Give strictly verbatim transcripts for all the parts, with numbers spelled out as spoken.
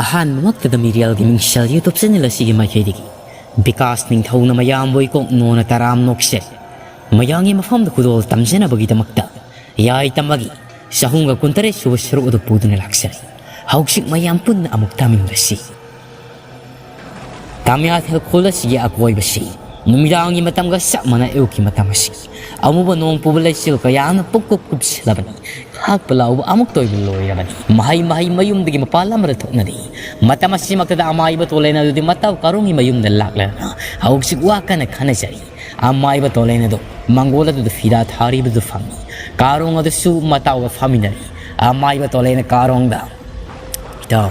ꯑꯍꯥꯟꯕꯃꯛꯇꯗ ꯃꯤꯔꯦꯜꯒꯤ ꯃꯤꯡꯁꯦꯜ YouTube channel ꯑꯁꯤꯒꯤ ꯃꯥꯏꯀꯩꯗꯒꯤ ꯕꯤꯀꯥꯁ ꯅꯤꯡꯊꯧꯅ ꯃꯌꯥꯝꯕꯨ ꯏꯀꯣꯛ ꯅꯣꯅ ꯇꯔꯥꯝ ꯅꯣꯛꯆꯔꯤ꯫ ꯃꯌꯥꯝꯒꯤ ꯃꯐꯝꯗ ꯈꯨꯗꯣꯜ ꯇꯝꯖꯅꯕꯒꯤꯗꯃꯛꯇ ꯌꯥꯏ ꯇꯝꯕꯒꯤ ꯆꯍꯨꯝꯒ ꯀꯨꯟꯇꯔꯦꯠ ꯁꯨꯕ ꯁꯔꯨꯛ ꯑꯗꯨ ꯄꯨꯗꯨꯅ ꯂꯥꯛꯆꯔꯤ꯫ ꯍꯧꯖꯤꯛ ꯃꯌꯥꯝ ꯄꯨꯟꯅ ꯑꯃꯨꯛ ꯇꯥꯃꯤꯟꯅꯔꯁꯤ꯫ ꯇꯥꯃꯤꯌꯥꯊꯦꯜ ꯈꯨꯜ ꯑꯁꯤꯒꯤ ꯑꯀꯣꯏꯕꯁꯤ ꯅꯨꯃꯤꯗꯥꯡꯒꯤ ꯃꯇꯝꯒ ꯆꯞ ꯃꯥꯟꯅ ꯑꯌꯨꯛꯀꯤ ꯃꯇꯝ ꯑꯁꯤ ꯑꯃꯨꯕ ꯅꯣꯡ ꯄꯨꯕ ꯂꯩꯆꯤꯜ ꯀꯌꯥꯅ ꯄꯨꯛ ꯄꯨꯛ ꯀꯨꯞꯁꯤꯜꯂꯕꯅꯤ꯫ ꯈꯥꯛꯄ ꯂꯥꯎꯕ ꯑꯃꯨꯛꯇ ꯑꯣꯏꯕ ꯂꯣꯏꯔꯕꯅꯤ꯫ ꯃꯍꯩ ꯃꯍꯩ ꯃꯌꯨꯝꯗꯒꯤ ꯃꯄꯥꯟ ꯑꯃꯗ ꯊꯣꯛꯅꯔꯤ꯫ ꯃꯇꯝ ꯑꯁꯤꯃꯛꯇꯗ ꯑꯃꯥꯏꯕ ꯇꯣꯂꯦꯟ ꯑꯗꯨꯗꯤ ꯃꯇꯥꯎ ꯀꯥꯔꯣꯡꯒꯤ ꯃꯌꯨꯝꯗ ꯂꯥꯛꯂꯗꯅ ꯍꯧꯖꯤꯛ ꯋꯥ ꯀꯟꯅ ꯈꯟꯅꯖꯔꯤ꯫ ꯑꯃꯥꯏꯕ ꯇꯣꯂꯦꯟ ꯑꯗꯨ ꯃꯪꯒꯣꯜ ꯑꯗꯨꯗ ꯐꯤꯗꯥ ꯊꯥꯔꯤꯕꯗꯨ ꯐꯪꯏ꯫ ꯀꯥꯔꯣꯡ ꯑꯗꯨꯁꯨ ꯃꯇꯥꯎꯒ ꯐꯝꯃꯤꯟꯅꯔꯤ꯫ ꯑꯃꯥꯏꯕ ꯇꯣꯂꯦꯟꯅ ꯀꯥꯔꯣꯡꯗ, "ꯏꯇꯥꯎ,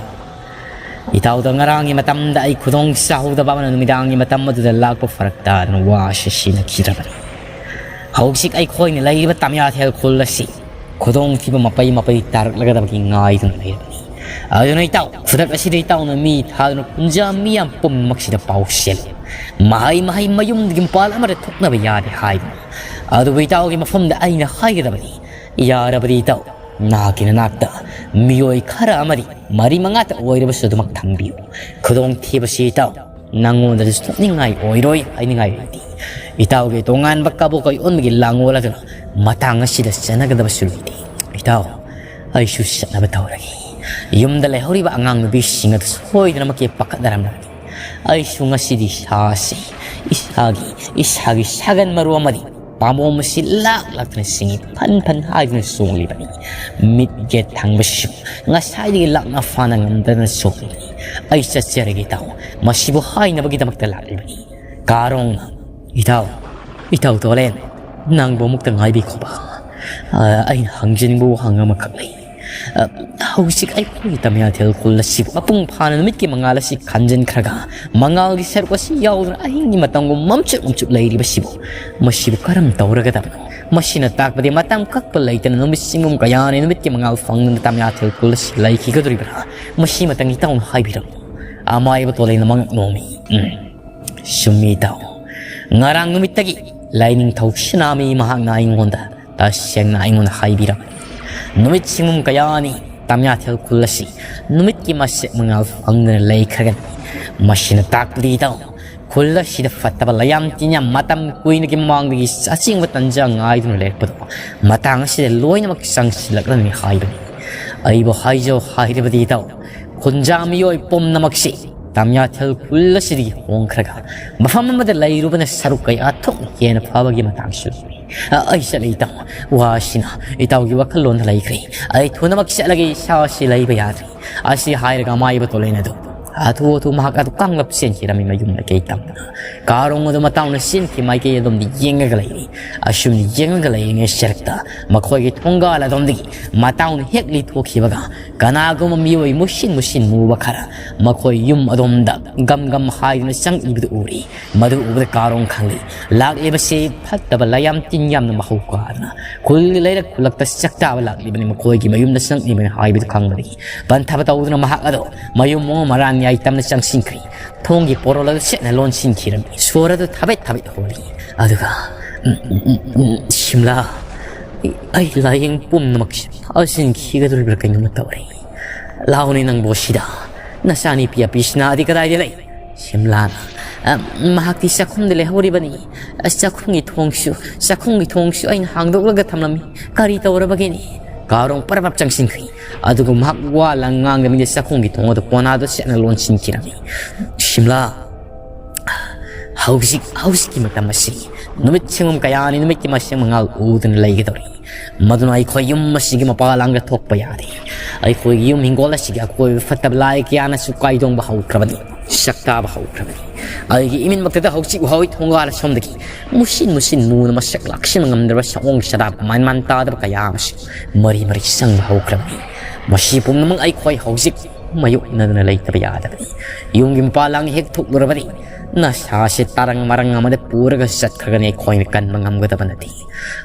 ꯏꯇꯥꯎꯗ ꯉꯔꯥꯡꯒꯤ ꯃꯇꯝꯗ ꯑꯩ ꯈꯨꯗꯣꯡ ꯆꯥꯍꯧꯗꯕ ꯑꯃꯅ ꯅꯨꯃꯤꯗꯥꯡꯒꯤ ꯃꯇꯝ ꯑꯗꯨꯗ ꯂꯥꯛꯄ ꯐꯔꯛ ꯇꯥꯗꯅ ꯋꯥꯁꯤ ꯁꯤꯅꯈꯤꯗ꯭ꯔꯕꯅꯤ꯫ ꯍꯧꯖꯤꯛ ꯑꯩꯈꯣꯏꯅ ꯂꯩꯔꯤꯕ ꯇꯥꯃꯤꯌꯥꯊꯦꯜ ꯈꯨꯜ ꯑꯁꯤ ꯈꯨꯗꯣꯡꯊꯤꯕ ꯃꯄꯩ ꯃꯄꯩ ꯇꯥꯔꯛꯂꯒꯗꯕꯒꯤ ꯉꯥꯏꯗꯨꯅ ꯂꯩꯔꯕꯅꯤ꯫ ꯑꯗꯨꯅ ꯏꯇꯥꯎ, ꯈꯨꯗꯛ ꯑꯁꯤꯗ ꯏꯇꯥꯎꯅ ꯃꯤ ꯊꯥꯗꯨꯅ ꯀꯨꯝꯖꯥ ꯃꯤꯌꯥꯝ ꯄꯨꯝꯅꯃꯛꯁꯤꯗ ꯄꯥꯎ ꯆꯦꯜꯂꯨ꯫ ꯃꯍꯩ ꯃꯍꯩ ꯃꯌꯨꯝꯗꯒꯤ ꯃꯄꯥꯟ ꯑꯃꯗ ꯊꯣꯛꯅꯕ ꯌꯥꯗꯦ ꯍꯥꯏꯗꯨꯅ꯫ ꯑꯗꯨꯕꯨ ꯏꯇꯥꯎꯒꯤ ꯃꯐꯝꯗ ꯑꯩꯅ ꯍꯥꯏꯒꯗꯕꯅꯤ, ꯌꯥꯔꯕꯗꯤ ꯏꯇꯥꯎ, ꯅꯍꯥꯛꯀꯤ ꯅꯅꯥꯛꯇ ꯃꯤꯑꯣꯏ ꯈꯔ ꯑꯃꯗꯤ ꯃꯔꯤ ꯃꯉꯥꯇ ꯑꯣꯏꯔꯕꯁꯨ ꯑꯗꯨꯃꯛ ꯊꯝꯕꯤꯌꯨ꯫ ꯈꯨꯗꯣꯡꯊꯤꯕꯁꯤ ꯏꯇꯥꯎ, ꯅꯪꯉꯣꯟꯗꯁꯨ ꯁꯣꯛꯅꯤꯡꯉꯥꯏ ꯑꯣꯏꯔꯣꯏ ꯍꯥꯏꯅꯤꯡꯉꯥꯏ ꯂꯩꯇꯦ꯫ ꯏꯇꯥꯎꯒꯤ ꯇꯣꯉꯥꯟꯕ ꯀꯕꯣꯛ ꯀꯩ ꯑꯣꯟꯕꯒꯤ ꯂꯥꯡꯑꯣꯜ ꯑꯗꯨꯅ ꯃꯇꯥꯡ ꯑꯁꯤꯗ ꯆꯠꯅꯒꯗꯕꯁꯨ ꯂꯩꯇꯦ꯫ ꯏꯇꯥꯎ, ꯑꯩꯁꯨ ꯆꯠꯅꯕ ꯇꯧꯔꯒꯦ꯫ ꯌꯨꯝꯗ ꯂꯩꯍꯧꯔꯤꯕ ꯑꯉꯥꯡ ꯅꯨꯄꯤꯁꯤꯡ ꯑꯗꯨ ꯁꯣꯏꯗꯅꯃꯛꯀꯤ ꯄꯥꯈꯠꯅꯔꯝꯂꯒꯅꯤ꯫ ꯑꯩꯁꯨ ꯉꯁꯤꯗꯤ ꯏꯁꯥꯁꯤ, ꯏꯁꯥꯒꯤ, ꯏꯁꯥꯒꯤ ꯁꯥꯒꯟ ꯃꯔꯨ ꯑꯃꯗꯤ ꯄꯥꯝꯕꯣꯝ ꯑꯁꯤ ꯂꯥꯛ ꯂꯥꯛꯇꯨꯅ ꯁꯤꯡꯏ ꯐꯟ ꯐꯟ ꯍꯥꯏꯗꯨꯅ ꯆꯣꯡꯂꯤꯕꯅꯤ꯫ ꯃꯤꯠ ꯌꯦꯠ ꯊꯪꯕꯁꯤꯁꯨ ꯉꯁꯥꯏꯗꯒꯤ ꯂꯥꯛꯅ ꯐꯥꯅ ꯉꯝꯗꯅ ꯆꯣꯡꯂꯤꯕꯅꯤ꯫ ꯑꯩ ꯆꯠꯆꯔꯒꯦ ꯏꯇꯥꯎ, ꯃꯁꯤꯕꯨ ꯍꯥꯏꯅꯕꯒꯤꯗꯃꯛꯇ ꯂꯥꯛꯂꯤꯕꯅꯤ꯫ ꯀꯥꯔꯣꯡꯅ, "ꯏꯇꯥꯎ, ꯏꯇꯥꯎ ꯇꯣꯂꯦꯟ, ꯅꯪꯕꯨ ꯑꯃꯨꯛꯇ ꯉꯥꯏꯕꯤꯈꯣꯕ꯫ ꯑ, ꯑꯩꯅ ꯍꯪꯖꯅꯤꯡꯕ ꯋꯥꯍꯪ ꯑꯃꯈꯛ ꯂꯩ꯫ ꯑ, ꯍꯧꯖꯤꯛ ꯑꯩꯈꯣꯏꯒꯤ ꯇꯃꯤꯌꯥꯊꯦꯜ ꯈꯨꯜ ꯑꯁꯤꯕꯨ ꯃꯄꯨꯡ ꯐꯥꯅ ꯅꯨꯃꯤꯠꯀꯤ ꯃꯉꯥꯜ ꯑꯁꯤ ꯈꯟꯖꯤꯟꯈ꯭ꯔꯒ ꯃꯉꯥꯜꯒꯤ ꯁꯔꯨꯛ ꯑꯁꯤ ꯌꯥꯎꯗꯅ ꯑꯍꯤꯡꯒꯤ ꯃꯇꯝꯒꯨꯝ ꯃꯝꯆꯨꯞ ꯃꯝꯆꯨꯞ ꯂꯩꯔꯤꯕꯁꯤꯕꯨ, ꯃꯁꯤꯕꯨ ꯀꯔꯝ ꯇꯧꯔꯒꯗꯕꯅꯣ? ꯃꯁꯤꯅ ꯇꯥꯛꯄꯗꯤ ꯃꯇꯝ ꯀꯛꯄ ꯂꯩꯇꯅ ꯅꯨꯃꯤꯠ ꯆꯤꯡꯒꯨꯝ ꯀꯌꯥꯅꯤ ꯅꯨꯃꯤꯠꯀꯤ ꯃꯉꯥꯜ ꯐꯪꯗꯅ ꯇꯃꯤꯌꯥꯊꯦꯜ ꯈꯨꯜ ꯑꯁꯤ ꯂꯩꯈꯤꯒꯗꯧꯔꯤꯕ꯭ꯔꯥ? ꯃꯁꯤ ꯃꯇꯪ ꯏꯇꯥꯎꯅ ꯍꯥꯏꯕꯤꯔꯝꯃꯨ꯫" ꯑꯃꯥꯏꯕ ꯇꯣꯂꯦꯟꯅ ꯃꯉꯛ ꯅꯣꯝꯃꯤ꯫ "ꯎꯝ, ꯆꯨꯝꯃꯤ ꯏꯇꯥꯎ꯫ ꯉꯔꯥꯡ ꯅꯨꯃꯤꯠꯇꯒꯤ ꯂꯥꯏꯅꯤꯡꯊꯧ ꯁꯅꯥꯃꯍꯤ ꯃꯍꯥꯛꯅ ꯑꯩꯉꯣꯟꯗ ꯇꯁꯦꯡꯅ ꯑꯩꯉꯣꯟꯗ ꯍꯥꯏꯕꯤꯔꯕꯅꯤ꯫ ꯅꯨꯃꯤꯠ ꯆꯤꯡꯒꯨꯝ ꯀꯌꯥꯅꯤ ꯇꯥꯃꯤꯌꯥꯊꯦꯜ ꯈꯨꯜ ꯑꯁꯤ ꯅꯨꯃꯤꯠꯀꯤ ꯃꯁꯦꯛ ꯃꯉꯥꯜ ꯐꯪꯗꯅ ꯂꯩꯈ꯭ꯔꯒꯅꯤ꯫ ꯃꯁꯤꯅ ꯇꯥꯛꯄꯗꯤ ꯏꯇꯥꯎ, ꯈꯨꯜ ꯑꯁꯤꯗ ꯐꯠꯇꯕ ꯂꯥꯏꯌꯥꯝ ꯇꯤꯟꯌꯥꯝ ꯃꯇꯝ ꯀꯨꯏꯅꯒꯤ ꯃꯃꯥꯡꯗꯒꯤ ꯑꯆꯤꯡꯕ ꯇꯟꯖꯥ ꯉꯥꯏꯗꯨꯅ ꯂꯩꯔꯛꯄꯗꯣ, ꯃꯇꯥꯡ ꯑꯁꯤꯗ ꯂꯣꯏꯅꯃꯛ ꯆꯪꯁꯤꯜꯂꯛꯂꯅꯤ ꯍꯥꯏꯕꯅꯤ꯫ ꯑꯩꯕꯨ ꯍꯥꯏꯖꯧ ꯍꯥꯏꯔꯕꯗꯤ ꯏꯇꯥꯎ, ꯈꯨꯟꯖꯥ ꯃꯤꯑꯣꯏ ꯄꯨꯝꯅꯃꯛꯁꯤ ꯇꯥꯃꯤꯌꯥꯊꯦꯜ ꯈꯨꯜ ꯑꯁꯤꯗꯒꯤ ꯍꯣꯡꯈ꯭ꯔꯒ ꯃꯐꯝ ꯑꯃꯗ ꯂꯩꯔꯨꯕꯅ ꯁꯔꯨꯛ ꯀꯌꯥ ꯊꯣꯛꯅ ꯍꯦꯟꯅ ꯐꯕꯒꯤ ꯃꯇꯥꯡꯁꯨ ꯂꯩꯔꯤ꯫ ꯑ, ꯑꯩ ꯆꯠꯂꯦ ꯏꯇꯥꯎ, ꯋꯥꯁꯤꯅ ꯏꯇꯥꯎꯒꯤ ꯋꯥꯈꯜꯂꯣꯟꯗ ꯂꯩꯈ꯭ꯔꯦ꯫ ꯑꯩ ꯊꯨꯅꯃꯛ ꯆꯠꯂꯒꯦ, ꯏꯁꯥ ꯑꯁꯤ ꯂꯩꯕ ꯌꯥꯗ꯭ꯔꯦ꯫ ꯑꯁꯤ ꯍꯥꯏꯔꯒ ꯑꯃꯥꯏꯕ ꯇꯣꯂꯦꯟ ꯑꯗꯨ ꯍꯥꯊꯨ ꯍꯥꯊꯨ ꯃꯍꯥꯛ ꯑꯗꯨ ꯀꯥꯡꯂꯞ ꯆꯦꯟꯈꯤꯔꯝꯃꯤ ꯃꯌꯨꯝ ꯃꯥꯏꯀꯩ ꯇꯝꯗꯨꯅ꯫ ꯀꯥꯔꯣꯡ ꯑꯗꯨ ꯃꯇꯥꯎꯅ ꯆꯦꯟꯈꯤ ꯃꯥꯏꯀꯩ ꯑꯗꯣꯝꯗ ꯌꯦꯡꯉꯒ ꯂꯩꯔꯤ꯫ ꯑꯁꯨꯝꯅ ꯌꯦꯡꯉꯒ ꯂꯩꯔꯤꯉꯩ ꯁꯔꯛꯇ ꯃꯈꯣꯏꯒꯤ ꯊꯣꯡꯒꯥꯜ ꯑꯗꯣꯝꯗꯒꯤ ꯃꯇꯥꯎꯅ ꯍꯦꯛ ꯂꯤꯊꯣꯛꯈꯤꯕꯒ ꯀꯅꯥꯒꯨꯝꯕ ꯃꯤꯑꯣꯏ ꯃꯨꯁꯤꯟ ꯃꯨꯁꯤꯟ ꯃꯨꯕ ꯈꯔ ꯃꯈꯣꯏ ꯌꯨꯝ ꯑꯗꯣꯝꯗ ꯒꯝ ꯒꯝ ꯍꯥꯏꯗꯨꯅ ꯆꯪꯏꯕꯗꯨ ꯎꯔꯤ꯫ ꯃꯗꯨ ꯎꯕꯗ ꯀꯥꯔꯣꯡ ꯈꯪꯂꯤ꯫ ꯂꯥꯛꯂꯤꯕꯁꯤ ꯐꯠꯇꯕ ꯂꯥꯏꯌꯥꯝ ꯇꯤꯟ ꯌꯥꯝꯅ ꯃꯍꯧ ꯀꯥꯗꯅ ꯈꯨꯜꯒꯤ ꯂꯩꯔꯛ ꯈꯨꯜꯂꯛꯇ ꯆꯥꯛꯇꯥꯕ ꯂꯥꯛꯂꯤꯕꯅꯤ, ꯃꯈꯣꯏꯒꯤ ꯃꯌꯨꯝꯗ ꯆꯪꯂꯤꯕꯅꯤ ꯍꯥꯏꯕꯗꯨ ꯈꯪꯕꯗꯒꯤ ꯄꯟꯊꯕ ꯇꯧꯗꯨꯅ ꯃꯍꯥꯛ ꯑꯗꯣ ꯃꯌꯨꯝ ꯃꯑꯣꯡ ꯃꯔꯥꯟ ꯌꯥꯏ ꯇꯝꯅ ꯆꯪꯁꯤꯟꯈ꯭ꯔꯤ꯫ ꯊꯣꯡꯒꯤ ꯄꯣꯔꯣꯜ ꯑꯗꯨ ꯁꯦꯠꯅ ꯂꯣꯟꯁꯤꯟꯈꯤꯔꯝꯃꯤ꯫ ꯁꯣꯔ ꯑꯗꯨ ꯊꯕꯦꯠ ꯊꯕꯦꯠ ꯍꯣꯜꯂꯤ꯫ ꯑꯗꯨꯒ, "ꯎꯝ, ꯎꯝ, ꯎꯝ, ꯎꯝ, ꯁꯤꯝꯂꯥ, ꯑꯩ ꯂꯥꯏꯌꯦꯡ ꯄꯨꯝꯅꯃꯛꯁꯦ ꯐꯥꯖꯤꯟꯈꯤꯒꯗꯧꯔꯤꯕ꯭ꯔꯥ ꯀꯩꯅꯣꯝꯃ ꯇꯧꯔꯦ꯫ ꯂꯥꯎꯅꯦ ꯅꯪꯕꯨ ꯁꯤꯗ꯫ ꯅꯆꯥꯅꯨꯄꯤ ꯑꯄꯤꯁꯅꯥꯗꯤ ꯀꯗꯥꯏꯗ ꯂꯩ? ꯁꯤꯝꯂꯥꯅ, ꯑ, ꯃꯍꯥꯛꯇꯤ ꯆꯥꯛꯈꯨꯝꯗ ꯂꯩꯍꯧꯔꯤꯕꯅꯤ꯫ ꯑ, ꯆꯥꯛꯈꯨꯝꯒꯤ ꯊꯣꯡꯁꯨ, ꯆꯥꯛꯈꯨꯝꯒꯤ ꯊꯣꯡꯁꯨ ꯑꯩꯅ ꯍꯥꯡꯗꯣꯛꯂꯒ ꯊꯝꯂꯝꯃꯤ꯫ ꯀꯔꯤ ꯇꯧꯔꯕꯒꯦꯅꯦ?" ꯀꯥꯔꯣꯡ ꯄꯔꯞ ꯄꯔꯞ ꯆꯪꯁꯤꯟꯈ꯭ꯔꯤ꯫ ꯑꯗꯨꯒ ꯃꯍꯥꯛ ꯋꯥ ꯂꯥꯡ ꯉꯥꯡꯗꯕꯤꯗ ꯆꯥꯛꯈꯨꯝꯒꯤ ꯊꯣꯡ ꯑꯗꯨ ꯀꯣꯟꯅꯥꯗꯣ ꯁꯦꯠꯅ ꯂꯣꯟꯁꯤꯟꯈꯤꯔꯝꯃꯤ꯫ ꯁꯤꯝꯂꯥ, ꯍꯧꯖꯤꯛ, ꯍꯧꯖꯤꯛꯀꯤ ꯃꯇꯝ ꯑꯁꯤ ꯅꯨꯃꯤꯠ ꯁꯪꯒꯣꯝ ꯀꯌꯥꯅꯤ ꯅꯨꯃꯤꯠꯀꯤ ꯃꯁꯦꯛ ꯃꯉꯥꯜ ꯎꯗꯨꯅ ꯂꯩꯒꯗꯧꯔꯤ꯫ ꯃꯗꯨꯅ ꯑꯩꯈꯣꯏ ꯌꯨꯝ ꯑꯁꯤꯒꯤ ꯃꯄꯥ ꯂꯥꯡꯗ ꯊꯣꯛꯄ ꯌꯥꯗꯦ꯫ ꯑꯩꯈꯣꯏꯒꯤ ꯌꯨꯝ ꯍꯤꯡꯒꯣꯜ ꯑꯁꯤꯒꯤ ꯑꯀꯣꯏꯕ ꯐꯠꯇꯕ ꯂꯥꯏ ꯀꯌꯥꯅꯁꯨ ꯀꯥꯏꯗꯣꯡꯕ ꯍꯧꯈ꯭ꯔꯕꯅꯤ, ꯁꯛꯇꯥꯕ ꯍꯧꯈ꯭ꯔꯕꯅꯤ꯫ ꯑꯩꯒꯤ ꯏꯃꯤꯠꯃꯛꯇꯗ ꯍꯧꯖꯤꯛ ꯎꯍꯧꯏ ꯊꯣꯡꯒꯥꯜ ꯑꯁꯣꯝꯗꯒꯤ ꯃꯨꯁꯤꯟ ꯃꯨꯁꯤꯟ ꯃꯨꯅ ꯃꯁꯛ ꯂꯥꯛꯁꯤꯟꯕ ꯉꯝꯗ꯭ꯔꯕ ꯁꯑꯣꯡ ꯁꯗꯥ ꯃꯥꯟ ꯃꯥꯟ ꯇꯥꯗꯕ ꯀꯌꯥ ꯑꯃꯁꯨ ꯃꯔꯤ ꯃꯔꯤ ꯆꯪꯕ ꯍꯧꯈ꯭ꯔꯕꯅꯤ꯫ ꯃꯁꯤ ꯄꯨꯝꯅꯃꯛ ꯑꯩꯈꯣꯏ ꯍꯧꯖꯤꯛ ꯃꯥꯌꯣꯛꯅꯗꯨꯅ ꯂꯩꯇꯕ ꯌꯥꯗꯕꯅꯤ꯫ ꯌꯨꯝꯒꯤ ꯃꯄꯥ ꯂꯥꯡ ꯍꯦꯛ ꯊꯣꯛꯂꯨꯔꯕꯗꯤ ꯅꯁꯥꯁꯦ ꯇꯔꯪ ꯃꯔꯪ ꯑꯃꯗ ꯄꯨꯔꯒ ꯆꯠꯈ꯭ꯔꯒꯅꯤ, ꯑꯩꯈꯣꯏꯅ ꯀꯟꯕ ꯉꯝꯒꯗꯕ ꯅꯠꯇꯦ꯫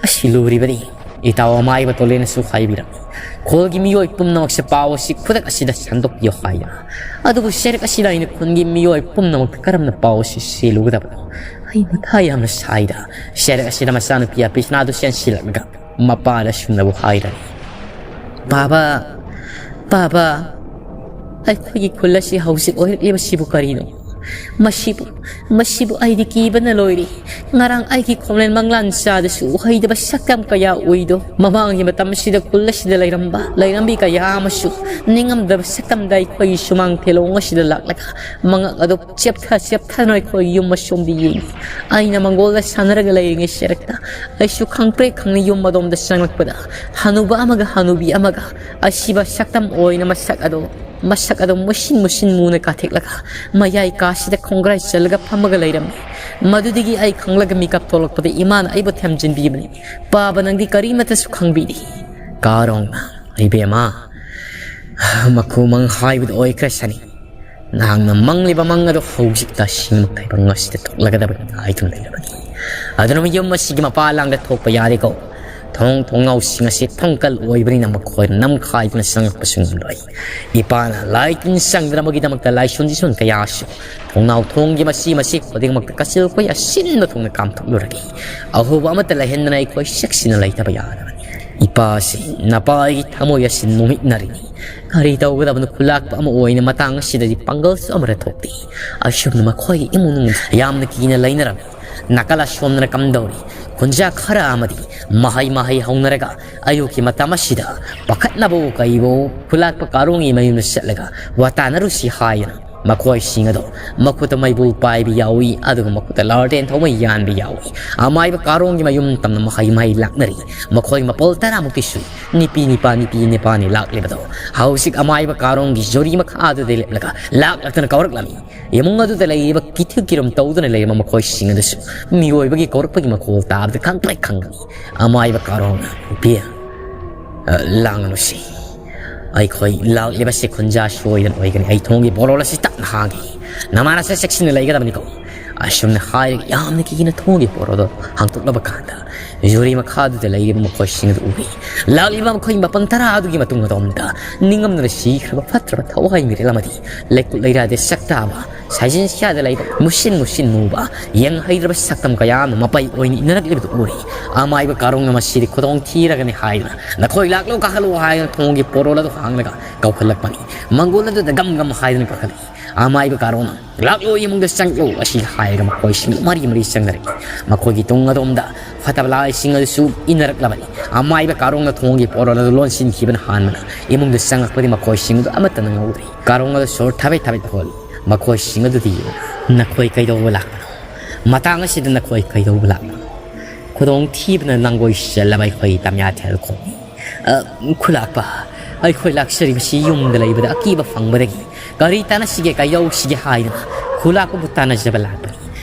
ꯑꯁꯤ ꯂꯨꯔꯤꯕꯅꯤ꯫ ꯏꯇꯥꯎ ꯑꯃꯥꯏꯕ ꯇꯣꯂꯦꯅꯁꯨ ꯍꯥꯏꯕꯤꯔꯝꯃꯤ, ꯈꯨꯜꯒꯤ ꯃꯤꯑꯣꯏ ꯄꯨꯝꯅꯃꯛꯁꯦ ꯄꯥꯎ ꯑꯁꯤ ꯈꯨꯗꯛ ꯑꯁꯤꯗ ꯁꯟꯗꯣꯛꯄꯤꯌꯨ ꯍꯥꯏꯗꯅ꯫ ꯑꯗꯨꯕꯨ ꯆꯩꯔꯛ ꯑꯁꯤꯗ ꯑꯩꯅ ꯈꯨꯟꯒꯤ ꯃꯤꯑꯣꯏ ꯄꯨꯝꯅꯃꯛꯇ ꯀꯔꯝꯅ ꯄꯥꯎ ꯑꯁꯤ ꯆꯦꯜꯂꯨꯒꯗꯕꯅꯣ? ꯑꯩ ꯃꯊꯥ ꯌꯥꯝꯅ ꯁꯥꯏꯗ꯫ ꯆꯩꯔꯛ ꯑꯁꯤꯗ ꯃꯆꯥꯅꯨꯄꯤ ꯑꯄꯤꯁꯅꯥꯗꯨ ꯆꯦꯟꯁꯤꯜꯂꯛꯂꯒ ꯃꯄꯥꯗ ꯁꯨꯝꯅꯕꯨ ꯍꯥꯏꯔꯝꯃꯤ, "ꯕꯥꯕꯥ, "ꯄꯥꯕ, ꯑꯩꯈꯣꯏꯒꯤ ꯈꯨꯜ ꯑꯁꯤ ꯍꯧꯖꯤꯛ ꯑꯣꯏꯔꯛꯂꯤꯕꯁꯤꯕꯨ ꯀꯔꯤꯅꯣ? ꯃꯁꯤꯕꯨ, ꯃꯁꯤꯕꯨ ꯑꯩꯗꯤ ꯀꯤꯕꯅ ꯂꯣꯏꯔꯦ꯫ ꯉꯔꯥꯡ ꯑꯩꯒꯤ ꯈꯣꯝꯂꯦꯟ ꯃꯪꯂꯥꯟ ꯆꯥꯗꯁꯨ ꯎꯍꯩꯗꯕ ꯁꯛꯇꯝ ꯀꯌꯥ ꯎꯏꯗꯣ꯫ ꯃꯃꯥꯡꯒꯤ ꯃꯇꯝ ꯑꯁꯤꯗ ꯈꯨꯜ ꯑꯁꯤꯗ ꯂꯩꯔꯝꯕ, ꯂꯩꯔꯝꯕꯤ ꯀꯌꯥ ꯑꯃꯁꯨ ꯅꯤꯡꯉꯝꯗꯕ ꯁꯛꯇꯝꯗ ꯑꯩꯈꯣꯏꯒꯤ ꯁꯨꯃꯥꯡ ꯊꯦꯂꯣꯡ ꯑꯁꯤꯗ ꯂꯥꯛꯂꯒ ꯃꯉꯛ ꯑꯗꯨ ꯆꯦꯞꯊ ꯆꯦꯞꯊꯅ ꯑꯩꯈꯣꯏ ꯌꯨꯝ ꯑꯁꯣꯝꯗ ꯌꯦꯡꯉꯤ꯫ ꯑꯩꯅ ꯃꯪꯒꯣꯜꯗ ꯁꯥꯟꯅꯔꯒ ꯂꯩꯔꯤꯉꯩ ꯁꯦꯔꯛꯇ ꯑꯩꯁꯨ ꯈꯪꯄ꯭ꯔꯦꯛ ꯈꯪꯅ ꯌꯨꯝ ꯑꯗꯣꯝꯗ ꯆꯪꯂꯛꯄꯗ ꯍꯅꯨꯕ ꯑꯃꯒ ꯍꯅꯨꯕꯤ ꯑꯃꯒ ꯑꯁꯤꯕ ꯁꯛꯇꯝ ꯑꯣꯏꯅ ꯃꯁꯛ ꯑꯗꯣ, ꯃꯁꯛ ꯑꯗꯣ ꯃꯨꯁꯤꯟ ꯃꯨꯁꯤꯟ ꯃꯨꯅ ꯀꯥꯊꯦꯛꯂꯒ ꯃꯌꯥꯏ ꯀꯥꯁꯤꯗ ꯈꯣꯡꯒ꯭ꯔꯥꯏ ꯆꯜꯂꯒ ꯐꯝꯃꯒ ꯂꯩꯔꯝꯃꯤ꯫ ꯃꯗꯨꯗꯒꯤ ꯑꯩ ꯈꯪꯂꯒ ꯃꯤꯀꯞ ꯊꯣꯛꯂꯛꯄꯗ ꯏꯃꯥꯅ ꯑꯩꯕꯨ ꯊꯦꯝꯖꯤꯟꯕꯤꯕꯅꯤ꯫ "ꯄꯥꯕ, ꯅꯪꯗꯤ ꯀꯔꯤꯃꯠꯇꯁꯨ ꯈꯪꯕꯤꯗꯦ?" ꯀꯥꯔꯣꯡꯅ, "ꯏꯕꯦꯝꯃ, ꯃꯈꯨ ꯃꯪ ꯍꯥꯏꯕꯗꯨ ꯑꯣꯏꯈ꯭ꯔꯁꯅꯤ꯫ ꯅꯍꯥꯛꯅ ꯃꯪꯂꯤꯕ ꯃꯪ ꯑꯗꯨ ꯍꯧꯖꯤꯛ ꯇꯁꯦꯡꯃꯛ ꯇꯥꯏꯕꯪ ꯑꯁꯤꯗ ꯊꯣꯛꯂꯒꯗꯕꯅꯤ ꯉꯥꯏꯗꯨꯅ ꯂꯩꯔꯕꯅꯤ꯫ ꯑꯗꯨꯅ ꯌꯨꯝ ꯑꯁꯤꯒꯤ ꯃꯄꯥ ꯂꯥꯡꯗ ꯊꯣꯛꯄ ꯌꯥꯗꯦꯀꯣ꯫ ꯊꯣꯡ ꯊꯣꯡꯅꯥꯎꯁꯤꯡ ꯑꯁꯤ ꯊꯣꯡꯀꯜ ꯑꯣꯏꯕꯅꯤꯅ ꯃꯈꯣꯏꯅ ꯅꯝꯈꯥꯏꯗꯨꯅ ꯆꯪꯂꯛꯄꯁꯨ ꯉꯝꯂꯣꯏ꯫ ꯏꯄꯥꯅ ꯂꯥꯏ ꯇꯤꯟ ꯆꯪꯗꯅꯕꯒꯤꯗꯃꯛꯇ ꯂꯥꯏꯁꯣꯟ ꯁꯤꯁꯣꯟ ꯀꯌꯥꯁꯨ ꯊꯣꯡꯅꯥꯎ ꯊꯣꯡꯒꯤ ꯃꯁꯤ ꯃꯁꯤ ꯈꯨꯗꯤꯡꯃꯛꯇ ꯀꯆꯤꯜ ꯀꯣꯏ ꯑꯁꯤꯟꯕ ꯊꯨꯡꯅ ꯀꯥꯝꯊꯣꯛꯂꯨꯔꯒꯦ꯫ ꯑꯍꯣꯕ ꯑꯃꯠꯇ ꯂꯩꯍꯟꯗꯅ ꯑꯩꯈꯣꯏ ꯆꯦꯛꯁꯤꯟꯅ ꯂꯩꯇꯕ ꯌꯥꯗꯕꯅꯤ꯫ ꯏꯄꯥꯁꯤ ꯅꯄꯥꯒꯤ ꯊꯃꯣꯏ ꯑꯁꯤ ꯅꯨꯃꯤꯠꯅꯔꯤꯅꯤ꯫ ꯀꯔꯤ ꯇꯧꯒꯗꯕꯅꯣ? ꯈꯨꯂꯥꯛꯄ ꯑꯃ ꯑꯣꯏꯅ ꯃꯇꯥꯡ ꯑꯁꯤꯗꯗꯤ ꯄꯥꯡꯒꯜꯁꯨ ꯑꯃꯔ ꯊꯣꯛꯇꯦ꯫ ꯑꯁꯨꯝꯅ ꯃꯈꯣꯏꯒꯤ ꯏꯃꯨꯡ ꯌꯥꯝꯅ ꯀꯤꯅ ꯂꯩꯅꯔꯝꯃꯤ꯫ ꯅꯥꯀꯜ ꯑꯁꯣꯝꯗꯅ ꯀꯝꯗꯧꯔꯤ? ꯈꯨꯟꯖꯥ ꯈꯔ ꯑꯃꯗꯤ ꯃꯍꯩ ꯃꯍꯩ ꯍꯧꯅꯔꯒ ꯑꯌꯨꯛꯀꯤ ꯃꯇꯝ ꯑꯁꯤꯗ ꯄꯥꯈꯠꯅꯕꯕꯨ ꯀꯩꯕꯨ ꯈꯨꯂꯥꯛꯄ ꯀꯥꯔꯣꯡꯒꯤ ꯃꯌꯨꯝꯗ ꯆꯠꯂꯒ ꯋꯥ ꯇꯥꯅꯔꯨꯁꯤ ꯍꯥꯏꯗꯅ ꯃꯈꯣꯏꯁꯤꯡ ꯑꯗꯣ ꯃꯈꯨꯠꯇ ꯃꯩꯕꯨꯜ ꯄꯥꯏꯕ ꯌꯥꯎꯏ, ꯑꯗꯨꯒ ꯃꯈꯨꯠꯇ ꯂꯥꯜꯇꯦꯟ ꯊꯧꯕ ꯌꯥꯟꯕ ꯌꯥꯎꯏ꯫ ꯑꯃꯥꯏꯕ ꯀꯥꯔꯣꯡꯒꯤ ꯃꯌꯨꯝ ꯇꯝꯅ ꯃꯍꯩ ꯃꯍꯩ ꯂꯥꯛꯅꯔꯤ꯫ ꯃꯈꯣꯏ ꯃꯄꯜ ꯇꯔꯥꯃꯨꯛꯇꯤ ꯁꯨꯏ꯫ ꯅꯤꯄꯤ ꯅꯤꯄꯥ ꯅꯤꯄꯤ ꯅꯤꯄꯥꯅꯤ ꯂꯥꯛꯂꯤꯕꯗꯣ꯫ ꯍꯧꯖꯤꯛ ꯑꯃꯥꯏꯕ ꯀꯥꯔꯣꯡꯒꯤ ꯖꯨꯔꯤ ꯃꯈꯥ ꯑꯗꯨꯗ ꯂꯦꯞꯂꯒ ꯂꯥꯛꯂꯛꯇꯨꯅ ꯀꯧꯔꯛꯂꯝꯃꯤ꯫ ꯏꯃꯨꯡ ꯑꯗꯨꯗ ꯂꯩꯔꯤꯕ ꯀꯤꯊꯨ ꯀꯤꯔꯨꯝ ꯇꯧꯗꯨꯅ ꯂꯩꯔꯤꯕ ꯃꯈꯣꯏꯁꯤꯡ ꯑꯗꯨꯁꯨ ꯃꯤꯑꯣꯏꯕꯒꯤ ꯀꯧꯔꯛꯄꯒꯤ ꯃꯈꯣꯜ ꯇꯥꯕꯗ ꯈꯪꯄ꯭ꯔꯦꯛ ꯈꯪꯒꯅꯤ꯫ ꯑꯃꯥꯏꯕ ꯀꯥꯔꯣꯡꯅ, "ꯏꯕꯦꯝ, ꯑ, ꯂꯥꯡꯒꯅꯨꯁꯤ꯫ ꯑꯩꯈꯣꯏ ꯂꯥꯛꯂꯤꯕꯁꯤ ꯈꯨꯟꯖꯥ ꯁꯣꯏꯗꯅ ꯑꯣꯏꯒꯅꯤ꯫ ꯑꯩ ꯊꯣꯡꯒꯤ ꯕꯣꯔꯣꯜ ꯑꯁꯤ ꯇꯞꯅ ꯍꯥꯡꯒꯦ꯫ ꯅꯃꯥꯅꯁꯦ ꯆꯦꯛꯁꯤꯟꯅ ꯂꯩꯒꯗꯕꯅꯤꯀꯣ꯫ ꯑꯁꯨꯝꯅ ꯍꯥꯏꯔꯒ ꯌꯥꯝꯅ ꯀꯤꯅ ꯊꯣꯡꯒꯤ ꯄꯣꯔꯣꯗꯣ ꯍꯥꯡꯗꯣꯛꯂꯕ ꯀꯥꯟꯗ, ꯌꯨꯔꯤ ꯃꯈꯥꯗꯨꯗ ꯂꯩꯔꯤꯕ ꯃꯈꯣꯏꯁꯤꯡ ꯑꯗꯨ ꯎꯔꯤ꯫ ꯂꯥꯛꯂꯤꯕ ꯃꯈꯣꯏ ꯃꯥꯄꯟ ꯇꯔꯥ ꯑꯗꯨꯒꯤ ꯃꯇꯨꯡ ꯑꯗꯣꯝꯗ ꯅꯤꯡꯉꯝꯗꯅ ꯁꯤꯈ꯭ꯔꯕ ꯐꯠꯇ꯭ꯔꯕ ꯊꯋꯥꯏ ꯃꯤꯔꯦꯜ ꯑꯃꯗꯤ ꯂꯩꯀꯨꯠ ꯂꯩꯔꯥꯗ ꯁꯛꯇꯥꯕ ꯁꯥꯏꯖꯤꯟ ꯁꯤꯌꯥꯗ ꯂꯩꯕ ꯃꯨꯁꯤꯟ ꯃꯨꯁꯤꯟ ꯃꯨꯕ ꯌꯦꯡ ꯍꯩꯗ꯭ꯔꯕ ꯁꯛꯇꯝ ꯀꯌꯥ ꯑꯃ ꯃꯄꯩ ꯑꯣꯏꯅ ꯏꯟꯅꯔꯛꯂꯤꯕꯗꯨ ꯎꯔꯤ꯫ ꯑꯃꯥꯏꯕ ꯀꯥꯔꯣꯡꯅ ꯃꯁꯤꯗꯤ ꯈꯨꯗꯣꯡ ꯊꯤꯔꯒꯅꯤ ꯍꯥꯏꯗꯨꯅ, "ꯅꯈꯣꯏ ꯂꯥꯛꯂꯣ, ꯀꯥꯈꯠꯂꯣ" ꯍꯥꯏꯗꯨꯅ ꯊꯣꯡꯒꯤ ꯄꯣꯔꯣꯜ ꯑꯗꯨ ꯍꯥꯡꯂꯒ ꯀꯧꯈꯠꯂꯛꯄꯅꯤ꯫ ꯃꯪꯒꯣꯜ ꯑꯗꯨꯗ ꯒꯝ ꯒꯝ ꯍꯥꯏꯗꯨꯅ ꯀꯥꯈꯠꯂꯛꯏ꯫ ꯑꯃꯥꯏꯕ ꯀꯥꯔꯣꯡꯅ, "ꯂꯥꯛꯂꯣ, ꯏꯃꯨꯡꯗ ꯆꯪꯂꯣ" ꯑꯁꯤ ꯍꯥꯏꯔꯒ ꯃꯈꯣꯏꯁꯤꯡ ꯃꯔꯤ ꯃꯔꯤ ꯆꯪꯅꯔꯛꯏ꯫ ꯃꯈꯣꯏꯒꯤ ꯇꯨꯡ ꯑꯗꯣꯝꯗ ꯐꯠꯇꯕ ꯂꯥꯏꯁꯤꯡ ꯑꯗꯨꯁꯨ ꯏꯟꯅꯔꯛꯂꯕꯅꯤ꯫ ꯑꯃꯥꯏꯕ ꯀꯥꯔꯣꯡꯅ ꯊꯣꯡꯒꯤ ꯄꯣꯔꯣꯜ ꯑꯗꯨ ꯂꯣꯟꯁꯤꯟꯈꯤꯕꯅ ꯍꯥꯟꯕꯅ ꯏꯃꯨꯡꯗ ꯆꯪꯂꯛꯄꯗꯤ ꯃꯈꯣꯏꯁꯤꯡ ꯑꯗꯨ ꯑꯃꯠꯇꯅ ꯉꯧꯗ꯭ꯔꯤ꯫ ꯀꯥꯔꯣꯡ ꯑꯗꯨ ꯁꯣꯔ ꯊꯥꯕꯩ ꯊꯥꯕꯩ ꯍꯣꯜꯂꯤ꯫ ꯃꯈꯣꯏꯁꯤꯡ ꯑꯗꯨꯗꯤ ꯌꯦꯡꯉꯨ꯫ "ꯅꯈꯣꯏ ꯀꯩꯗꯧꯕ ꯂꯥꯛꯄꯅꯣ? ꯃꯇꯥꯡ ꯑꯁꯤꯗ ꯅꯈꯣꯏ ꯀꯩꯗꯧꯕ ꯂꯥꯛꯄꯅꯣ? ꯈꯨꯗꯣꯡ ꯊꯤꯕꯅ ꯂꯥꯡꯒꯣꯏ ꯆꯦꯜꯂꯕ ꯑꯩꯈꯣꯏ ꯇꯝꯌꯥꯊꯦꯜ ꯈꯣꯡꯃꯤ꯫ ꯑ, ꯈꯨꯂꯥꯛꯄ, ꯑꯩꯈꯣꯏ ꯂꯥꯛꯆꯔꯤꯕꯁꯤ ꯌꯨꯝꯗ ꯂꯩꯕꯗ ꯑꯀꯤꯕ ꯐꯪꯕꯗꯒꯤ ꯀꯔꯤ ꯇꯥꯟꯅꯁꯤꯒꯦ, ꯀꯩꯗꯧꯁꯤꯒꯦ ꯍꯥꯏꯗꯨꯅ ꯈꯨꯂꯥꯛꯄꯕꯨ ꯇꯥꯟꯅꯖꯕ ꯂꯥꯛꯄꯅꯤ꯫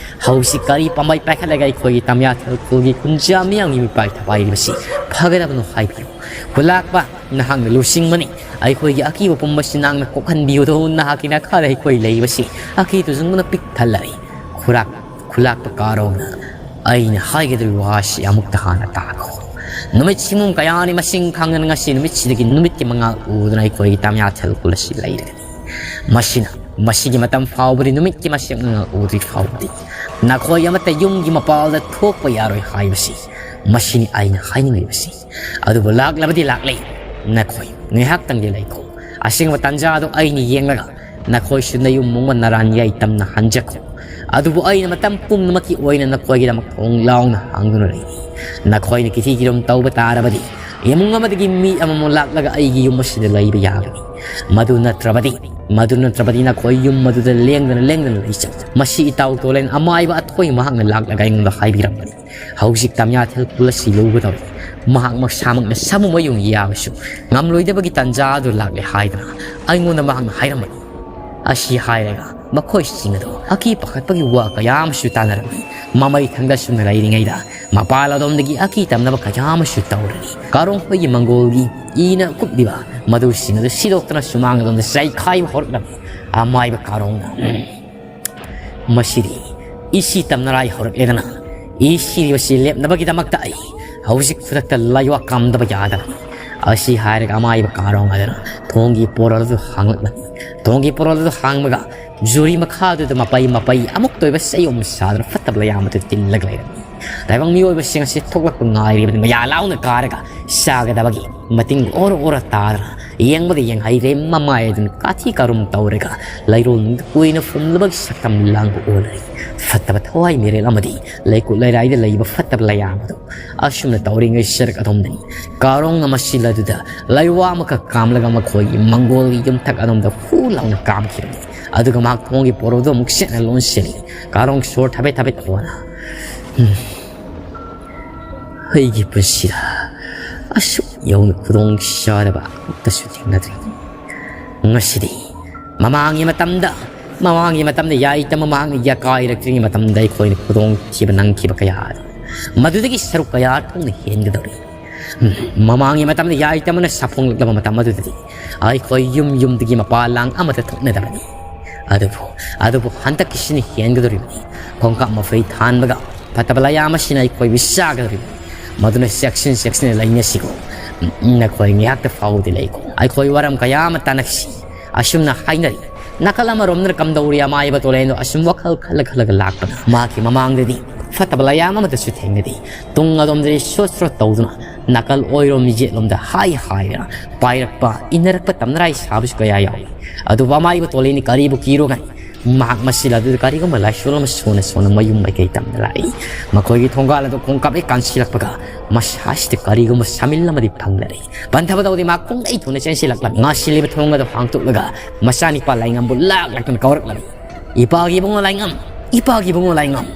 ꯍꯧꯖꯤꯛ ꯀꯔꯤ ꯄꯥꯝꯕꯩ ꯄꯥꯏꯈꯠꯂꯒ ꯑꯩꯈꯣꯏꯒꯤ ꯇꯝꯌꯥꯊꯦꯜ ꯈꯨꯜꯒꯤ ꯀꯨꯟꯖꯥ ꯃꯤꯌꯥꯝꯒꯤ ꯃꯤꯄꯥꯏ ꯊꯋꯥꯏꯔꯤꯕꯁꯤ ꯐꯒꯗꯕꯅꯣ ꯍꯥꯏꯕꯤꯌꯨ꯫ ꯈꯨꯂꯥꯛꯄ, ꯅꯍꯥꯛꯅ ꯂꯨꯆꯤꯡꯕꯅꯤ꯫ ꯑꯩꯈꯣꯏꯒꯤ ꯑꯀꯤꯕ ꯄꯨꯝꯕꯁꯤ ꯅꯍꯥꯛꯅ ꯀꯣꯛꯍꯟꯕꯤꯌꯨꯗꯣ, ꯅꯍꯥꯛꯀꯤ ꯅꯈꯥꯗ ꯑꯩꯈꯣꯏ ꯂꯩꯕꯁꯤ ꯑꯀꯤ ꯇꯨꯖꯨꯡꯕꯅ ꯄꯤꯛ ꯊꯜꯂꯔꯦ"꯫ ꯈꯨꯔꯥꯛ-, ꯈꯨꯂꯥꯛꯄ ꯀꯥꯔꯣꯡꯅ, "ꯑꯩꯅ ꯍꯥꯏꯒꯗꯧꯔꯤꯕ ꯋꯥꯁꯤ ꯑꯃꯨꯛꯇ ꯍꯥꯟꯅ ꯇꯥꯈꯣ꯫ ꯅꯨꯃꯤꯠ ꯁꯤꯃꯨꯝ ꯀꯌꯥꯅꯤ ꯃꯁꯤꯡ ꯈꯪꯗꯅ ꯉꯁꯤ ꯅꯨꯃꯤꯠꯁꯤꯗꯒꯤ ꯅꯨꯃꯤꯠꯀꯤ ꯃꯉꯥꯜ ꯎꯗꯨꯅ ꯑꯩꯈꯣꯏꯒꯤ ꯇꯝꯌꯥꯊꯦꯜ ꯈꯨꯜ ꯑꯁꯤ ꯂꯩꯔꯒꯅꯤ꯫ ꯃꯁꯤꯅ, ꯃꯁꯤꯒꯤ ꯃꯇꯝ ꯐꯥꯎꯕꯗꯤ ꯅꯨꯃꯤꯠꯀꯤ ꯃꯁꯦꯛ ꯃꯉꯥꯜ ꯎꯗ꯭ꯔꯤ ꯐꯥꯎꯕꯗꯤ ꯅꯈꯣꯏ ꯑꯃꯠꯇ ꯌꯨꯝꯒꯤ ꯃꯄꯥꯜꯗ ꯊꯣꯛꯄ ꯌꯥꯔꯣꯏ ꯍꯥꯏꯕꯁꯤ, ꯃꯁꯤꯅꯤ ꯑꯩꯅ ꯍꯥꯏꯅꯤꯡꯂꯤꯕꯁꯤ꯫ ꯑꯗꯨꯕꯨ ꯂꯥꯛꯂꯕꯗꯤ ꯂꯥꯛꯂꯦ꯫ ꯅꯈꯣꯏ ꯉꯥꯏꯍꯥꯛꯇꯪꯗꯤ ꯂꯩꯈꯣ꯫ ꯑꯁꯦꯡꯕ ꯇꯥꯟꯖꯥꯗꯣ ꯑꯩꯅ ꯌꯦꯡꯂꯒ ꯅꯈꯣꯏꯁꯨ ꯅꯌꯨꯝ ꯃꯨꯡꯕ ꯅꯔꯥꯟ ꯌꯥꯏꯇꯝꯅ ꯍꯟꯖꯈꯣ꯫ ꯑꯗꯨꯕꯨ ꯑꯩꯅ ꯃꯇꯝ ꯄꯨꯝꯅꯃꯛꯀꯤ ꯑꯣꯏꯅ ꯅꯈꯣꯏꯒꯤꯗꯃꯛ ꯊꯣꯡ ꯂꯥꯎꯅ ꯍꯥꯡꯗꯨꯅ ꯂꯩꯔꯤ꯫ ꯅꯈꯣꯏꯅ ꯀꯤꯊꯤ ꯀꯤꯔꯣꯝ ꯇꯧꯕ ꯇꯥꯔꯕꯗꯤ ꯏꯃꯨꯡ ꯑꯃꯗꯒꯤ ꯃꯤ ꯑꯃꯃꯝ ꯂꯥꯛꯂꯒ ꯑꯩꯒꯤ ꯌꯨꯝ ꯑꯁꯤꯗ ꯂꯩꯕ ꯌꯥꯒꯅꯤ꯫ ꯃꯗꯨ ꯅꯠꯇ꯭ꯔꯕꯗꯤ, ꯃꯗꯨ ꯅꯠꯇ꯭ꯔꯕꯗꯤ ꯅꯈꯣꯏ ꯌꯨꯝ ꯑꯗꯨꯗ ꯂꯦꯡꯗꯅ ꯂꯦꯡꯗꯅ ꯂꯩꯖꯧ꯫ ꯃꯁꯤ ꯏꯇꯥꯎ ꯇꯣꯂꯦꯟ ꯑꯃꯥꯏꯕ ꯑꯊꯣꯏ ꯃꯍꯥꯛꯅ ꯂꯥꯛꯂꯒ ꯑꯩꯉꯣꯟꯗ ꯍꯥꯏꯕꯤꯔꯝꯕꯅꯤ꯫ ꯍꯧꯖꯤꯛ ꯇꯝꯌꯥꯊꯦꯜ ꯈꯨꯜ ꯑꯁꯤ ꯂꯧꯒꯗꯧꯔꯤ꯫ ꯃꯍꯥꯛ ꯃꯁꯥꯃꯛꯅ ꯁꯥꯃꯨ ꯃꯌꯨꯡ ꯌꯥꯕꯁꯨ ꯉꯝꯂꯣꯏꯗꯕꯒꯤ ꯇꯥꯟꯖꯥ ꯑꯗꯨ ꯂꯥꯛꯂꯦ ꯍꯥꯏꯗꯨꯅ ꯑꯩꯉꯣꯟꯗ ꯃꯍꯥꯛꯅ ꯍꯥꯏꯔꯝꯕꯅꯤ꯫ ꯑꯁꯤ ꯍꯥꯏꯔꯒ ꯃꯈꯣꯏꯁꯤꯡ ꯑꯗꯨ ꯑꯀꯤ ꯄꯥꯈꯠꯄꯒꯤ ꯋꯥ ꯀꯌꯥ ꯑꯃꯁꯨ ꯇꯥꯅꯔꯝꯃꯤ꯫ ꯃꯃꯩ ꯊꯪꯗ ꯁꯨꯝꯅ ꯂꯩꯔꯤꯉꯩꯗ ꯃꯄꯥꯜ ꯑꯗꯣꯝꯗꯒꯤ ꯑꯀꯤ ꯇꯝꯅꯕ ꯀꯌꯥ ꯑꯃꯁꯨ ꯇꯧꯔꯅꯤ꯫ ꯀꯥꯔꯣꯡ ꯍꯣꯏꯒꯤ ꯃꯪꯒꯣꯜꯒꯤ ꯏꯅ ꯀꯨꯞꯂꯤꯕ ꯃꯗꯨꯁꯤꯡ ꯑꯗꯨ ꯁꯤꯗꯣꯛꯇꯨꯅ ꯁꯨꯃꯥꯡ ꯑꯗꯣꯝꯗ ꯆꯥꯏꯈꯥꯏꯕ ꯍꯧꯔꯛꯂꯝꯃꯤ꯫ ꯑꯃꯥꯏꯕ ꯀꯥꯔꯣꯡꯅ, "ꯎꯝ, ꯃꯁꯤꯗꯤ ꯏꯁꯤ ꯇꯝꯅꯔꯥꯏ ꯍꯧꯔꯛꯂꯦꯗꯅ, ꯏ ꯁꯤꯔꯤꯕꯁꯤ ꯂꯦꯞꯅꯕꯒꯤꯗꯃꯛꯇ ꯑꯩ ꯍꯧꯖꯤꯛ ꯈꯨꯗꯛꯇ ꯂꯥꯏꯋꯥ ꯀꯥꯝꯗꯕ ꯌꯥꯗꯕꯅꯤ꯫ ꯑꯁꯤ ꯍꯥꯏꯔꯒ ꯑꯃꯥꯏꯕ ꯀꯥꯔꯣꯡ ꯑꯗꯨꯅ ꯊꯣꯡꯒꯤ ꯄꯣꯔꯣꯜ ꯑꯗꯨ ꯍꯥꯡꯂꯛꯂꯝꯃꯤ꯫ ꯊꯣꯡꯒꯤ ꯄꯣꯔꯣꯜ ꯑꯗꯨ ꯍꯥꯡꯕꯒ ꯖꯨꯔꯤ ꯃꯈꯥꯗꯨꯗ ꯃꯄꯩ ꯃꯄꯩ ꯑꯃꯨꯛꯇ ꯑꯣꯏꯕ ꯆꯩꯌꯣꯝ ꯁꯥꯗꯨꯅ ꯐꯠꯇꯕ ꯂꯥꯏꯌꯥꯝ ꯑꯗꯨ ꯇꯤꯜꯂꯒ ꯂꯩꯔꯝꯃꯤ꯫ ꯇꯥꯏꯕꯪ ꯃꯤꯑꯣꯏꯕꯁꯤꯡ ꯑꯁꯤ ꯊꯣꯛꯂꯛꯄ ꯉꯥꯏꯔꯤꯕꯅꯤ꯫ ꯃꯌꯥ ꯂꯥꯎꯅ ꯀꯥꯔꯒ ꯆꯥꯒꯗꯕꯒꯤ ꯃꯇꯤꯡ ꯑꯣꯔ ꯑꯣꯔ ꯇꯥꯗꯅ ꯌꯦꯡꯕꯗ ꯌꯦꯡꯍꯩꯔꯦ꯫ ꯃꯃꯥꯏ ꯑꯗꯨꯅ ꯀꯥꯊꯤ ꯀꯥꯔꯨꯝ ꯇꯧꯔꯒ ꯂꯩꯔꯣꯜ ꯀꯨꯏꯅ ꯐꯨꯝꯂꯕꯒꯤ ꯁꯛꯇꯝ ꯂꯥꯡꯕ ꯑꯣꯜꯂꯔꯤ꯫ ꯐꯠꯇꯕ ꯊꯋꯥꯏ ꯃꯤꯔꯦꯜ ꯑꯃꯗꯤ ꯂꯩꯀꯨꯠ ꯂꯩꯔꯥꯏꯗ ꯂꯩꯕ ꯐꯠꯇꯕ ꯂꯥꯏꯌꯥꯝ ꯑꯗꯨ ꯑꯁꯨꯝꯅ ꯇꯧꯔꯤꯉꯩ ꯁꯔꯛ ꯑꯗꯣꯝꯗꯅꯤ ꯀꯥꯔꯣꯡ ꯑꯃ ꯁꯤꯜ ꯑꯗꯨꯗ ꯂꯩꯋꯥ ꯑꯃꯈꯛ ꯀꯥꯝꯂꯒ ꯃꯈꯣꯏꯒꯤ ꯃꯪꯒꯣꯜꯒꯤ ꯌꯨꯝꯊꯛ ꯑꯗꯣꯝꯗ ꯍꯨ ꯂꯥꯎꯅ ꯀꯥꯝꯈꯤꯕꯅꯤ꯫ ꯑꯗꯨꯒ ꯃꯍꯥꯛ ꯊꯣꯡꯒꯤ ꯄꯣꯔꯣꯗꯣ ꯑꯃꯨꯛ ꯆꯦꯠꯅ ꯂꯣꯟꯁꯤꯜꯂꯤ꯫ ꯀꯥꯔꯣꯡ ꯁꯣꯔ ꯊꯕꯦꯠ ꯊꯕꯦꯠ ꯍꯣꯅ, "ꯍꯝ, ꯑꯩꯒꯤ ꯄꯨꯟꯁꯤꯗ ꯑꯁꯨꯛ ꯌꯧꯅ ꯈꯨꯗꯣꯡ ꯆꯥꯗꯕ ꯑꯃꯨꯛꯇꯁꯨ ꯊꯦꯡꯅꯗ꯭ꯔꯤ꯫ ꯉꯁꯤꯗꯤ ꯃꯃꯥꯡꯒꯤ ꯃꯇꯝꯗ, ꯃꯃꯥꯡꯒꯤ ꯃꯇꯝꯗ ꯌꯥꯏꯇꯝ ꯃꯃꯥꯡꯅ ꯌꯥꯀꯥꯏꯔꯛꯇ꯭ꯔꯤꯉꯩ ꯃꯇꯝꯗ ꯑꯩꯈꯣꯏꯅ ꯈꯨꯗꯣꯡ ꯊꯤꯕ ꯅꯪꯈꯤꯕ ꯀꯌꯥ ꯑꯗꯨ ꯃꯗꯨꯗꯒꯤ ꯁꯔꯨꯛ ꯀꯌꯥ ꯊꯣꯛꯅ ꯍꯦꯟꯒꯗꯧꯔꯤ꯫ ꯃꯃꯥꯡꯒꯤ ꯃꯇꯝꯗ ꯌꯥꯏꯇꯝꯅ ꯁꯥꯐꯣꯡꯂꯛꯂꯕ ꯃꯇꯝ ꯑꯗꯨꯗꯗꯤ ꯑꯩꯈꯣꯏ ꯌꯨꯝ ꯌꯨꯝꯗꯒꯤ ꯃꯄꯥ ꯂꯥꯡ ꯑꯃꯠꯇ ꯊꯣꯛꯅꯗꯕꯅꯤ꯫ ꯑꯗꯨꯕꯨ, ꯑꯗꯨꯕꯨ ꯍꯟꯗꯛꯀꯤꯁꯤꯅ ꯍꯦꯟꯒꯗꯧꯔꯤꯕꯅꯤ꯫ ꯈꯣꯡꯀꯥꯞ ꯃꯐꯩ ꯊꯥꯟꯕꯒ ꯐꯠꯇꯕ ꯂꯥꯏꯌꯥꯝ ꯑꯁꯤꯅ ꯑꯩꯈꯣꯏꯕꯨ ꯆꯥꯒꯗꯧꯔꯤꯕꯅꯤ꯫ ꯃꯗꯨꯅ ꯆꯦꯛꯁꯤꯟ ꯆꯦꯛꯁꯤꯟꯅ ꯂꯩꯅꯁꯤꯀꯣ꯫ ꯅꯈꯣꯏ ꯉꯥꯏꯍꯥꯛꯇ ꯐꯥꯎꯕꯗꯤ ꯂꯩꯀꯣ꯫ ꯑꯩꯈꯣꯏ ꯋꯥꯔꯝ ꯀꯌꯥ ꯑꯃ ꯇꯥꯟꯅꯈꯤꯁꯤ꯫" ꯑꯁꯨꯝꯅ ꯍꯥꯏꯅꯔꯤ꯫ ꯅꯥꯀꯜ ꯑꯃꯔꯣꯝꯗꯅ ꯀꯝꯗꯧꯔꯤ ꯑꯃꯥꯏꯕ ꯇꯣꯂꯦꯟꯗꯣ ꯑꯁꯨꯝ ꯋꯥꯈꯜ ꯈꯜꯂ ꯈꯜꯂꯒ ꯂꯥꯛꯄꯅ ꯃꯍꯥꯛꯀꯤ ꯃꯃꯥꯡꯗꯗꯤ ꯐꯠꯇꯕ ꯂꯥꯏꯌꯥꯝ ꯑꯃꯠꯇꯁꯨ ꯊꯦꯡꯅꯗꯦ꯫ ꯇꯨꯡ ꯑꯗꯣꯝꯗꯗꯤ ꯁ꯭ꯔꯣꯠ ꯁ꯭ꯔꯣꯠ ꯇꯧꯗꯨꯅ ꯅꯥꯀꯜ ꯑꯣꯏꯔꯣꯝ ꯃꯤꯖꯦꯠꯂꯣꯝꯗ ꯍꯥꯏ ꯍꯥꯏꯗꯅ ꯄꯥꯏꯔꯛꯄ, ꯏꯟꯅꯔꯛꯄ ꯇꯝꯅꯔꯥꯏ ꯁꯥꯕꯁꯨ ꯀꯌꯥ ꯌꯥꯎꯏ꯫ ꯑꯗꯨꯕꯨ ꯑꯃꯥꯏꯕ ꯇꯣꯂꯦꯟꯗꯤ ꯀꯔꯤꯕꯨ ꯀꯤꯔꯨꯒꯅꯤ? ꯃꯍꯥꯛ ꯃꯁꯤ ꯂꯥꯗꯨꯗ ꯀꯔꯤꯒꯨꯝꯕ ꯂꯥꯏꯁꯣꯟ ꯑꯃ ꯁꯣꯟꯅ ꯁꯣꯟꯅ ꯃꯌꯨꯝ ꯃꯥꯏꯀꯩ ꯇꯝꯅ ꯂꯥꯛꯏ꯫ ꯃꯈꯣꯏꯒꯤ ꯊꯣꯡꯒꯥꯜ ꯑꯗꯨ ꯈꯣꯡꯀꯥꯞ ꯍꯦꯛ ꯀꯥꯟꯁꯤꯜꯂꯛꯄꯒ ꯃꯁꯥꯁꯤꯗ ꯀꯔꯤꯒꯨꯝꯕ ꯁꯥꯃꯤꯜ ꯑꯃꯗꯤ ꯐꯪꯂꯔꯦ꯫ ꯄꯟꯊꯕ ꯇꯧꯗꯦ, ꯃꯍꯥꯛ ꯈꯣꯡꯗꯩ ꯊꯨꯅ ꯆꯦꯟꯁꯤꯜꯂꯛꯂꯝꯃꯤ꯫ ꯉꯥꯁꯤꯜꯂꯤꯕ ꯊꯣꯡ ꯑꯗꯨ ꯍꯥꯡꯇꯣꯛꯂꯒ ꯃꯆꯥꯅꯤꯄꯥ ꯂꯥꯏꯉꯝꯕꯨ ꯂꯥꯛ ꯂꯥꯛꯇꯨꯅ ꯀꯧꯔꯛꯂꯝꯃꯤ꯫ "ꯏꯄꯥꯒꯤ ꯏꯕꯨꯡꯉꯣ ꯂꯥꯏꯉꯝ! ꯏꯄꯥꯒꯤ ꯏꯕꯨꯡꯉꯣ ꯂꯥꯏꯉꯝ!"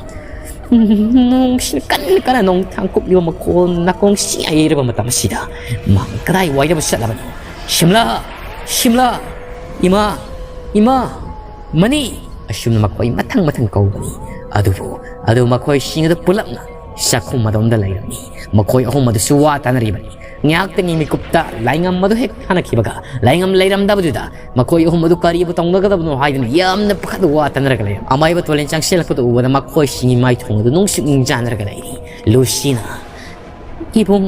ꯅꯣꯡꯁꯤꯅ ꯀꯟꯅ ꯀꯟꯅ ꯅꯣꯡ ꯊꯥꯡꯀꯨꯞꯂꯤꯕ ꯃꯈꯣꯜ ꯅꯥꯀꯣꯡ ꯁꯤ ꯍꯩꯔꯕ ꯃꯇꯝ ꯑꯁꯤꯗ ꯃꯍꯥꯛ ꯀꯗꯥꯏꯋꯥꯏꯗꯕꯨ ꯆꯠꯂꯕꯅꯣ? "ꯁꯤꯝꯂꯥ! ꯁꯤꯝꯂꯥ! ꯏꯃꯥ! ꯏꯃꯥ! ꯃꯅꯤ!" ꯑꯁꯨꯝꯅ ꯃꯈꯣꯏ ꯃꯊꯪ ꯃꯊꯪ ꯀꯧꯕꯅꯤ꯫ ꯑꯗꯨꯕꯨ, ꯑꯗꯨ ꯃꯈꯣꯏꯁꯤꯡ ꯑꯗꯨ ꯄꯨꯂꯞꯅ ꯆꯥꯛꯈꯨꯝ ꯑꯗꯣꯝꯗ ꯂꯩꯔꯝꯃꯤ꯫ ꯃꯈꯣꯏ ꯑꯍꯨꯝ ꯑꯗꯨꯁꯨ ꯋꯥ ꯇꯥꯅꯔꯤꯕꯅꯤ꯫ ꯉꯥꯏꯍꯥꯛꯇꯪꯒꯤ ꯃꯤꯀꯨꯞꯇ ꯂꯥꯏꯉꯝ ꯑꯗꯨ ꯍꯦꯛ ꯊꯥꯅꯈꯤꯕꯒ, ꯂꯥꯏꯉꯝ ꯂꯩꯔꯝꯗꯕꯗꯨꯗ ꯃꯈꯣꯏ ꯑꯍꯨꯝ ꯑꯗꯨ ꯀꯔꯤꯕꯨ ꯇꯧꯅꯒꯗꯕꯅꯣ ꯍꯥꯏꯗꯨꯅ ꯌꯥꯝꯅ ꯄꯥꯈꯠ ꯋꯥ ꯇꯅꯔꯒ ꯂꯩꯔꯝ꯫ ꯑꯃꯥꯏꯕ ꯇꯣꯂꯦꯟ ꯆꯪꯁꯤꯜꯂꯛꯄꯗꯨ ꯎꯕꯗ ꯃꯈꯣꯏꯁꯤꯡꯒꯤ ꯃꯥꯏꯊꯣꯡ ꯑꯗꯨ ꯅꯨꯡꯁꯨꯛ ꯅꯤꯡꯖꯥꯅꯔꯒ ꯂꯩꯔꯤ꯫ ꯂꯨꯁꯤꯅ, "ꯏꯕꯨꯡ,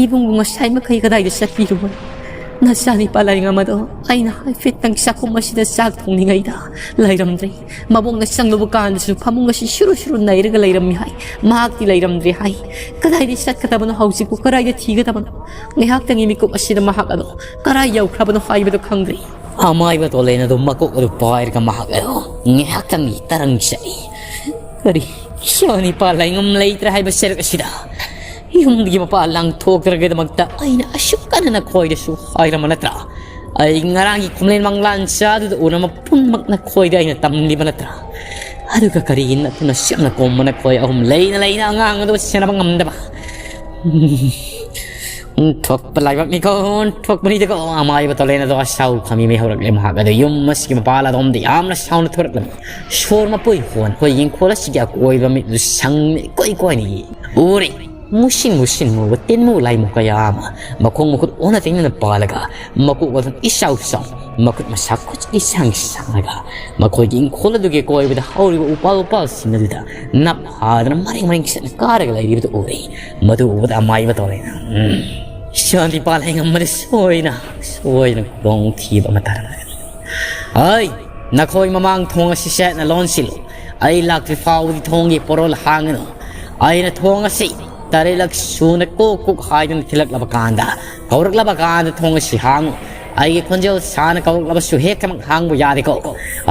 ꯏꯕꯨꯡꯕꯨ ꯉꯁꯥꯏ ꯃꯈꯩ ꯀꯗꯥꯏꯗ ꯆꯠꯄꯤꯔꯨꯕꯅꯣ? ꯅꯆꯥꯅꯤꯄꯥ ꯂꯥꯏꯉꯝ ꯑꯗꯣ ꯑꯩꯅ ꯍꯥꯏꯐꯦꯠꯇꯪ ꯆꯥꯛꯈꯨꯝ ꯑꯁꯤꯗ ꯆꯥꯛ ꯊꯣꯡꯂꯤꯉꯩꯗ ꯂꯩꯔꯝꯗ꯭ꯔꯦ꯫ ꯃꯕꯣꯛꯅ ꯆꯪꯂꯨꯕ ꯀꯥꯟꯗꯁꯨ ꯐꯃꯨꯡ ꯑꯁꯤ ꯁꯨꯔꯨ ꯁꯨꯔꯨ ꯅꯩꯔꯒ ꯂꯩꯔꯝꯃꯤ ꯍꯥꯏ꯫ ꯃꯍꯥꯛꯇꯤ ꯂꯩꯔꯝꯗ꯭ꯔꯦ ꯍꯥꯏ꯫ ꯀꯗꯥꯏꯗ ꯆꯠꯀꯗꯕꯅꯣ ꯍꯧꯖꯤꯛꯄꯨ? ꯀꯗꯥꯏꯗ ꯊꯤꯒꯗꯕꯅꯣ? ꯉꯥꯏꯍꯥꯛꯇꯪꯒꯤ ꯃꯤꯀꯨꯞ ꯑꯁꯤꯗ ꯃꯍꯥꯛ ꯑꯗꯣ ꯀꯗꯥꯏ ꯌꯧꯈ꯭ꯔꯕꯅꯣ ꯍꯥꯏꯕꯗꯨ ꯈꯪꯗ꯭ꯔꯦ꯫" ꯑꯃꯥꯏꯕ ꯇꯣꯂꯦꯟ ꯑꯗꯨ ꯃꯀꯣꯛ ꯑꯗꯨ ꯄꯥꯏꯔꯒ ꯃꯍꯥꯛ ꯑꯗꯣ ꯉꯥꯏꯍꯥꯛꯇꯪꯒꯤ ꯇꯔꯪ ꯆꯠꯂꯤ꯫ "ꯀꯔꯤ? ꯏꯆꯥꯅꯤꯄꯥ ꯂꯥꯏꯉꯝ ꯂꯩꯇ꯭ꯔꯦ ꯍꯥꯏꯕ ꯁꯔꯨꯛ ꯑꯁꯤꯗ ꯌꯨꯝꯗꯒꯤ ꯃꯄꯥ ꯂꯥꯡꯊꯣꯛꯇ꯭ꯔꯒꯤꯗꯃꯛꯇ ꯑꯩꯅ ꯑꯁꯨꯛ ꯀꯟꯅ ꯅꯈꯣꯏꯗꯁꯨ ꯍꯥꯏꯔꯝꯕ ꯅꯠꯇ꯭ꯔꯥ? ꯑꯩ ꯉꯔꯥꯡꯒꯤ ꯈꯨꯝꯂꯦꯟ ꯃꯪꯂꯥꯟ ꯆꯥꯗꯨꯗ ꯎꯔꯝꯕ ꯄꯨꯝꯅꯃꯛ ꯅꯈꯣꯏꯗ ꯑꯩꯅ ꯇꯝꯂꯤꯕ ꯅꯠꯇ꯭ꯔꯥ? ꯑꯗꯨꯒ ꯀꯔꯤꯒꯤ ꯅꯠꯇꯅ ꯁꯦꯝꯅ ꯀꯣꯝꯕ ꯅꯈꯣꯏ ꯑꯍꯨꯝ ꯂꯩꯅ ꯂꯩꯅ ꯑꯉꯥꯡ ꯑꯗꯨ ꯁꯦꯟꯅꯕ ꯉꯝꯗꯕ?" "ꯎꯝ, ꯊꯣꯛꯄ ꯂꯥꯏꯕꯛꯅꯤꯀꯣ, ꯊꯣꯛꯄꯅꯤꯗꯀꯣ꯫" ꯑꯃꯥꯏꯕ ꯇꯣꯂꯦꯟ ꯑꯗꯣ ꯑꯁꯥꯎ ꯈꯥꯃꯤ ꯃꯩ ꯍꯧꯔꯛꯂꯦ꯫ ꯃꯍꯥꯛ ꯑꯗꯨ ꯌꯨꯝ ꯑꯁꯤꯒꯤ ꯃꯄꯥꯜ ꯑꯗꯣꯝꯗ ꯌꯥꯝꯅ ꯁꯥꯎꯅ ꯊꯣꯔꯛꯂꯝꯃꯤ꯫ ꯁꯣꯔ ꯃꯄꯣꯏ ꯍꯣꯟ ꯑꯩꯈꯣꯏ ꯌꯦꯡꯈꯣꯜ ꯑꯁꯤꯒꯤ ꯑꯀꯣꯏꯕ ꯃꯤꯠꯇꯨ ꯁꯪ ꯏꯀꯣꯏ ꯀꯣꯏꯅ ꯌꯦꯡ ꯎꯔꯦ꯫ ꯃꯨꯁꯤꯟ ꯃꯨꯁꯤꯟ ꯃꯨꯕ ꯇꯤꯟꯃꯨ ꯂꯥꯏꯃꯨ ꯀꯌꯥ ꯑꯃ ꯃꯈꯣꯡ ꯃꯈꯨꯠ ꯑꯣꯟꯅ ꯇꯩꯅꯅ ꯄꯥꯜꯂꯒ, ꯃꯀꯣꯛ ꯃꯊꯛ ꯏꯆꯥꯎ ꯆꯥꯎ, ꯃꯈꯨꯠ ꯃꯁꯥ ꯈꯨꯠ ꯏꯁꯥꯡ ꯁꯥꯡꯂꯒ, ꯃꯈꯣꯏꯒꯤ ꯏꯪꯈꯣꯜ ꯑꯗꯨꯒꯤ ꯀꯣꯏꯕꯗ ꯍꯧꯔꯤꯕ ꯎꯄꯥꯜ ꯋꯥꯄꯥꯜꯁꯤꯡ ꯑꯗꯨꯗ ꯅꯞ ꯍꯥꯗꯅ ꯃꯔꯦꯡ ꯃꯔꯦꯡ ꯆꯠꯅ ꯀꯥꯔꯒ ꯂꯩꯔꯤꯕꯗꯨ ꯎꯔꯦ꯫ ꯃꯗꯨ ꯎꯕꯗ ꯑꯃꯥꯏꯕ ꯇꯣꯂꯦꯟ, "ꯎꯝ, ꯏꯆꯥꯅꯤꯄꯥ ꯂꯥꯏꯉꯝ ꯑꯗꯨ ꯁꯣꯏꯅ, ꯁꯣꯏꯅ ꯈꯨꯗꯣꯡ ꯊꯤꯕ ꯑꯃ ꯇꯥꯔꯝꯂꯒꯅꯤ꯫ ꯍꯩ, ꯅꯈꯣꯏ ꯃꯃꯥꯡ ꯊꯣꯡ ꯑꯁꯤ ꯆꯦꯠꯅ ꯂꯣꯟꯁꯤꯜꯂꯨ꯫ ꯑꯩ ꯂꯥꯛꯇ꯭ꯔꯤ ꯐꯥꯎꯕꯗꯤ ꯊꯣꯡꯒꯤ ꯄꯣꯔꯣꯜ ꯍꯥꯡꯒꯅꯨ꯫ ꯑꯩꯅ ꯊꯣꯡ ꯑꯁꯤ ꯇꯔꯦꯠꯂꯛ ꯁꯨꯅ ꯀꯣꯛ ꯀꯣꯛ ꯍꯥꯏꯗꯨꯅ ꯊꯤꯜꯂꯛꯂꯕ ꯀꯥꯟꯗ, ꯀꯧꯔꯛꯂꯕ ꯀꯥꯟꯗ ꯊꯣꯡ ꯑꯁꯤ ꯍꯥꯡꯉꯨ꯫ ꯑꯩꯒꯤ ꯈꯣꯟꯖꯦꯜ ꯁꯥꯅ ꯀꯧꯔꯛꯂꯕꯁꯨ ꯍꯦꯛꯇꯃꯛ ꯍꯥꯡꯕ ꯌꯥꯗꯦꯀꯣ꯫"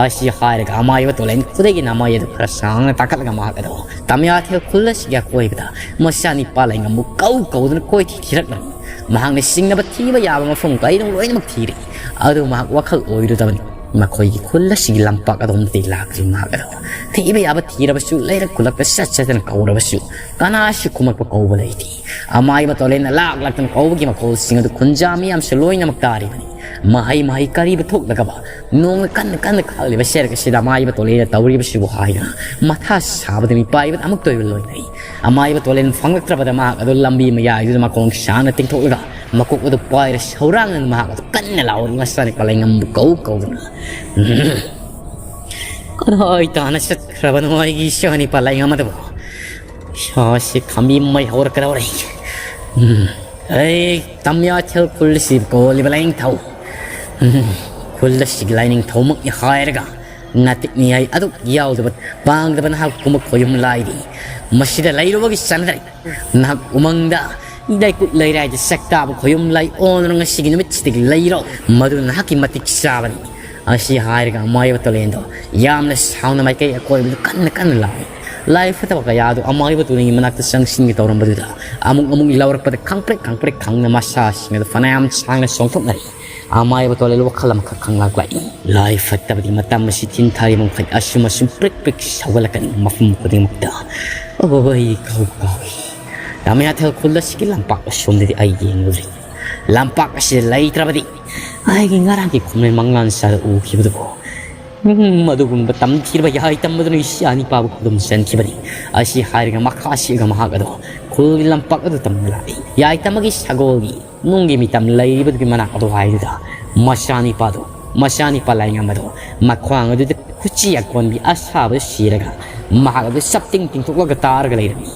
ꯑꯁꯤ ꯍꯥꯏꯔꯒ ꯑꯃꯥꯏꯕ ꯇꯣꯂꯦꯟ ꯈꯨꯗꯩꯒꯤ ꯅꯃꯥꯏ ꯑꯗꯨ ꯈꯔ ꯁꯥꯡꯅ ꯇꯥꯈꯠꯂꯒ ꯃꯍꯥꯛ ꯑꯗꯣ ꯇꯝꯌꯥꯊꯦꯜ ꯈꯨꯜ ꯑꯁꯤꯒꯤ ꯑꯀꯣꯏꯕꯗ ꯃꯆꯥꯅꯤꯄꯥ ꯂꯥꯏꯉꯝꯕꯨ ꯀꯧ ꯀꯧꯗꯨꯅ ꯀꯣꯏꯊꯤ ꯊꯤꯔꯛꯂꯝꯃꯤ꯫ ꯃꯍꯥꯛꯅ ꯆꯤꯡꯅꯕ ꯊꯤꯕ ꯌꯥꯕ ꯃꯐꯝ ꯀꯩꯗꯧ ꯂꯣꯏꯅꯃꯛ ꯊꯤꯔꯦ꯫ ꯑꯗꯨ ꯃꯍꯥꯛ ꯋꯥꯈꯜ ꯑꯣꯏꯔꯨꯗꯕꯅꯤ꯫ ꯃꯈꯣꯏꯒꯤ ꯈꯨꯜ ꯑꯁꯤꯒꯤ ꯂꯝꯄꯥꯛ ꯑꯗꯣꯝꯗꯗꯤ ꯂꯥꯛꯇ꯭ꯔꯤ꯫ ꯃꯍꯥꯛ ꯑꯗꯣ ꯊꯤꯕ ꯌꯥꯕ ꯊꯤꯔꯕꯁꯨ, ꯂꯩꯔꯛ ꯈꯨꯜꯂꯛꯇ ꯆꯠ ꯆꯠꯇꯅ ꯀꯧꯔꯕꯁꯨ ꯀꯅꯥꯁꯨ ꯈꯨꯝꯃꯛꯄ ꯀꯧꯕ ꯂꯩꯇꯦ꯫ ꯑꯃꯥꯏꯕ ꯇꯣꯂꯦꯟꯅ ꯂꯥꯛ ꯂꯥꯛꯇꯅ ꯀꯧꯕꯒꯤ ꯃꯈꯣꯜꯁꯤꯡ ꯑꯗꯨ ꯈꯨꯟꯖꯥ ꯃꯤꯌꯥꯝꯁꯨ ꯂꯣꯏꯅꯃꯛ ꯇꯥꯔꯤꯕꯅꯤ꯫ ꯃꯍꯩ ꯃꯍꯩ ꯀꯔꯤꯕꯨ ꯊꯣꯛꯂꯒꯕ ꯅꯣꯡꯅ ꯀꯟꯅ ꯀꯟꯅ ꯈꯥꯛꯂꯤꯕ ꯁꯦꯔꯛ ꯑꯁꯤꯗ ꯑꯃꯥꯏꯕ ꯇꯣꯂꯦꯟꯅ ꯇꯧꯔꯤꯕꯁꯤꯕꯨ ꯍꯥꯏꯗꯨꯅ ꯃꯊꯥ ꯁꯥꯕꯗ ꯃꯤꯄꯥꯏꯕꯗ ꯑꯃꯨꯛꯇ ꯑꯣꯏꯕ ꯂꯣꯏꯅꯔꯤ꯫ ꯑꯃꯥꯏꯕ ꯇꯣꯂꯦꯟ ꯐꯪꯂꯛꯇ꯭ꯔꯕꯗ ꯃꯍꯥꯛ ꯑꯗꯨ ꯂꯝꯕꯤ ꯃꯌꯥꯏꯗꯨꯗ ꯃꯈꯣꯡ ꯁꯥꯡꯅ ꯇꯤꯡꯊꯣꯛꯂꯒ ꯃꯀꯣꯛ ꯑꯗꯨ ꯄꯥꯏꯔ ꯁꯧꯔꯥꯡꯅ ꯃꯍꯥꯛ ꯑꯗꯨ ꯀꯟꯅ ꯂꯥꯎꯔꯤ꯫ ꯃꯆꯥꯅꯨꯄꯥ ꯂꯩꯉꯝꯕꯨ ꯀꯧ ꯀꯧꯗꯨꯅ, "ꯎꯝ, ꯀꯗꯥꯏ ꯇꯥꯅ ꯆꯠꯈ꯭ꯔꯕꯅꯣ ꯑꯩꯒꯤ ꯏꯆꯥꯅꯨꯄꯥ ꯂꯩꯉꯝ ꯑꯗꯨꯕꯨ? ꯏꯁꯥꯁꯤ ꯈꯥꯝꯕꯤ ꯃꯩ ꯍꯧꯔꯛꯀꯗꯧꯔꯦ꯫ ꯎꯝ, ꯑꯩ ꯇꯝꯌꯥꯊꯦꯜ ꯈꯨꯜ ꯑꯁꯤ ꯀꯣꯜꯂꯤꯕ ꯂꯥꯏꯅꯤꯡꯊꯧ, ꯎꯝ, ꯈꯨꯜ ꯑꯁꯤꯒꯤ ꯂꯥꯏꯅꯤꯡꯊꯧꯃꯛꯅꯤ ꯍꯥꯏꯔꯒ ꯅꯥꯇꯤꯛ ꯅꯤꯌꯥꯏ ꯑꯗꯨꯛ ꯌꯥꯎꯗꯕ ꯄꯥꯡꯗꯕ ꯅꯍꯥꯛꯀꯨꯝꯕ ꯈꯣꯌꯨꯝ ꯂꯥꯏꯗꯤ ꯃꯁꯤꯗ ꯂꯩꯔꯨꯕꯒꯤ ꯆꯥꯟꯅꯗ꯭ꯔꯦ꯫ ꯅꯍꯥꯛ ꯎꯃꯪꯗ ꯂꯩꯀꯨꯠ ꯂꯩꯔꯥꯏꯗ ꯁꯛꯇꯥꯕ ꯈꯣꯌꯨꯝ ꯂꯥꯏ ꯑꯣꯟꯗꯨꯅ ꯉꯁꯤꯒꯤ ꯅꯨꯃꯤꯠꯁꯤꯗꯒꯤ ꯂꯩꯔꯣ꯫ ꯃꯗꯨ ꯅꯍꯥꯛꯀꯤ ꯃꯇꯤꯛ ꯆꯥꯕꯅꯤ"꯫ ꯑꯁꯤ ꯍꯥꯏꯔꯒ ꯑꯃꯥꯏꯕ ꯇꯣꯂꯦꯟꯗꯣ ꯌꯥꯝꯅ ꯁꯥꯎꯅ ꯃꯥꯏꯀꯩ ꯑꯀꯣꯏꯕꯗ ꯀꯟꯅ ꯀꯟꯅ ꯂꯥꯎꯏ꯫ ꯂꯥꯏ ꯐꯠꯇꯕ ꯀꯌꯥ ꯑꯗꯨ ꯑꯃꯥꯏꯕ ꯇꯣꯂꯦꯟꯒꯤ ꯃꯅꯥꯛꯇ ꯆꯪꯁꯤꯟꯒꯦ ꯇꯧꯔꯝꯕꯗꯨꯗ ꯑꯃꯨꯛ ꯑꯃꯨꯛ ꯂꯧꯔꯛꯄꯗ ꯈꯪꯄ꯭ꯔꯦꯛ ꯈꯪꯄ꯭ꯔꯦꯛ ꯈꯪꯅ ꯃꯁꯥꯁꯤꯡ ꯑꯗꯨ ꯐꯅꯌꯥꯝ ꯁꯥꯡꯅ ꯆꯣꯡꯊꯣꯛꯅꯔꯤ꯫ ꯑꯃꯥꯏꯕ ꯇꯣꯂꯦꯟ ꯋꯥꯈꯜ ꯑꯃꯈꯛ ꯈꯪꯂꯛꯂꯛꯏ꯫ ꯂꯥꯏ ꯐꯠꯇꯕꯗꯤ ꯃꯇꯝ ꯑꯁꯤ ꯊꯤꯟꯊꯔꯤꯕ ꯃꯈꯩ ꯑꯁꯨꯝ ꯑꯁꯨꯝ ꯄ꯭ꯔꯤꯛ ꯄ꯭ꯔꯤꯛ ꯁꯧꯒꯠꯂꯛꯀꯅꯤ꯫ ꯃꯐꯝ ꯈꯨꯗꯤꯡꯃꯛꯇ ꯑꯣꯏ ꯀꯧ ꯀꯧꯏ꯫ ꯇꯝꯌꯥꯊꯦꯜ ꯈꯨꯜ ꯑꯁꯤꯒꯤ ꯂꯝꯄꯥꯛ ꯑꯁꯣꯝꯗꯗꯤ ꯑꯩ ꯌꯦꯡꯂꯨꯔꯦ꯫ ꯂꯝꯄꯥꯛ ꯑꯁꯤꯗ ꯂꯩꯇ꯭ꯔꯕꯗꯤ ꯑꯩꯒꯤ ꯉꯔꯥꯡꯒꯤ ꯈꯨꯝꯂꯩ ꯃꯪꯂꯥꯟ ꯁꯥꯗ ꯎꯈꯤꯕꯗꯨꯕꯨ, ꯎꯝ, ꯃꯗꯨꯒꯨꯝꯕ ꯇꯝꯊꯤꯔꯕ ꯌꯥꯏ ꯇꯝꯕꯗꯨꯅ ꯏꯆꯥ ꯅꯤꯄꯥꯕꯨ ꯈꯨꯗꯨꯝ ꯆꯟꯈꯤꯕꯅꯤ꯫ ꯑꯁꯤ ꯍꯥꯏꯔꯒ ꯃꯈꯥ ꯁꯤꯒ ꯃꯍꯥꯛ ꯑꯗꯣ ꯈꯨꯜꯒꯤ ꯂꯝꯄꯥꯛ ꯑꯗꯨ ꯇꯝꯅ ꯂꯥꯛꯏ꯫ ꯌꯥꯏ ꯇꯝꯕꯒꯤ ꯁꯒꯣꯜꯒꯤ ꯅꯨꯡꯒꯤ ꯃꯤꯇꯝ ꯂꯩꯔꯤꯕꯗꯨꯒꯤ ꯃꯅꯥꯛ ꯑꯗꯨ ꯍꯥꯏꯗꯨꯗ ꯃꯆꯥꯅꯤꯄꯥꯗꯣ, ꯃꯆꯥꯅꯤꯄꯥ ꯂꯥꯏꯉꯝ ꯑꯗꯣ ꯃꯈ꯭ꯋꯥꯡ ꯑꯗꯨꯗ ꯈꯨꯆꯤ ꯑꯀꯣꯟꯕꯤ ꯑꯁꯥꯕꯗ ꯁꯤꯔꯒ ꯃꯍꯥꯛ ꯑꯗꯨ ꯆꯞꯇꯤꯡ ꯇꯤꯡꯊꯣꯛꯂꯒ ꯇꯥꯔꯒ ꯂꯩꯔꯝꯃꯤ꯫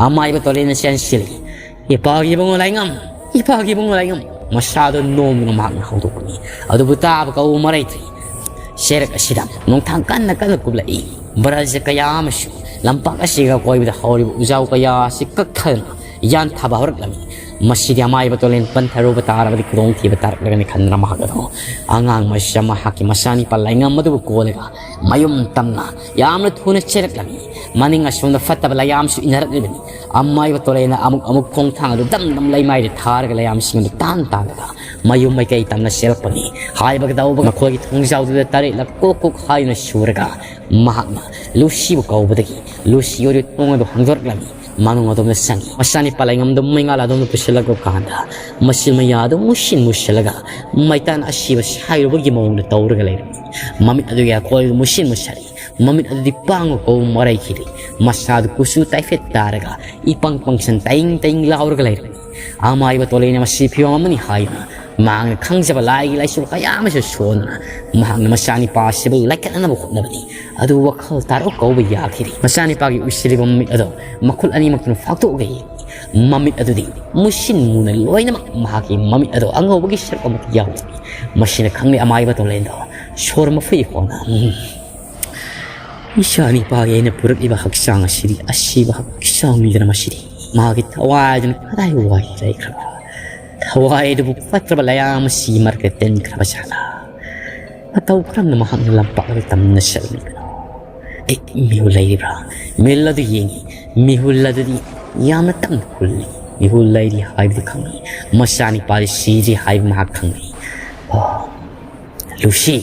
ꯑꯃꯥꯏꯕ ꯇꯣꯂꯦꯟꯅ ꯆꯦꯟꯁꯤꯜꯂꯤ꯫ "ꯏꯄꯥꯒꯤ ꯏꯕꯨꯡꯉꯣ ꯂꯥꯏꯉꯝ! ꯏꯄꯥꯒꯤ ꯏꯕꯨꯡꯉꯣ ꯂꯥꯏꯉꯝ!" ꯃꯁꯥꯗꯣ ꯅꯣꯝꯗꯨꯅ ꯃꯍꯥꯛꯅ ꯍꯧꯗꯣꯛꯄꯅꯤ꯫ ꯑꯗꯨꯕꯨ ꯇꯥꯕ ꯀꯧꯕ ꯃꯔꯩꯇ꯭ꯔꯤ꯫ ꯁꯦꯔꯛ ꯑꯁꯤꯗ ꯅꯣꯡꯊꯥꯡ ꯀꯟꯅ ꯀꯟꯅ ꯀꯨꯞꯂꯛꯏ꯫ ꯕ꯭ꯔꯖ ꯀꯌꯥ ꯑꯃꯁꯨ ꯂꯝꯄꯥꯛ ꯑꯁꯤꯒ ꯑꯀꯣꯏꯕꯗ ꯍꯧꯔꯤꯕ ꯎꯖꯥꯎ ꯀꯌꯥ ꯑꯁꯤ ꯀꯛꯊꯗꯨꯅ ꯌꯥꯟꯊꯕ ꯍꯧꯔꯛꯂꯝꯃꯤ꯫ ꯃꯁꯤꯗꯤ ꯑꯃꯥꯏꯕ ꯇꯣꯂꯦꯟ ꯄꯟꯊꯔꯨꯕ ꯇꯥꯔꯕꯗꯤ ꯈꯨꯗꯣꯡꯊꯤꯕ ꯇꯥꯔꯛꯂꯒꯅꯤ ꯈꯟꯗꯨꯅ ꯃꯍꯥꯛ ꯑꯗꯣ ꯑꯉꯥꯡ ꯃꯆꯥ ꯃꯍꯥꯛꯀꯤ ꯃꯆꯥꯅꯤꯄꯥ ꯂꯥꯏꯉꯝ ꯑꯗꯨꯕꯨ ꯀꯣꯜꯂꯒ ꯃꯌꯨꯝ ꯇꯝꯅ ꯌꯥꯝꯅ ꯊꯨꯅ ꯆꯦꯜꯂꯛꯂꯝꯃꯤ꯫ ꯃꯅꯤꯡ ꯑꯁꯣꯝꯗ ꯐꯠꯇꯕ ꯂꯩꯌꯥꯝꯁꯨ ꯏꯟꯅꯔꯛꯂꯤꯕꯅꯤ꯫ ꯑꯃꯥꯏꯕ ꯇꯣꯂꯦꯟꯅ ꯑꯃꯨꯛ ꯑꯃꯨꯛ ꯈꯣꯡꯊꯥꯡ ꯑꯗꯨ ꯗꯝ ꯗꯝ ꯂꯩꯃꯥꯏꯗ ꯊꯥꯔꯒ ꯂꯩꯌꯥꯝꯁꯤꯡ ꯑꯗꯨ ꯇꯥꯟ ꯇꯥꯜꯂꯒ ꯃꯌꯨꯝ ꯃꯥꯏꯀꯩ ꯇꯝꯅ ꯆꯦꯜꯂꯛꯄꯅꯤ꯫ ꯍꯥꯏꯕꯒ ꯇꯧꯕꯒ ꯃꯈꯣꯏꯒꯤ ꯊꯣꯡꯖꯥꯎꯗꯨꯗ ꯇꯔꯦꯠꯂꯛ ꯀꯣꯛ ꯀꯣꯛ ꯍꯥꯏꯗꯨꯅ ꯁꯨꯔꯒ ꯃꯍꯥꯛꯅ ꯂꯨꯁꯤꯕꯨ ꯀꯧꯕꯗꯒꯤ ꯂꯨꯁꯤ ꯑꯣꯏꯔꯤꯕ ꯊꯣꯡ ꯑꯗꯨ ꯍꯥꯡꯗꯣꯔꯛꯂꯝꯃꯤ꯫ ꯃꯅꯨꯡ ꯑꯗꯣꯝꯗ ꯆꯪꯉꯤ꯫ ꯃꯆꯥꯅꯤꯄꯥ ꯂꯩꯉꯝꯗꯨ ꯃꯩꯉꯥꯜ ꯑꯗꯣꯝꯗ ꯄꯨꯁꯤꯜꯂꯛꯄ ꯀꯥꯟꯗ ꯃꯆꯤꯟ ꯃꯌꯥ ꯑꯗꯨ ꯃꯨꯁꯤꯟ ꯃꯨꯁꯤꯜꯂꯒ ꯃꯩꯇꯥꯟ ꯑꯁꯤꯕ ꯁꯥꯏꯔꯨꯕꯒꯤ ꯃꯑꯣꯡꯗ ꯇꯧꯔꯒ ꯂꯩꯔꯝꯃꯤ꯫ ꯃꯃꯤꯠ ꯑꯗꯨꯒꯤ ꯑꯀꯣꯏꯕ ꯃꯨꯁꯤꯟ ꯃꯨꯁꯜꯂꯤ꯫ ꯃꯃꯤꯠ ꯑꯗꯨꯗꯤ ꯄꯥꯡꯕ ꯀꯧꯕ ꯃꯔꯩ ꯈꯤꯜꯂꯤ꯫ ꯃꯁꯥꯗꯨ ꯀꯨꯆꯨ ꯇꯥꯏꯐꯦꯠ ꯇꯥꯔꯒ ꯏꯄꯪ ꯄꯪꯁꯟ ꯇꯥꯏꯪ ꯇꯥꯏꯪ ꯂꯥꯎꯔꯒ ꯂꯩꯔꯝꯃꯤ꯫ ꯑꯃꯥꯏꯕ ꯇꯣꯂꯦꯟꯅ ꯃꯁꯤ ꯐꯤꯕꯝ ꯑꯃꯅꯤ ꯍꯥꯏꯗꯨꯅ ꯃꯍꯥꯛꯅ ꯈꯪꯖꯕ ꯂꯥꯏꯒꯤ ꯂꯥꯏꯁꯨ ꯀꯌꯥ ꯑꯃꯁꯨ ꯁꯣꯟꯗꯨꯅ ꯃꯍꯥꯛꯅ ꯃꯆꯥꯅꯤꯄꯥ ꯑꯁꯤꯕꯨ ꯂꯥꯏꯀꯠꯅꯅꯕ ꯍꯣꯠꯅꯕꯅꯤ꯫ ꯑꯗꯨ ꯋꯥꯈꯜ ꯇꯥꯔꯣ ꯀꯧꯕ ꯌꯥꯈꯤꯗꯦ꯫ ꯃꯆꯥꯅꯤꯄꯥꯒꯤ ꯎꯏꯁꯤꯜꯂꯤꯕ ꯃꯃꯤꯠ ꯑꯗꯣ ꯃꯈꯨꯠ ꯑꯅꯤꯃꯛꯇꯨꯅ ꯐꯥꯛꯇꯣꯛꯑꯒ ꯌꯦꯡꯉꯤ꯫ ꯃꯃꯤꯠ ꯑꯗꯨꯗꯤ ꯃꯨꯁꯤꯟ ꯃꯨꯅ ꯂꯣꯏꯅꯃꯛ ꯃꯍꯥꯛꯀꯤ ꯃꯃꯤꯠ ꯑꯗꯣ ꯑꯉꯧꯕꯒꯤ ꯁꯔꯨꯛ ꯑꯃꯠꯇ ꯌꯥꯎꯗꯦ꯫ ꯃꯁꯤꯅ ꯈꯪꯂꯦ ꯑꯃꯥꯏꯕ ꯇꯣꯂꯦꯟꯗꯣ ꯁꯣꯔ ꯃꯐꯩ ꯍꯣꯟꯅ, "ꯎꯝ, ꯏꯆꯥꯅꯤꯄꯥꯒꯤ ꯑꯩꯅ ꯄꯨꯔꯛꯂꯤꯕ ꯍꯛꯆꯥꯡ ꯑꯁꯤꯗꯤ ꯑꯁꯤꯕ ꯍꯛꯆꯥꯡꯅꯤꯗꯅ ꯃꯁꯤꯗꯤ꯫ ꯃꯥꯒꯤ ꯊꯋꯥꯏ ꯑꯗꯨꯅ ꯀꯗꯥꯏ ꯋꯥꯏ ꯂꯩꯈ꯭ꯔꯕ? ꯊꯋꯥꯏ ꯑꯗꯨꯕꯨ ꯐꯠꯇ꯭ꯔꯕ ꯂꯩꯌꯥꯝ ꯑꯁꯤꯒꯤ ꯃꯔꯛꯇ ꯇꯤꯟꯈ꯭ꯔꯕ ꯖꯥꯠꯂꯥ? ꯃꯇꯧ ꯀꯔꯝꯅ ꯃꯍꯥꯛꯅ ꯂꯝꯄꯥꯛ ꯑꯗꯨ ꯇꯝꯅ ꯆꯠꯂꯤꯕꯅꯣ? ꯑꯦ, ꯃꯤꯍꯨꯜ ꯂꯩꯔꯤꯕ꯭ꯔꯥ?" ꯃꯤꯍꯨꯜ ꯑꯗꯨ ꯌꯦꯡꯉꯤ꯫ ꯃꯤꯍꯨꯜ ꯑꯗꯨꯗꯤ ꯌꯥꯝꯅ ꯇꯞꯅ ꯍꯨꯜꯂꯤ꯫ ꯃꯤꯍꯨꯜ ꯂꯩꯔꯤ ꯍꯥꯏꯕꯗꯨ ꯈꯪꯉꯤ꯫ ꯃꯆꯥꯅꯤꯄꯥꯗꯤ ꯁꯤꯗ꯭ꯔꯤ ꯍꯥꯏꯕ ꯃꯍꯥꯛ ꯈꯪꯉꯤ꯫ "ꯑꯣ, ꯂꯨꯁꯤ,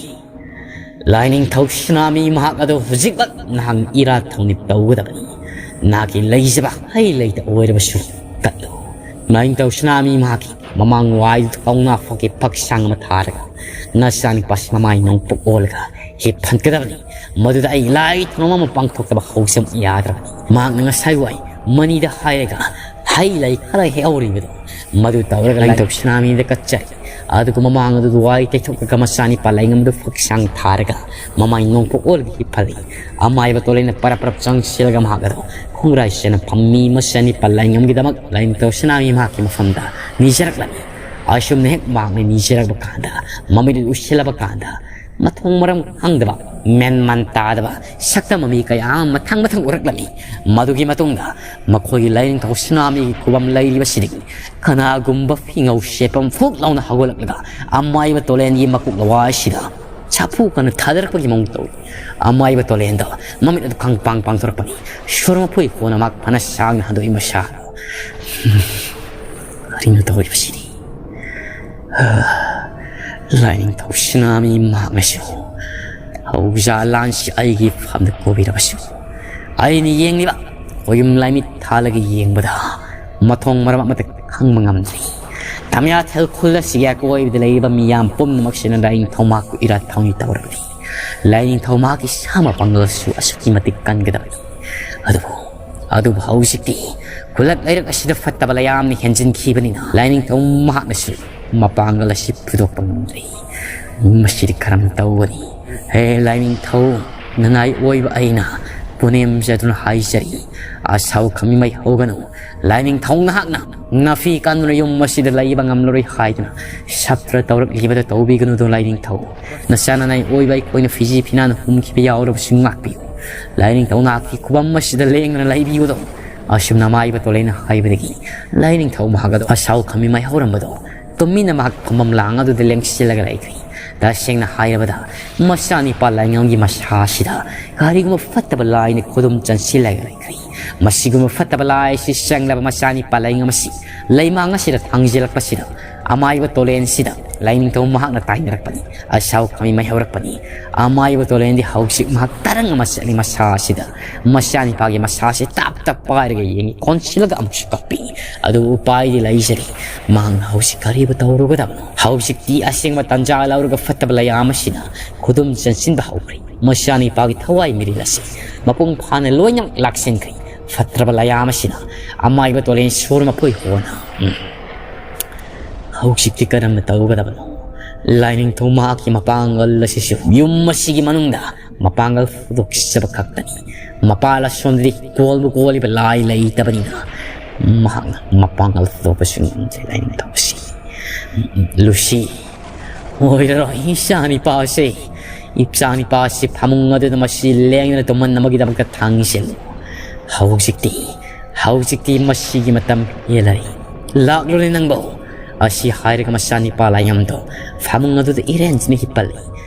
ꯂꯥꯏꯅꯤꯡꯊꯧ ꯁꯅꯥꯃꯤ ꯃꯍꯥꯛ ꯑꯗꯨ ꯍꯧꯖꯤꯛꯃꯛ ꯅꯍꯥꯛ ꯏꯔꯥ ꯊꯧꯅꯤ ꯇꯧꯒꯗꯕꯅꯤ꯫ ꯅꯍꯥꯛꯀꯤ ꯂꯩꯖꯕ ꯍꯩ ꯂꯩꯇ ꯑꯣꯏꯔꯕꯁꯨ ꯀꯠꯂꯨ꯫ ꯂꯥꯏꯅꯤꯡꯊꯧ ꯁꯅꯥꯃꯤ ꯃꯍꯥꯛꯀꯤ ꯃꯃꯥꯡ ꯋꯥꯏꯗꯨ ꯀꯧꯅꯥ ꯐꯛꯀꯤ ꯐꯛꯁꯥꯡ ꯑꯃ ꯊꯥꯔꯒ ꯅꯆꯥꯅꯤꯄꯥꯁꯤ ꯃꯃꯥꯏ ꯅꯣꯡꯄꯣꯛ ꯑꯣꯜꯂꯒ ꯍꯤꯞꯍꯟꯒꯗꯕꯅꯤ꯫ ꯃꯗꯨꯗ ꯑꯩ ꯂꯥꯏ ꯊꯧꯔꯝ ꯑꯃ ꯄꯥꯡꯊꯣꯛꯇꯕ ꯍꯧꯖꯕ ꯌꯥꯗ꯭ꯔꯕꯅꯤ꯫ ꯃꯍꯥꯛꯅ ꯉꯁꯥꯏ ꯋꯥꯏ ꯃꯅꯤꯗ ꯍꯥꯏꯔꯒ ꯍꯩ ꯂꯩ ꯈꯔ ꯍꯦꯛꯍꯧꯔꯤꯕꯗꯣ ꯃꯗꯨ ꯇꯧꯔꯒ ꯂꯥꯏꯅꯤꯡꯊꯧ ꯁꯅꯥꯃꯤꯗ ꯀꯠꯆꯔꯤ꯫ ꯑꯗꯨꯒ ꯃꯃꯥꯡ ꯑꯗꯨ ꯋꯥꯏ ꯇꯩꯊꯣꯛꯂꯒ ꯃꯆꯥꯅꯤꯄꯥ ꯂꯩꯉꯝꯗꯨ ꯐꯛꯁꯥꯡ ꯊꯥꯔꯒ ꯃꯃꯥꯏ ꯅꯣꯡꯄꯣꯛ ꯑꯣꯜꯂꯒ ꯍꯤꯞꯍꯜꯂꯤ꯫ ꯑꯃꯥꯏꯕ ꯇꯣꯂꯦꯟꯅ ꯄꯔꯞ ꯄꯔꯞ ꯆꯪꯁꯤꯜꯂꯒ ꯃꯍꯥꯛ ꯑꯗꯨ ꯈꯣꯡꯒ꯭ꯔꯥꯏ ꯆꯦꯟꯅ ꯐꯝꯃꯤ꯫ ꯃꯆꯥꯅꯤꯄꯥ ꯂꯩꯉꯝꯒꯤꯗꯃꯛ ꯂꯥꯏꯅꯤꯡꯊꯧ ꯁꯅꯥꯃꯤ ꯃꯍꯥꯛꯀꯤ ꯃꯐꯝꯗ ꯅꯤꯖꯔꯛꯂꯝꯃꯤ꯫ ꯑꯁꯨꯝꯅ ꯍꯦꯛ ꯃꯍꯥꯛꯅ ꯅꯤꯖꯔꯛꯄ ꯀꯥꯟꯗ, ꯃꯃꯤꯠ ꯎꯏꯁꯤꯜꯂꯕ ꯀꯥꯟꯗ, ꯃꯊꯣꯡ ꯃꯔꯝ ꯈꯪꯗꯕ ꯃꯦꯟꯃꯥꯟ ꯇꯥꯗꯕ ꯁꯛꯇꯝ ꯑꯃꯤ ꯀꯌꯥ ꯑꯃ ꯃꯊꯪ ꯃꯊꯪ ꯎꯔꯛꯂꯝꯃꯤ꯫ ꯃꯗꯨꯒꯤ ꯃꯇꯨꯡꯗ ꯃꯈꯣꯏꯒꯤ ꯂꯥꯏꯅꯤꯡꯊꯧ ꯁꯅꯥꯃꯍꯤꯒꯤ ꯈꯨꯕꯝ ꯂꯩꯔꯤꯕꯁꯤꯗꯒꯤ ꯀꯅꯥꯒꯨꯝꯕ ꯐꯤꯉꯧ ꯁꯦꯞꯄ ꯑꯃ ꯐꯨꯛ ꯂꯥꯎꯅ ꯍꯧꯒꯠꯂꯛꯂꯒ ꯑꯃꯥꯏꯕ ꯇꯣꯂꯦꯟꯒꯤ ꯃꯀꯣꯛ ꯂꯋꯥꯏꯁꯤꯗ ꯁꯥꯐꯨ ꯀꯟꯅ ꯊꯥꯗꯔꯛꯄꯒꯤ ꯃꯑꯣꯡ ꯇꯧꯏ꯫ ꯑꯃꯥꯏꯕ ꯇꯣꯂꯦꯟꯗꯣ ꯃꯃꯤꯠ ꯑꯗꯨ ꯈꯪ ꯄꯥꯡ ꯄꯥꯡꯊꯣꯔꯛꯄꯅꯤ꯫ ꯁꯣꯔ ꯃꯐꯣꯏ ꯍꯣꯟꯅ ꯃꯍꯥꯛ ꯐꯅ ꯁꯥꯡꯅ ꯍꯟꯗꯣꯛꯏ ꯃꯁꯥ꯫ ꯀꯔꯤꯅꯣ ꯇꯧꯔꯤꯕꯁꯤꯗꯤ? ꯂꯥꯏꯅꯤꯡꯊꯧ ꯁꯅꯥꯃꯍꯤ ꯃꯍꯥꯛꯅꯁꯨ ꯍꯧꯖꯥ ꯂꯥꯟꯁꯤ ꯑꯩꯒꯤ ꯐꯝꯗ ꯀꯣꯕꯤꯔꯕꯁꯨ, ꯑꯩꯅ ꯌꯦꯡꯂꯤꯕ ꯈꯣꯌꯨꯝ ꯂꯥꯏꯃꯤꯠ ꯊꯥꯜꯂꯒ ꯌꯦꯡꯕꯗ ꯃꯊꯣꯡ ꯃꯔꯝ ꯑꯃꯠꯇ ꯈꯪꯕ ꯉꯝꯗ꯭ꯔꯤ꯫ ꯇꯃꯤꯌꯥꯊꯦꯜ ꯈꯨꯜ ꯑꯁꯤꯒꯤ ꯑꯀꯣꯏꯕꯗ ꯂꯩꯔꯤꯕ ꯃꯤꯌꯥꯝ ꯄꯨꯝꯅꯃꯛꯁꯤꯅ ꯂꯥꯏꯅꯤꯡꯊꯧ ꯃꯍꯥꯛꯄꯨ ꯏꯔꯥꯠ ꯊꯧꯅꯤ ꯇꯧꯔꯕꯗꯤ ꯂꯥꯏꯅꯤꯡꯊꯧ ꯃꯍꯥꯛꯀꯤ ꯁꯥ ꯃꯄꯥꯡꯒꯜꯁꯨ ꯑꯁꯨꯛꯀꯤ ꯃꯇꯤꯛ ꯀꯟꯒꯗꯕꯅꯤ꯫ ꯑꯗꯨꯕꯨ ꯑꯗꯨꯕꯨ ꯍꯧꯖꯤꯛꯇꯤ ꯈꯨꯜꯂꯛ ꯂꯩꯔꯛ ꯑꯁꯤꯗ ꯐꯠꯇꯕ ꯂꯩꯌꯥꯝꯅ ꯍꯦꯟꯖꯤꯟꯈꯤꯕꯅꯤꯅ ꯂꯥꯏꯅꯤꯡꯊꯧ ꯃꯍꯥꯛꯅꯁꯨ ꯃꯄꯥꯡꯒꯜ ꯑꯁꯤ ꯐꯨꯗꯣꯛꯄ ꯉꯝꯗ꯭ꯔꯤ꯫ ꯃꯁꯤꯗꯤ ꯀꯔꯝ ꯇꯧꯒꯅꯤ? ꯍꯦ ꯂꯥꯏꯅꯤꯡꯊꯧ, ꯅꯅꯥꯏ ꯑꯣꯏꯕ ꯑꯩꯅ ꯄꯨꯅꯦꯝꯖꯗꯨꯅ ꯍꯥꯏꯖꯔꯤ, ꯑꯁꯥꯎ ꯈꯥꯃꯤ ꯃꯩ ꯍꯧꯒꯅꯨ꯫ ꯂꯥꯏꯅꯤꯡꯊꯧ ꯅꯍꯥꯛꯅ ꯅꯥꯐꯤ ꯀꯥꯟꯗꯨꯅ ꯌꯨꯝ ꯑꯁꯤꯗ ꯂꯩꯕ ꯉꯝꯂꯔꯣꯏ ꯍꯥꯏꯗꯨꯅ ꯁꯞꯇ꯭ꯔ ꯇꯧꯔꯛꯂꯤꯕꯗ ꯇꯧꯕꯤꯒꯅꯨꯗꯣ ꯂꯥꯏꯅꯤꯡꯊꯧ꯫ ꯅꯆꯥ ꯅꯅꯥꯏ ꯑꯣꯏꯕ ꯑꯩꯈꯣꯏꯅ ꯐꯤꯖꯤ ꯐꯤꯅꯥꯅ ꯍꯨꯝꯈꯤꯕ ꯌꯥꯎꯔꯕꯁꯨ ꯉꯥꯛꯄꯤꯌꯨ꯫ ꯂꯥꯏꯅꯤꯡꯊꯧ ꯅꯍꯥꯛꯀꯤ ꯈꯨꯕꯝ ꯑꯁꯤꯗ ꯂꯦꯡꯗꯅ ꯂꯩꯕꯤꯌꯨꯗꯣ꯫ ꯑꯁꯨꯝꯅ ꯃꯥꯏꯕ ꯇꯣꯂꯩꯅ ꯍꯥꯏꯕꯗꯒꯤ ꯂꯥꯏꯅꯤꯡꯊꯧ ꯃꯍꯥꯛ ꯑꯗꯣ ꯑꯁꯥꯎ ꯈꯥꯃꯤ ꯃꯩ ꯍꯧꯔꯝꯕꯗꯣ ꯇꯨꯃꯤꯟꯅ ꯃꯍꯥꯛ ꯐꯝꯐꯝ ꯂꯥꯡ ꯑꯗꯨꯗ ꯂꯦꯡꯁꯤꯜꯂꯒ ꯂꯩꯈ꯭ꯔꯦ꯫ ꯇꯁꯦꯡꯅ ꯍꯥꯏꯔꯕꯗ ꯃꯆꯥꯅꯤꯄꯥ ꯂꯥꯏꯉꯝꯒꯤ ꯃꯁꯥ ꯑꯁꯤꯗ ꯀꯔꯤꯒꯨꯝꯕ ꯐꯠꯇꯕ ꯂꯥꯏꯅ ꯈꯨꯗꯨꯝ ꯆꯟꯁꯤꯜꯂꯒ ꯂꯩꯈ꯭ꯔꯦ꯫ ꯃꯁꯤꯒꯨꯝꯕ ꯐꯠꯇꯕ ꯂꯥꯏ ꯑꯁꯤ ꯆꯪꯂꯕ ꯃꯆꯥꯅꯤꯄꯥ ꯂꯥꯏꯉꯝ ꯑꯁꯤ ꯂꯩꯃꯥꯡ ꯑꯁꯤꯗ ꯊꯥꯡꯖꯤꯜꯂꯛꯄꯁꯤꯗ ꯑꯃꯥꯏꯕ ꯇꯣꯂꯦꯟꯁꯤꯗ ꯂꯥꯏꯅꯤꯡꯊꯧ ꯃꯍꯥꯛꯅ ꯇꯥꯏꯅꯔꯛꯄꯅꯤ꯫ ꯑꯁꯥꯎ ꯈꯥꯃꯤ ꯃꯩ ꯍꯧꯔꯛꯄꯅꯤ꯫ ꯑꯃꯥꯏꯕ ꯇꯣꯂꯦꯟꯗꯤ ꯍꯧꯖꯤꯛ ꯃꯍꯥꯛ ꯇꯔꯪ ꯑꯃ ꯆꯠꯂꯤ ꯃꯁꯥ ꯑꯁꯤꯗ꯫ ꯃꯆꯥꯅꯤꯄꯥꯒꯤ ꯃꯁꯥ ꯑꯁꯤ ꯇꯞ ꯇꯞ ꯄꯥꯏꯔꯒ ꯌꯦꯡꯉꯤ꯫ ꯀꯣꯟꯁꯤꯜꯂꯒ ꯑꯃꯨꯛꯁꯨ ꯀꯞꯄꯤ꯫ ꯑꯗꯨꯕꯨ ꯎꯄꯥꯏꯗꯤ ꯂꯩꯖꯔꯤ꯫ ꯃꯍꯥꯛꯅ ꯍꯧꯖꯤꯛ ꯀꯔꯤꯕꯨ ꯇꯧꯔꯨꯒꯗꯕꯅꯣ? ꯍꯧꯖꯤꯛꯇꯤ ꯑꯁꯦꯡꯕ ꯇꯟꯖꯥ ꯂꯧꯔꯒ ꯐꯠꯇꯕ ꯂꯩꯌꯥꯝ ꯑꯁꯤꯅ ꯈꯨꯗꯨꯝ ꯆꯟꯁꯤꯟꯕ ꯍꯧꯈ꯭ꯔꯦ꯫ ꯃꯆꯥꯅꯤꯄꯥꯒꯤ ꯊꯋꯥꯏ ꯃꯤꯔꯤꯜ ꯑꯁꯤ ꯃꯄꯨꯡ ꯐꯥꯅ ꯂꯣꯏꯅꯃꯛ ꯂꯥꯛꯁꯤꯟꯈ꯭ꯔꯦ꯫ ꯐꯠꯇ꯭ꯔꯕ ꯂꯩꯌꯥꯝ ꯑꯁꯤꯅ ꯑꯃꯥꯏꯕ ꯇꯣꯂꯦꯟ ꯁꯣꯔ ꯃꯐꯣꯏ ꯍꯣꯟꯅ, ꯎꯝ꯫ ꯍꯧꯖꯤꯛꯇꯤ ꯀꯔꯝꯅ ꯇꯧꯒꯗꯕꯅꯣ? ꯂꯥꯏꯅꯤꯡꯊꯧ ꯃꯍꯥꯛꯀꯤ ꯃꯄꯥꯡꯒꯜ ꯑꯁꯤꯁꯨ ꯌꯨꯝ ꯑꯁꯤꯒꯤ ꯃꯅꯨꯡꯗ ꯃꯄꯥꯡꯒꯜ ꯐꯨꯗꯣꯛꯆꯕ ꯈꯛꯇꯅꯤ꯫ ꯃꯄꯥꯜ ꯑꯁꯣꯝꯗꯗꯤ ꯀꯣꯜꯕꯨ ꯀꯣꯜꯂꯤꯕ ꯂꯥꯏ ꯂꯩꯇꯕꯅꯤꯅ ꯃꯍꯥꯛꯅ ꯃꯄꯥꯡꯒꯜ ꯐꯨꯗꯣꯛꯄꯁꯨ ꯉꯝꯗ꯭ꯔꯦ ꯂꯥꯏꯅꯤꯡꯊꯧ ꯑꯁꯤ꯫ ꯂꯨꯁꯤ, ꯑꯣꯏꯔꯔꯣꯏ, ꯏꯆꯥꯅꯤꯄꯥꯁꯦ "ꯏꯆꯥ ꯅꯤꯄꯥ ꯑꯁꯤ ꯐꯃꯨꯡ ꯑꯗꯨꯗ ꯃꯁꯤ ꯂꯦꯡꯗꯅ ꯇꯨꯝꯍꯟꯅꯕꯒꯤꯗꯃꯛꯇ ꯊꯥꯡꯁꯤꯜꯂꯨ꯫ ꯍꯧꯖꯤꯛꯇꯤ, ꯍꯧꯖꯤꯛꯇꯤ ꯃꯁꯤꯒꯤ ꯃꯇꯝ ꯍꯦꯜꯂꯔꯤ꯫ ꯂꯥꯛꯂꯨꯅꯦ ꯅꯪꯕꯣ!" ꯑꯁꯤ ꯍꯥꯏꯔꯒ ꯃꯆꯥꯅꯤꯄꯥ ꯂꯥꯏꯉꯝꯗꯣ ꯐꯃꯨꯡ ꯑꯗꯨꯗ ꯏꯔꯦꯟꯖꯅ ꯍꯤꯞꯍꯜꯂꯤ꯫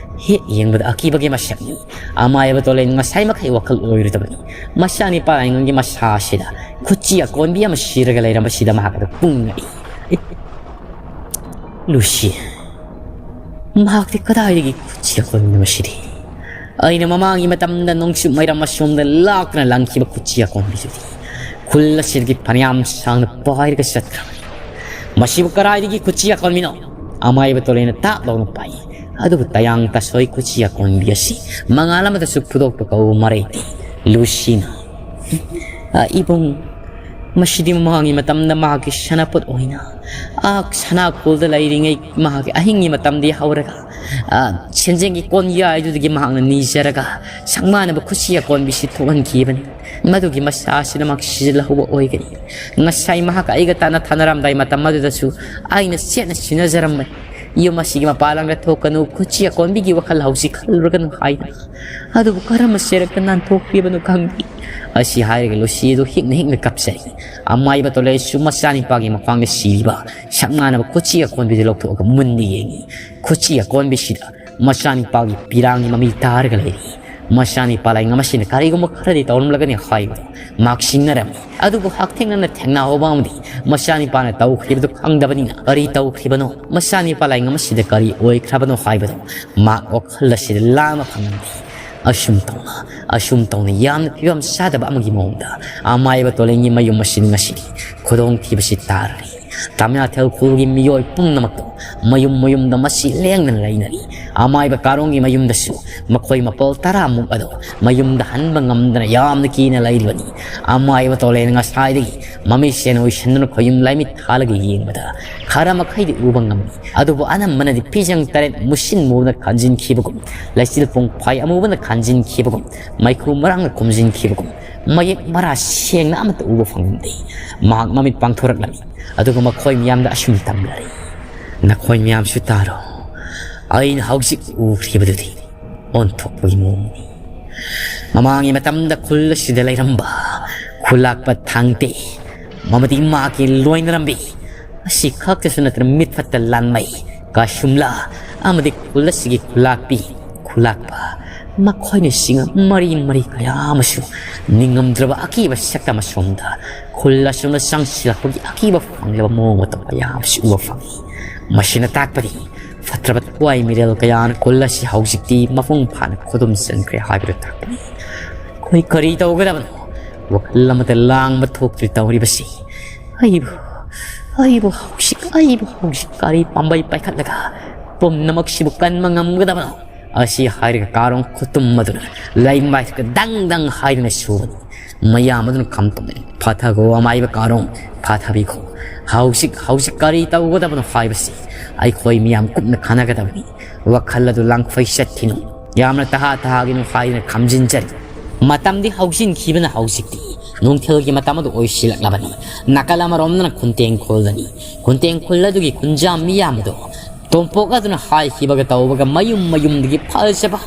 ꯍꯦꯛ ꯌꯦꯡꯕꯗ ꯑꯀꯤꯕꯒꯤ ꯃꯁꯛꯅꯤ꯫ ꯑꯃꯥꯏꯕ ꯇꯣꯂꯦꯟ ꯉꯁꯥꯏ ꯃꯈꯩ ꯋꯥꯈꯜ ꯑꯣꯏꯔꯨꯗꯕꯅꯤ꯫ ꯃꯆꯥꯅꯤꯄꯥ ꯂꯥꯏꯉꯝꯒꯤ ꯃꯁꯥ ꯑꯁꯤꯗ ꯈꯨꯠꯆꯤ ꯑꯀꯣꯟꯕꯤ ꯑꯃ ꯁꯤꯔꯒ ꯂꯩꯔꯝꯕꯁꯤꯗ ꯃꯍꯥꯛ ꯑꯗꯨ ꯄꯨꯡꯉꯛꯏ꯫ ꯂꯨꯁꯤ, ꯃꯍꯥꯛꯇꯤ ꯀꯗꯥꯏꯗꯒꯤ ꯈꯨꯠꯆꯤ ꯑꯀꯣꯟꯕꯤꯅꯣ ꯃꯁꯤꯗꯤ? ꯑꯩꯅ ꯃꯃꯥꯡꯒꯤ ꯃꯇꯝꯗ ꯅꯣꯡꯆꯨꯞ ꯃꯩꯔꯝ ꯑꯁꯣꯝꯗ ꯂꯥꯛꯇꯨꯅ ꯂꯪꯈꯤꯕ ꯈꯨꯠꯆꯤ ꯑꯀꯣꯟꯕꯤꯗꯨꯗꯤ ꯈꯨꯜ ꯑꯁꯤꯗꯒꯤ ꯐꯅꯌꯥꯝ ꯁꯥꯡꯅ ꯄꯥꯏꯔꯒ ꯆꯠꯈ꯭ꯔꯕꯅꯤ꯫ "ꯃꯁꯤꯕꯨ ꯀꯗꯥꯏꯗꯒꯤ ꯈꯨꯠꯆꯤ ꯑꯀꯣꯟꯕꯤꯅꯣ?" ꯑꯃꯥꯏꯕ ꯇꯣꯂꯦꯅ ꯇꯥꯞ ꯂꯥꯎꯅ ꯄꯥꯏ꯫ ꯑꯗꯨꯕꯨ ꯇꯌꯥꯡ ꯇꯥꯁꯣꯏ ꯈꯨꯠꯆꯤ ꯑꯀꯣꯟꯕꯤ ꯑꯁꯤ ꯃꯉꯥꯜ ꯑꯃꯗꯁꯨ ꯐꯨꯗꯣꯛꯄ ꯀꯧꯕ ꯃꯔꯩꯇꯦ꯫ ꯂꯨꯁꯤꯅ, "ꯑ, ꯏꯕꯨꯡ, ꯃꯁꯤꯗꯤ ꯃꯃꯥꯡꯒꯤ ꯃꯇꯝꯗ ꯃꯍꯥꯛꯀꯤ ꯁꯅꯥꯄꯣꯠ ꯑꯣꯏꯅ, ꯑ, ꯁꯅꯥ ꯈꯨꯜꯗ ꯂꯩꯔꯤꯉꯩ ꯃꯍꯥꯛꯀꯤ ꯑꯍꯤꯡꯒꯤ ꯃꯇꯝꯗꯤ ꯍꯧꯔꯒ, ꯑ, ꯁꯦꯟꯖꯦꯡꯒꯤ ꯀꯣꯟꯌꯥꯏꯗꯨꯗꯒꯤ ꯃꯍꯥꯛꯅ ꯅꯤꯖꯔꯒ ꯁꯪꯃꯥꯟꯅꯕ ꯈꯨꯠꯁꯤ ꯑꯀꯣꯟꯕꯤꯁꯤ ꯊꯣꯛꯍꯟꯈꯤꯕꯅꯤ꯫ ꯃꯗꯨꯒꯤ ꯃꯁꯥ ꯑꯁꯤꯅ ꯃꯍꯥꯛ ꯁꯤꯖꯤꯜꯍꯧꯕ ꯑꯣꯏꯒꯅꯤ꯫ ꯉꯁꯥꯏ ꯃꯍꯥꯛ ꯑꯩꯒ ꯇꯥꯟꯅ ꯊꯥꯅꯔꯝꯗꯥꯏ ꯃꯇꯝ ꯑꯗꯨꯗꯁꯨ ꯑꯩꯅ ꯆꯦꯠꯅ ꯁꯤꯟꯅꯖꯔꯝꯕꯅꯤ꯫ ꯌꯨꯝ ꯑꯁꯤꯒꯤ ꯃꯄꯥꯜ ꯂꯝꯗ ꯊꯣꯛꯀꯅꯨ, ꯈꯨꯠꯆꯤ ꯑꯀꯣꯟꯕꯤꯒꯤ ꯋꯥꯈꯜ ꯍꯧꯖꯤꯛ ꯈꯜꯂꯨꯔꯒꯅꯨ ꯍꯥꯏꯗꯅ꯫ ꯑꯗꯨꯕꯨ ꯀꯔꯝꯕ ꯁꯦꯔꯛꯇ ꯅꯥꯟꯊꯣꯛꯈꯤꯕꯅꯣ ꯈꯪꯗꯦ꯫" ꯑꯁꯤ ꯍꯥꯏꯔꯒ ꯂꯨꯁꯤ ꯑꯗꯨ ꯍꯤꯛꯅ ꯍꯤꯛꯅ ꯀꯞꯆꯔꯤ꯫ ꯑꯃꯥꯏꯕ ꯇꯣꯂꯦꯁꯨ ꯃꯆꯥꯅꯤꯄꯥꯒꯤ ꯃꯈ꯭ꯋꯥꯡꯗ ꯁꯤꯔꯤꯕ ꯁꯛꯅꯥꯅꯕ ꯈꯨꯠꯆꯤ ꯑꯀꯣꯟꯕꯤꯗꯨ ꯂꯧꯊꯣꯛꯑꯒ ꯃꯨꯟꯅ ꯌꯦꯡꯉꯤ꯫ ꯈꯨꯠꯆꯤ ꯑꯀꯣꯟꯕꯤꯁꯤꯗ ꯃꯆꯥꯅꯤꯄꯥꯒꯤ ꯄꯤꯔꯥꯡꯒꯤ ꯃꯃꯤ ꯇꯥꯔꯒ ꯂꯩꯔꯤ꯫ ꯃꯆꯥꯅꯤꯄꯥ ꯂꯥꯏꯉꯝ ꯑꯁꯤꯅ ꯀꯔꯤꯒꯨꯝꯕ ꯈꯔꯗꯤ ꯇꯧꯔꯝꯂꯒꯅꯤ ꯍꯥꯏꯕꯗꯨ ꯃꯍꯥꯛ ꯁꯤꯡꯅꯔꯝꯃꯤ꯫ ꯑꯗꯨꯕꯨ ꯍꯛꯊꯦꯡꯅꯅ ꯊꯦꯡꯅꯍꯧꯕ ꯑꯃꯗꯤ ꯃꯆꯥꯅꯤꯄꯥꯅ ꯇꯧꯈ꯭ꯔꯤꯕꯗꯨ ꯈꯪꯗꯕꯅꯤꯅ ꯀꯔꯤ ꯇꯧꯈ꯭ꯔꯤꯕꯅꯣ, ꯃꯆꯥꯅꯤꯄꯥ ꯂꯥꯏꯉꯝ ꯑꯁꯤꯗ ꯀꯔꯤ ꯑꯣꯏꯈ꯭ꯔꯕꯅꯣ ꯍꯥꯏꯕꯗꯨ ꯃꯍꯥꯛ ꯋꯥꯈꯜ ꯑꯁꯤꯗ ꯂꯥꯝꯕ ꯐꯪꯂꯝꯗꯦ꯫ ꯑꯁꯨꯝ ꯇꯧꯅ, ꯑꯁꯨꯝ ꯇꯧꯅ ꯌꯥꯝꯅ ꯐꯤꯕꯝ ꯆꯥꯗꯕ ꯑꯃꯒꯤ ꯃꯑꯣꯡꯗ ꯑꯃꯥꯏꯕ ꯇꯣꯂꯦꯟꯒꯤ ꯃꯌꯨꯝ ꯑꯁꯤꯗ ꯉꯁꯤꯗꯤ ꯈꯨꯗꯣꯡꯊꯤꯕꯁꯤ ꯇꯥꯔꯔꯤ꯫ ꯇꯝꯌꯥꯊꯦꯜ ꯈꯨꯜꯒꯤ ꯃꯤꯑꯣꯏ ꯄꯨꯝꯅꯃꯛꯇꯣ ꯃꯌꯨꯝ ꯃꯌꯨꯝꯗ ꯃꯁꯤ ꯂꯦꯡꯗꯅ ꯂꯩꯅꯔꯤ꯫ ꯑꯃꯥꯏꯕ ꯀꯥꯔꯣꯡꯒꯤ ꯃꯌꯨꯝꯗꯁꯨ ꯃꯈꯣꯏ ꯃꯄꯣꯜ ꯇꯔꯥꯃꯨꯛ ꯑꯗꯣ ꯃꯌꯨꯝꯗ ꯍꯟꯕ ꯉꯝꯗꯅ ꯌꯥꯝꯅ ꯀꯤꯅ ꯂꯩꯔꯤꯕꯅꯤ꯫ ꯑꯃꯥꯏꯕ ꯇꯣꯂꯦꯟ ꯉꯁꯥꯏꯗꯒꯤ ꯃꯃꯤꯠꯁꯦꯟ ꯑꯣꯏꯁꯟꯗꯨꯅ ꯈꯣꯌꯨꯝ ꯂꯥꯏꯃꯤꯠ ꯊꯥꯜꯂꯒ ꯌꯦꯡꯕꯗ ꯈꯔ ꯃꯈꯩꯗꯤ ꯎꯕ ꯉꯝꯃꯤ꯫ ꯑꯗꯨꯕꯨ ꯑꯅꯝꯕꯅꯗꯤ ꯐꯤꯖꯪ ꯇꯔꯦꯠ ꯃꯨꯁꯤꯟ ꯃꯨꯕꯅ ꯈꯟꯖꯤꯟꯈꯤꯕꯒꯨꯝ, ꯂꯩꯆꯤꯜ ꯄꯨꯡꯐꯥꯏ ꯑꯃꯨꯕꯅ ꯈꯟꯖꯤꯟꯈꯤꯕꯒꯨꯝ, ꯃꯩꯈꯨ ꯃꯔꯥꯡꯅ ꯈꯨꯝꯖꯤꯟꯈꯤꯕꯒꯨꯝ, ꯃꯌꯦꯛ ꯃꯔꯥ ꯁꯦꯡꯅ ꯑꯃꯠꯇ ꯎꯕ ꯐꯪꯂꯝꯗꯦ꯫ ꯃꯍꯥꯛ ꯃꯃꯤꯠ ꯄꯥꯡꯊꯣꯔꯛꯂꯝꯃꯤ꯫ ꯑꯗꯨꯒ ꯃꯈꯣꯏ ꯃꯤꯌꯥꯝꯗ ꯑꯁꯨꯝ ꯇꯝꯂꯔꯤ, "ꯅꯈꯣꯏ ꯃꯤꯌꯥꯝꯁꯨ ꯇꯥꯔꯣ꯫ ꯑꯩꯅ ꯍꯧꯖꯤꯛ ꯎꯈ꯭ꯔꯤꯕꯗꯨꯗꯤ ꯑꯣꯟꯊꯣꯛꯄꯒꯤ ꯃꯑꯣꯡꯅꯤ꯫ ꯃꯃꯥꯡꯒꯤ ꯃꯇꯝꯗ ꯈꯨꯜ ꯑꯁꯤꯗ ꯂꯩꯔꯝꯕ ꯈꯨꯂꯥꯛꯄ ꯊꯥꯡꯇꯦ ꯑꯃꯗꯤ ꯃꯥꯒꯤ ꯂꯣꯏꯅꯔꯝꯕꯤ ꯑꯁꯤ ꯈꯛꯇꯁꯨ ꯅꯠꯇꯅ ꯃꯤꯠ ꯐꯠꯇ ꯂꯥꯟꯃꯩ ꯀꯥꯁꯨꯝꯂꯥ ꯑꯃꯗꯤ ꯈꯨꯜ ꯑꯁꯤꯒꯤ ꯈꯨꯂꯥꯛꯄꯤ ꯈꯨꯂꯥꯛꯄ ꯃꯈꯣꯏꯅꯆꯤꯡꯕ ꯃꯔꯤ ꯃꯔꯤ ꯀꯌꯥ ꯑꯃꯁꯨ ꯅꯤꯡꯉꯝꯗ꯭ꯔꯕ ꯑꯀꯤꯕ ꯁꯛꯇꯝ ꯑꯁꯣꯝꯗ ꯈꯨꯜ ꯑꯁꯣꯝꯗ ꯆꯪꯁꯤꯜꯂꯛꯄꯒꯤ ꯑꯀꯤꯕ ꯐꯪꯂꯕ ꯃꯑꯣꯡ ꯃꯇꯧ ꯀꯌꯥ ꯑꯃꯁꯨ ꯎꯕ ꯐꯪꯏ꯫ ꯃꯁꯤꯅ ꯇꯥꯛꯄꯗꯤ ꯐꯠꯇ꯭ꯔꯕ ꯊꯋꯥꯏ ꯃꯤꯔꯦꯜ ꯀꯌꯥꯅ ꯈꯨꯜ ꯑꯁꯤ ꯍꯧꯖꯤꯛꯇꯤ ꯃꯄꯨꯡ ꯐꯥꯅ ꯈꯨꯗꯨꯝ ꯆꯟꯈ꯭ꯔꯦ ꯍꯥꯏꯕꯗꯨ ꯇꯥꯛꯄꯅꯤ꯫ ꯑꯩꯈꯣꯏ ꯀꯔꯤ ꯇꯧꯒꯗꯕꯅꯣ? ꯋꯥꯈꯜ ꯑꯃꯗ ꯂꯥꯡꯕ ꯊꯣꯛꯇ꯭ꯔꯤ ꯇꯧꯔꯤꯕꯁꯤ꯫ ꯑꯩꯕꯨ, ꯑꯩꯕꯨ ꯍꯧꯖꯤꯛ, ꯑꯩꯕꯨ ꯍꯧꯖꯤꯛ ꯀꯔꯤ ꯄꯥꯝꯕꯩ ꯄꯥꯏꯈꯠꯂꯒ ꯄꯨꯝꯅꯃꯛꯁꯤꯕꯨ ꯀꯟꯕ ꯉꯝꯒꯗꯕꯅꯣ? ꯑꯁꯤ ꯍꯥꯏꯔꯒ ꯀꯥꯔꯣꯡ ꯈꯨꯇꯨꯝ ꯑꯗꯨꯅ ꯂꯩꯃꯥꯏꯗ ꯗꯪ ꯗꯪ ꯍꯥꯏꯗꯨꯅ ꯁꯨꯕꯅꯤ꯫ ꯃꯌꯥꯝ ꯑꯗꯨꯅ ꯈꯝꯇꯣꯛꯅꯩ꯫ ꯐꯥꯊꯈꯣ ꯑꯃꯥꯏꯕ ꯀꯥꯔꯣꯡ, ꯐꯥꯊꯕꯤꯈꯣ꯫ ꯍꯧꯖꯤꯛ, ꯍꯧꯖꯤꯛ ꯀꯔꯤ ꯇꯧꯒꯗꯕꯅꯣ ꯍꯥꯏꯕꯁꯤ ꯑꯩꯈꯣꯏ ꯃꯤꯌꯥꯝ ꯀꯨꯞꯅ ꯈꯟꯅꯒꯗꯕꯅꯤ꯫ ꯋꯥꯈꯜ ꯑꯗꯨ ꯂꯥꯡꯐꯩ ꯆꯠꯈꯤꯅꯨ꯫ ꯌꯥꯝꯅ ꯇꯍꯥ ꯇꯍꯥꯒꯤꯅꯨ ꯍꯥꯏꯗꯨꯅ ꯈꯝꯖꯤꯟꯖꯔꯤ꯫ ꯃꯇꯝꯗꯤ ꯍꯧꯖꯤꯟꯈꯤꯕꯅ ꯍꯧꯖꯤꯛꯇꯤ ꯅꯨꯡꯊꯤꯜꯒꯤ ꯃꯇꯝ ꯑꯗꯨ ꯑꯣꯏꯁꯤꯜꯂꯛꯂꯕꯅꯤ꯫ ꯅꯥꯀꯜ ꯑꯃꯔꯣꯝꯗꯅ ꯈꯨꯟꯇꯦꯡ ꯈꯨꯜꯗꯅꯤ꯫ ꯈꯨꯟꯇꯦꯡ ꯈꯨꯜ ꯑꯗꯨꯒꯤ ꯈꯨꯟꯖꯥ ꯃꯤꯌꯥꯝ ꯑꯗꯨ ꯇꯣꯝꯄꯣꯛ ꯑꯗꯨꯅ ꯍꯥꯏꯈꯤꯕꯒ ꯇꯧꯕꯒ ꯃꯌꯨꯝ ꯃꯌꯨꯝꯗꯒꯤ ꯐꯖꯕ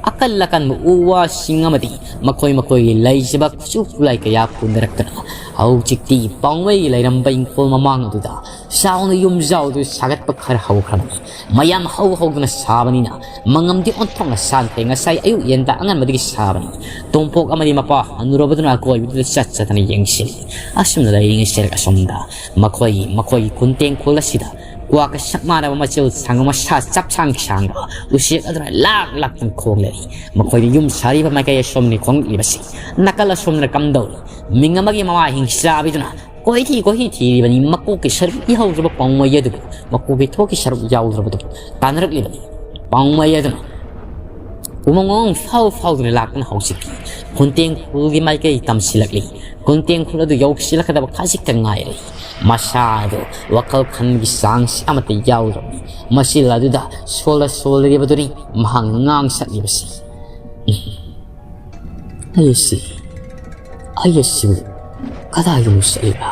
ꯑꯀꯜ ꯑꯀꯟꯕ ꯎ ꯋꯥꯁꯤꯡ ꯑꯃꯗꯤ ꯃꯈꯣꯏ ꯃꯈꯣꯏꯒꯤ ꯂꯩꯖꯕ ꯈꯨꯠꯁꯨ ꯈꯨꯠꯂꯥꯏ ꯀꯌꯥ ꯄꯨꯅꯔꯛꯇꯨꯅ ꯍꯧꯖꯤꯛꯇꯤ ꯄꯥꯎꯃꯩꯒꯤ ꯂꯩꯔꯝꯕ ꯏꯪꯈꯣꯜ ꯃꯃꯥꯡ ꯑꯗꯨꯗ ꯆꯥꯎꯅ ꯌꯨꯝꯖꯥꯎꯗꯨ ꯁꯥꯒꯠꯄ ꯈꯔ ꯍꯧꯈ꯭ꯔꯕꯅꯤ꯫ ꯃꯌꯥꯝ ꯍꯧ ꯍꯧꯗꯨꯅ ꯁꯥꯕꯅꯤꯅ ꯃꯉꯝꯗꯤ ꯑꯣꯟꯊꯣꯛꯅ ꯁꯥꯟꯈ꯭ꯔꯦ꯫ ꯉꯁꯥꯏ ꯑꯌꯨꯛ ꯌꯦꯟꯗ ꯑꯉꯟꯕꯗꯒꯤ ꯁꯥꯕꯅꯤ꯫ ꯇꯣꯝꯄꯣꯛ ꯑꯃꯗꯤ ꯃꯄꯥ ꯍꯅꯨꯔꯕꯗꯨꯅ ꯑꯀꯣꯏꯕꯗꯨꯗ ꯆꯠ ꯆꯠꯇꯅ ꯌꯦꯡꯁꯤꯜꯂꯤ꯫ ꯑꯁꯨꯝꯅ ꯂꯩꯔꯤꯉꯩ ꯁꯦꯔꯛ ꯑꯁꯣꯝꯗ ꯃꯈꯣꯏꯒꯤ, ꯃꯈꯣꯏꯒꯤ ꯈꯨꯟꯇꯦꯡ ꯈꯨꯜ ꯑꯁꯤꯗ ꯀ꯭ꯋꯥꯛꯀ ꯁꯛ ꯃꯥꯟꯅꯕ ꯃꯆꯤꯜ ꯁꯪꯒ ꯃꯁꯥ ꯆꯞ ꯁꯥꯡ ꯁꯥꯡꯕ ꯎꯆꯦꯛ ꯑꯗꯨꯅ ꯂꯥꯛ ꯂꯥꯛꯇꯅ ꯈꯣꯡꯂꯛꯏ꯫ ꯃꯈꯣꯏꯅ ꯌꯨꯝ ꯁꯥꯔꯤꯕ ꯃꯥꯏꯀꯩ ꯑꯁꯣꯝꯅꯤ ꯈꯣꯡꯂꯛꯂꯤꯕꯁꯤ꯫ ꯅꯥꯀꯜ ꯑꯁꯣꯝꯗꯅ ꯀꯝꯗꯧꯔꯤ? ꯃꯤꯡ ꯑꯃꯒꯤ ꯃꯃꯥ ꯍꯤꯡꯆꯥꯕꯤꯗꯨꯅ ꯀꯣꯏꯊꯤ ꯀꯣꯏꯊꯤ ꯊꯤꯔꯤꯕꯅꯤ꯫ ꯃꯀꯣꯛꯀꯤ ꯁꯔꯨꯛ ꯏꯍꯧꯗ꯭ꯔꯕ ꯄꯥꯎꯃꯩ ꯑꯗꯨꯕꯨ, ꯃꯀꯣꯛꯀꯤ ꯊꯣꯛꯀꯤ ꯁꯔꯨꯛ ꯌꯥꯎꯗ꯭ꯔꯕꯗꯨ ꯇꯥꯟꯅꯔꯛꯂꯤꯕꯅꯤ꯫ ꯄꯥꯎꯃꯩ ꯑꯗꯨꯅ ꯎꯃꯪ ꯋꯥꯃꯪ ꯐꯥꯎ ꯐꯥꯎꯗꯨꯅ ꯂꯥꯛꯇꯨꯅ ꯍꯧꯖꯤꯛꯇꯤ ꯈꯨꯟꯇꯦꯡ ꯈꯨꯜꯒꯤ ꯃꯥꯏꯀꯩ ꯇꯝꯁꯤꯜꯂꯛꯂꯤ꯫ ꯈꯨꯟꯇꯦꯡ ꯈꯨꯜ ꯑꯗꯨ ꯌꯧꯁꯤꯜꯂꯛꯀꯗꯕ ꯈꯖꯤꯛꯇ ꯉꯥꯏꯔꯦ꯫ ꯃꯁꯥ ꯑꯗꯨ ꯋꯥꯈꯜ ꯈꯟꯕꯒꯤ ꯆꯥꯡꯁꯤ ꯑꯃꯠꯇ ꯌꯥꯎꯗ꯭ꯔꯕꯅꯤ꯫ ꯃꯆꯤꯜ ꯑꯗꯨꯗ ꯁꯣꯜꯂ ꯁꯣꯜꯂꯤꯕꯗꯨꯅꯤ ꯃꯍꯥꯛꯅ ꯉꯥꯡ ꯁꯛꯂꯤꯕꯁꯤ꯫ "ꯎꯝ, ꯑꯩ ꯑꯁꯤ, ꯑꯩ ꯑꯁꯤꯕꯨ ꯀꯗꯥꯏꯗꯅꯣ ꯆꯠꯂꯤꯕ?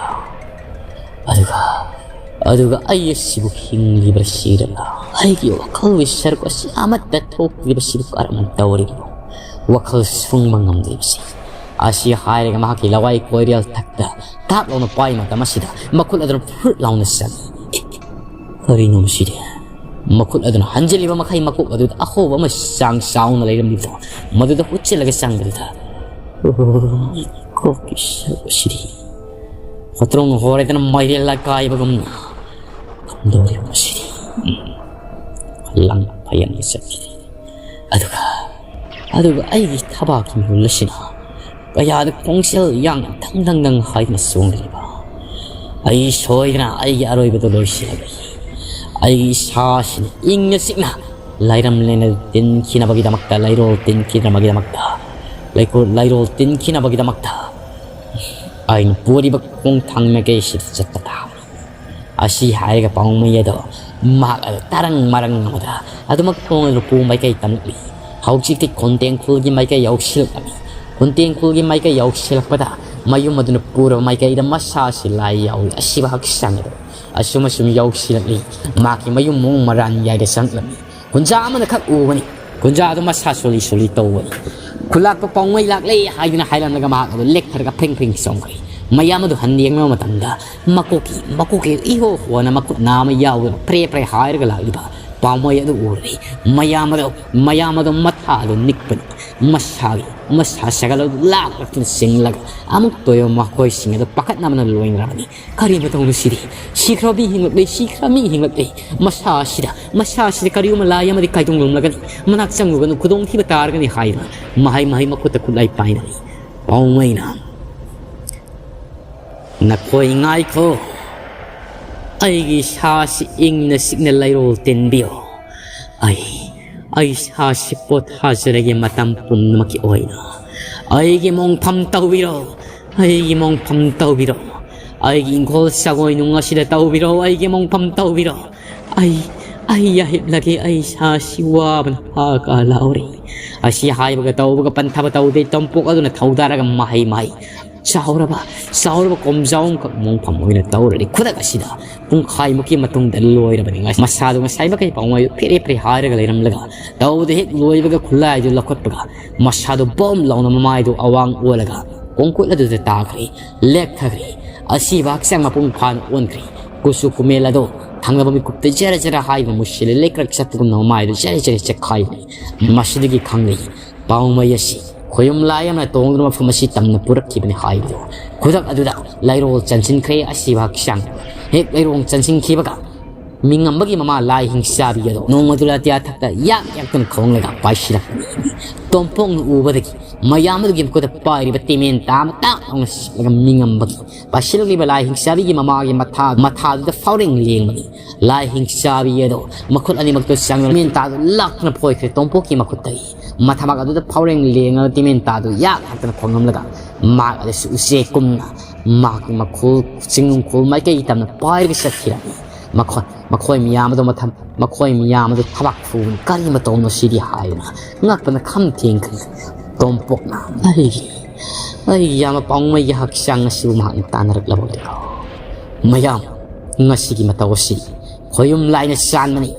ꯑꯗꯨꯒ, ꯑꯗꯨꯒ ꯑꯩ ꯑꯁꯤꯕꯨ ꯍꯤꯡꯂꯤꯕ꯭ꯔꯥ ꯁꯤꯔꯕ꯭ꯔꯥ? ꯑꯩꯒꯤ ꯋꯥꯈꯜꯒꯤ ꯁꯔꯨꯛ ꯑꯁꯤ ꯑꯃꯠꯇ ꯊꯣꯛꯇ꯭ꯔꯤꯕꯁꯤꯕꯨ ꯀꯔꯝꯅ ꯇꯧꯔꯤꯕꯅꯣ? ꯋꯥꯈꯜ ꯁꯨꯡꯕ ꯉꯝꯗ꯭ꯔꯤꯕꯁꯤ꯫ ꯑꯁꯤ ꯍꯥꯏꯔꯒ ꯃꯍꯥꯛꯀꯤ ꯂꯋꯥꯏ ꯀꯣꯏꯔꯦꯜ ꯊꯛꯇ ꯇꯥꯞ ꯂꯥꯎꯅ ꯄꯥꯏ ꯃꯇꯝ ꯑꯁꯤꯗ ꯃꯈꯨꯠ ꯑꯗꯨꯅ ꯐꯨꯔꯨꯠ ꯂꯥꯎꯅ ꯆꯪꯉꯤ꯫ ꯑꯦ, ꯀꯔꯤꯅꯣ ꯃꯁꯤꯗꯤ? ꯃꯈꯨꯠ ꯑꯗꯨꯅ ꯍꯟꯖꯤꯜꯂꯤꯕ ꯃꯈꯩ ꯃꯀꯣꯛ ꯑꯗꯨꯗ ꯑꯍꯣꯕ ꯑꯃ ꯆꯥꯡ ꯆꯥꯎꯅ ꯂꯩꯔꯝꯂꯤꯕꯗꯣ ꯃꯗꯨꯗ ꯍꯨꯠꯆꯤꯜꯂꯒ ꯆꯪꯕꯗꯨꯗ, ꯑꯣ, ꯀꯣꯛꯀꯤ ꯁꯔꯨꯛ ꯑꯁꯤꯗꯤ ꯍꯣꯇ꯭ꯔꯣꯡ ꯍꯣꯔꯦꯗꯅ ꯃꯥꯏꯔꯦꯜ ꯂꯥꯏꯀꯥꯏꯕꯒꯨꯝꯅ ꯐꯝꯗꯧꯔꯤꯕ ꯃꯁꯤꯗꯤ꯫ ꯎꯝ꯫ ꯂꯪ ꯐꯌꯦꯡꯗ ꯆꯠꯈꯤꯗꯦ꯫ ꯑꯗꯨꯒ, ꯑꯗꯨꯒ ꯑꯩꯒꯤ ꯊꯕꯥꯛꯀꯤ ꯃꯤꯍꯨꯜ ꯑꯁꯤꯅ ꯀꯌꯥꯗ ꯈꯣꯡꯖꯦꯜ ꯌꯥꯡꯅ ꯗꯪ ꯗꯪ ꯗꯪ ꯍꯥꯏꯗꯨꯅ ꯆꯣꯡꯂꯤꯕ꯫ ꯑꯩ ꯁꯣꯏꯗꯅ ꯑꯩꯒꯤ ꯑꯔꯣꯏꯕꯗꯨ ꯂꯣꯏꯁꯤꯜꯂꯒꯦ꯫ ꯑꯩꯒꯤ ꯏꯁꯥꯁꯤꯅ ꯏꯪꯅ ꯆꯤꯛꯅ ꯂꯥꯏꯔꯝꯂꯦꯟ ꯑꯗꯨ ꯇꯤꯟꯈꯤꯅꯕꯒꯤꯗꯃꯛꯇ, ꯂꯩꯔꯣꯜ ꯇꯤꯟꯈꯤꯅꯕꯒꯤꯗꯃꯛꯇ, ꯂꯩꯀꯣꯜ, ꯂꯩꯔꯣꯜ ꯇꯤꯟꯈꯤꯅꯕꯒꯤꯗꯃꯛꯇ ꯑꯩꯅ ꯄꯨꯔꯤꯕ ꯈꯣꯡꯊꯥꯡ ꯃꯥꯏꯀꯩꯁꯤꯗ ꯆꯠꯄ ꯇꯥꯕꯅꯤ꯫ ꯑꯁꯤ ꯍꯥꯏꯔꯒ ꯄꯥꯎꯃꯩ ꯑꯗꯣ ꯃꯍꯥꯛ ꯑꯗꯨ ꯇꯔꯪ ꯃꯔꯪ ꯑꯃꯗ ꯑꯗꯨꯃꯛ ꯈꯣꯡ ꯑꯗꯨ ꯄꯨ ꯃꯥꯏꯀꯩ ꯇꯝꯂꯛꯂꯤ꯫ ꯍꯧꯖꯤꯛꯇꯤ ꯈꯣꯟꯇꯦꯡꯈꯨꯜꯒꯤ ꯃꯥꯏꯀꯩ ꯌꯧꯁꯤꯜꯂꯛꯂꯝꯃꯤ꯫ ꯈꯣꯟꯇꯦꯡꯈꯨꯜꯒꯤ ꯃꯥꯏꯀꯩ ꯌꯧꯁꯤꯜꯂꯛꯄꯗ ꯃꯌꯨꯝ ꯑꯗꯨꯅ ꯄꯨꯔꯕ ꯃꯥꯏꯀꯩꯗ ꯃꯁꯥꯁꯤ ꯂꯥꯏ ꯌꯥꯎꯏ ꯑꯁꯤꯕ ꯍꯛꯆꯥꯡ ꯑꯗꯨ ꯑꯁꯨꯝ ꯑꯁꯨꯝ ꯌꯧꯁꯤꯜꯂꯛꯂꯤ꯫ ꯃꯍꯥꯛꯀꯤ ꯃꯌꯨꯝ ꯃꯑꯣꯡ ꯃꯔꯥꯟ ꯌꯥꯏꯗ ꯆꯪꯂꯛꯂꯝꯃꯤ꯫ ꯀꯨꯟꯖꯥ ꯑꯃꯅ ꯈꯛ ꯎꯕꯅꯤ꯫ ꯀꯨꯟꯖꯥ ꯑꯗꯨ ꯃꯁꯥ ꯁꯣꯜꯂꯤ ꯁꯣꯜꯂꯤ ꯇꯧꯕꯅꯤ꯫ ꯈꯨꯂꯥꯛꯄ ꯄꯥꯎꯃꯩ ꯂꯥꯛꯂꯦ ꯍꯥꯏꯗꯨꯅ ꯍꯥꯏꯔꯝꯂꯒ ꯃꯍꯥꯛ ꯑꯗꯨ ꯂꯦꯛꯊꯔꯒ ꯐ꯭ꯔꯤꯡ ꯐ꯭ꯔꯤꯡ ꯆꯣꯡꯈ꯭ꯔꯦ꯫ ꯃꯌꯥꯝ ꯑꯗꯨ ꯍꯟ ꯌꯦꯡꯂꯕ ꯃꯇꯝꯗ ꯃꯀꯣꯛꯀꯤ, ꯃꯀꯣꯛꯀꯤ ꯏꯍꯣ ꯍꯣꯅ ꯃꯈꯨꯠ ꯅꯥ ꯑꯃ ꯌꯥꯎꯗꯨꯅ ꯐ꯭ꯔꯦ ꯐ꯭ꯔꯦ ꯍꯥꯏꯔꯒ ꯂꯥꯛꯂꯤꯕ ꯄꯥꯎꯃꯩ ꯑꯗꯨ ꯎꯔꯦ꯫ ꯃꯌꯥꯝ ꯑꯗꯨ, ꯃꯌꯥꯝ ꯑꯗꯨ ꯃꯊꯥ ꯑꯗꯨ ꯅꯤꯛꯄꯅꯤ꯫ ꯃꯁꯥꯒꯤ, ꯃꯁꯥ ꯁꯒꯜ ꯑꯗꯨ ꯂꯥꯛ ꯂꯥꯛꯇꯨꯅ ꯆꯤꯡꯂꯒ ꯑꯃꯨꯛ ꯇꯣꯏꯕ ꯃꯈꯣꯏꯁꯤꯡ ꯑꯗꯨ ꯄꯥꯈꯠꯅꯕꯅ ꯂꯣꯏꯅꯔꯕꯅꯤ꯫ ꯀꯔꯤ ꯃꯇꯧꯅꯣ ꯁꯤꯗꯤ? ꯁꯤꯈ꯭ꯔꯕ ꯃꯤ ꯍꯤꯡꯂꯛꯂꯦ, ꯁꯤꯈ꯭ꯔꯕ ꯃꯤ ꯍꯤꯡꯂꯛꯂꯦ꯫ ꯃꯁꯥ ꯑꯁꯤꯗ, ꯃꯁꯥ ꯑꯁꯤꯗ ꯀꯔꯤꯒꯨꯝꯕ ꯂꯥꯏ ꯑꯃꯗꯤ ꯀꯥꯏꯗꯣꯡꯂꯝꯂꯒꯅꯤ, ꯃꯅꯥꯛ ꯆꯪꯂꯨꯒꯅꯨ, ꯈꯨꯗꯣꯡꯊꯤꯕ ꯇꯥꯔꯒꯅꯤ ꯍꯥꯏꯗꯨꯅ ꯃꯍꯩ ꯃꯍꯩ ꯃꯈꯨꯠꯇ ꯈꯨꯠꯂꯥꯏ ꯄꯥꯏꯅꯔꯤ꯫ ꯄꯥꯎꯃꯩꯅ, "ꯅꯈꯣꯏ ꯉꯥꯏꯈꯣ, ꯑꯩꯒꯤ ꯏꯁꯥꯁꯤ ꯏꯪꯅ ꯆꯤꯛꯅ ꯂꯩꯔꯣꯜ ꯇꯤꯟꯕꯤꯌꯣ꯫ ꯑꯩ, ꯑꯩ ꯏꯁꯥꯁꯤ ꯄꯣꯊꯥꯖꯔꯒꯦ ꯃꯇꯝ ꯄꯨꯝꯅꯃꯛꯀꯤ ꯑꯣꯏꯅ꯫ ꯑꯩꯒꯤ ꯃꯣꯡꯐꯝ ꯇꯧꯕꯤꯔꯣ, ꯑꯩꯒꯤ ꯃꯣꯡꯐꯝ ꯇꯧꯕꯤꯔꯣ, ꯑꯩꯒꯤ ꯏꯪꯈꯣꯜ ꯁꯒꯣꯏ ꯅꯨꯡ ꯑꯁꯤꯗ ꯇꯧꯕꯤꯔꯣ, ꯑꯩꯒꯤ ꯃꯣꯡꯐꯝ ꯇꯧꯕꯤꯔꯣ꯫ ꯑꯩ, ꯑꯩ ꯌꯥꯍꯤꯞꯂꯒꯦ, ꯑꯩ ꯏꯁꯥꯁꯤ ꯋꯥꯕꯅ ꯍꯥ ꯀꯥ ꯂꯥꯎꯔꯦ꯫" ꯑꯁꯤ ꯍꯥꯏꯕꯒ ꯇꯧꯕꯒ ꯄꯟꯊꯕ ꯇꯧꯗꯦ꯫ ꯇꯣꯝꯄꯣꯛ ꯑꯗꯨꯅ ꯊꯧꯗꯥꯔꯒ ꯃꯍꯩ ꯃꯍꯩ ꯆꯥꯎꯔꯕ ꯆꯥꯎꯔꯕ ꯀꯣꯝꯖꯥꯎ ꯑꯃꯈꯛ ꯃꯣꯡꯐꯝ ꯑꯣꯏꯅ ꯇꯧꯔꯔꯤ꯫ ꯈꯨꯗꯛ ꯑꯁꯤꯗ ꯄꯨꯡꯈꯥꯏꯃꯨꯛꯀꯤ ꯃꯇꯨꯡꯗ ꯂꯣꯏꯔꯕꯅꯤ꯫ ꯉꯁ- ꯃꯁꯥꯗꯣ ꯉꯁꯥꯏ ꯃꯈꯩ ꯄꯥꯎꯃꯩ ꯐꯦꯔꯦ ꯐꯦꯔꯦ ꯍꯥꯏꯔꯒ ꯂꯩꯔꯝꯂꯒ ꯇꯧꯕꯗ ꯍꯦꯛ ꯂꯣꯏꯕꯒ ꯈꯨꯠꯂꯥꯏꯗꯨ ꯂꯧꯈꯠꯄꯒ ꯃꯁꯥꯗꯣ ꯕꯣꯝ ꯂꯥꯎꯅ ꯃꯃꯥꯏꯗꯨ ꯑꯋꯥꯡ ꯑꯣꯜꯂꯒ ꯀꯣꯡꯀꯨꯠ ꯑꯗꯨꯗ ꯇꯥꯈ꯭ꯔꯦ꯫ ꯂꯦꯛꯊꯈ꯭ꯔꯦ꯫ ꯑꯁꯤꯕ ꯍꯛꯆꯥꯡ ꯃꯄꯨꯡ ꯐꯥꯅ ꯑꯣꯟꯈ꯭ꯔꯦ꯫ ꯀꯨꯆꯨ ꯀꯨꯃꯦꯜ ꯑꯗꯣ ꯊꯪꯅꯕ ꯃꯤꯀꯨꯞꯇ ꯖꯔ ꯖꯔ ꯍꯥꯏꯗꯨꯅ ꯃꯨꯁꯤꯜꯂꯦ꯫ ꯂꯩꯀ꯭ꯔꯛ ꯆꯠꯄꯒꯨꯝꯅ ꯃꯃꯥꯏꯗꯨ ꯖꯔ ꯖꯔ ꯆꯦꯛꯈꯥꯏꯈ꯭ꯔꯦ꯫ ꯃꯁꯤꯗꯒꯤ ꯈꯪꯂꯦ, ꯄꯥꯎꯃꯩ ꯑꯁꯤ ꯈꯣꯌꯨꯝ ꯂꯥꯏ ꯑꯃꯅ ꯇꯣꯡꯗꯨꯅ ꯃꯐꯝ ꯑꯁꯤ ꯇꯝꯅ ꯄꯨꯔꯛꯈꯤꯕꯅꯤ ꯍꯥꯏꯕꯗꯨ꯫ ꯈꯨꯗꯛ ꯑꯗꯨꯗ ꯂꯩꯔꯣꯜ ꯆꯟꯁꯤꯟꯈ꯭ꯔꯦ꯫ ꯑꯁꯤꯕ ꯍꯛꯆꯥꯡ ꯍꯦꯛ ꯂꯩꯔꯣꯜ ꯆꯟꯁꯤꯟꯈꯤꯕꯒ ꯃꯤꯉꯝꯕꯒꯤ ꯃꯃꯥ ꯂꯥꯏ ꯍꯤꯡꯆꯥꯕꯤ ꯑꯗꯣ ꯅꯣꯡꯃꯗꯨ ꯂꯥꯇꯤꯌꯥ ꯊꯛꯇ ꯌꯥꯛ ꯌꯥꯛꯇꯨꯅ ꯈꯣꯡꯂꯒ ꯄꯥꯏꯁꯤꯜꯂꯛꯄꯅꯤ꯫ ꯇꯣꯝꯄꯣꯛꯅ ꯎꯕꯗꯒꯤ ꯃꯌꯥꯝ ꯑꯗꯨꯒꯤ ꯃꯈꯨꯠꯇ ꯄꯥꯏꯔꯤꯕ ꯇꯦꯃꯦꯟ ꯇꯥ ꯑꯃ ꯇꯥꯛ ꯂꯥꯎꯅ ꯁꯤꯠꯂꯒ ꯃꯤꯉꯝꯕꯒꯤ ꯄꯥꯏꯁꯤꯜꯂꯛꯂꯤꯕ ꯂꯥꯏ ꯍꯤꯡꯆꯥꯕꯤꯒꯤ ꯃꯃꯥꯒꯤ ꯃꯊꯥ, ꯃꯊꯥꯗꯨꯗ ꯐꯥꯎꯔꯦꯡ ꯂꯦꯡꯕꯅꯤ꯫ ꯂꯥꯏ ꯍꯤꯡꯆꯥꯕꯤ ꯑꯗꯣ ꯃꯈꯨꯠ ꯑꯅꯤꯃꯛꯇꯨ ꯆꯪꯂꯒ ꯇꯦꯃꯦꯟ ꯇꯥꯗꯨ ꯂꯥꯛꯇꯨꯅ ꯐꯣꯏꯈ꯭ꯔꯦ ꯇꯣꯝꯄꯣꯛꯀꯤ ꯃꯈꯨꯠꯇꯒꯤ꯫ ꯃꯊꯕꯥꯛ ꯑꯗꯨꯗ ꯐꯥꯎꯔꯦꯡ ꯂꯦꯡꯉꯒ ꯇꯦꯃꯦꯟ ꯇꯥꯗꯨ ꯌꯥꯛ ꯌꯥꯛꯇꯅ ꯈꯣꯡꯂꯝꯂꯒ ꯃꯍꯥꯛ ꯑꯗꯨꯁꯨ ꯎꯆꯦꯛ ꯀꯨꯝꯅ ꯃꯍꯥꯛꯀꯤ ꯃꯈꯨꯜ, ꯆꯤꯡꯅꯨꯡꯈꯣꯜ ꯃꯥꯏꯀꯩ ꯇꯝꯅ ꯄꯥꯏꯔꯒ ꯆꯠꯈꯤꯔꯝꯃꯤ꯫ ꯃꯈꯣꯏ, ꯃꯈꯣꯏ ꯃꯤꯌꯥꯝ ꯑꯗꯨ ꯃꯊꯝ-, ꯃꯈꯣꯏ ꯃꯤꯌꯥꯝ ꯑꯗꯨ ꯊꯕꯥꯛ ꯐꯨꯕꯅꯤ꯫ "ꯀꯔꯤ ꯃꯇꯧꯅꯣ ꯁꯤꯗꯤ?" ꯍꯥꯏꯗꯨꯅ ꯉꯛꯄꯅ ꯈꯝ ꯊꯦꯡꯈ꯭ꯔꯦ꯫ ꯇꯣꯝꯄꯣꯛꯅ, "ꯑꯩꯒꯤ, ꯑꯩꯒꯤ ꯌꯥꯝꯅ ꯄꯥꯎꯃꯩꯒꯤ ꯍꯛꯆꯥꯡ ꯑꯁꯤꯕꯨ ꯃꯍꯥꯛꯅ ꯇꯥꯟꯅꯔꯛꯂꯕ ꯑꯣꯏꯔꯦꯀꯣ꯫ ꯃꯌꯥꯝ, ꯉꯁꯤꯒꯤ ꯃꯇꯧ ꯑꯁꯤ ꯈꯣꯌꯨꯝ ꯂꯥꯏꯅ ꯆꯥꯟꯕꯅꯤ꯫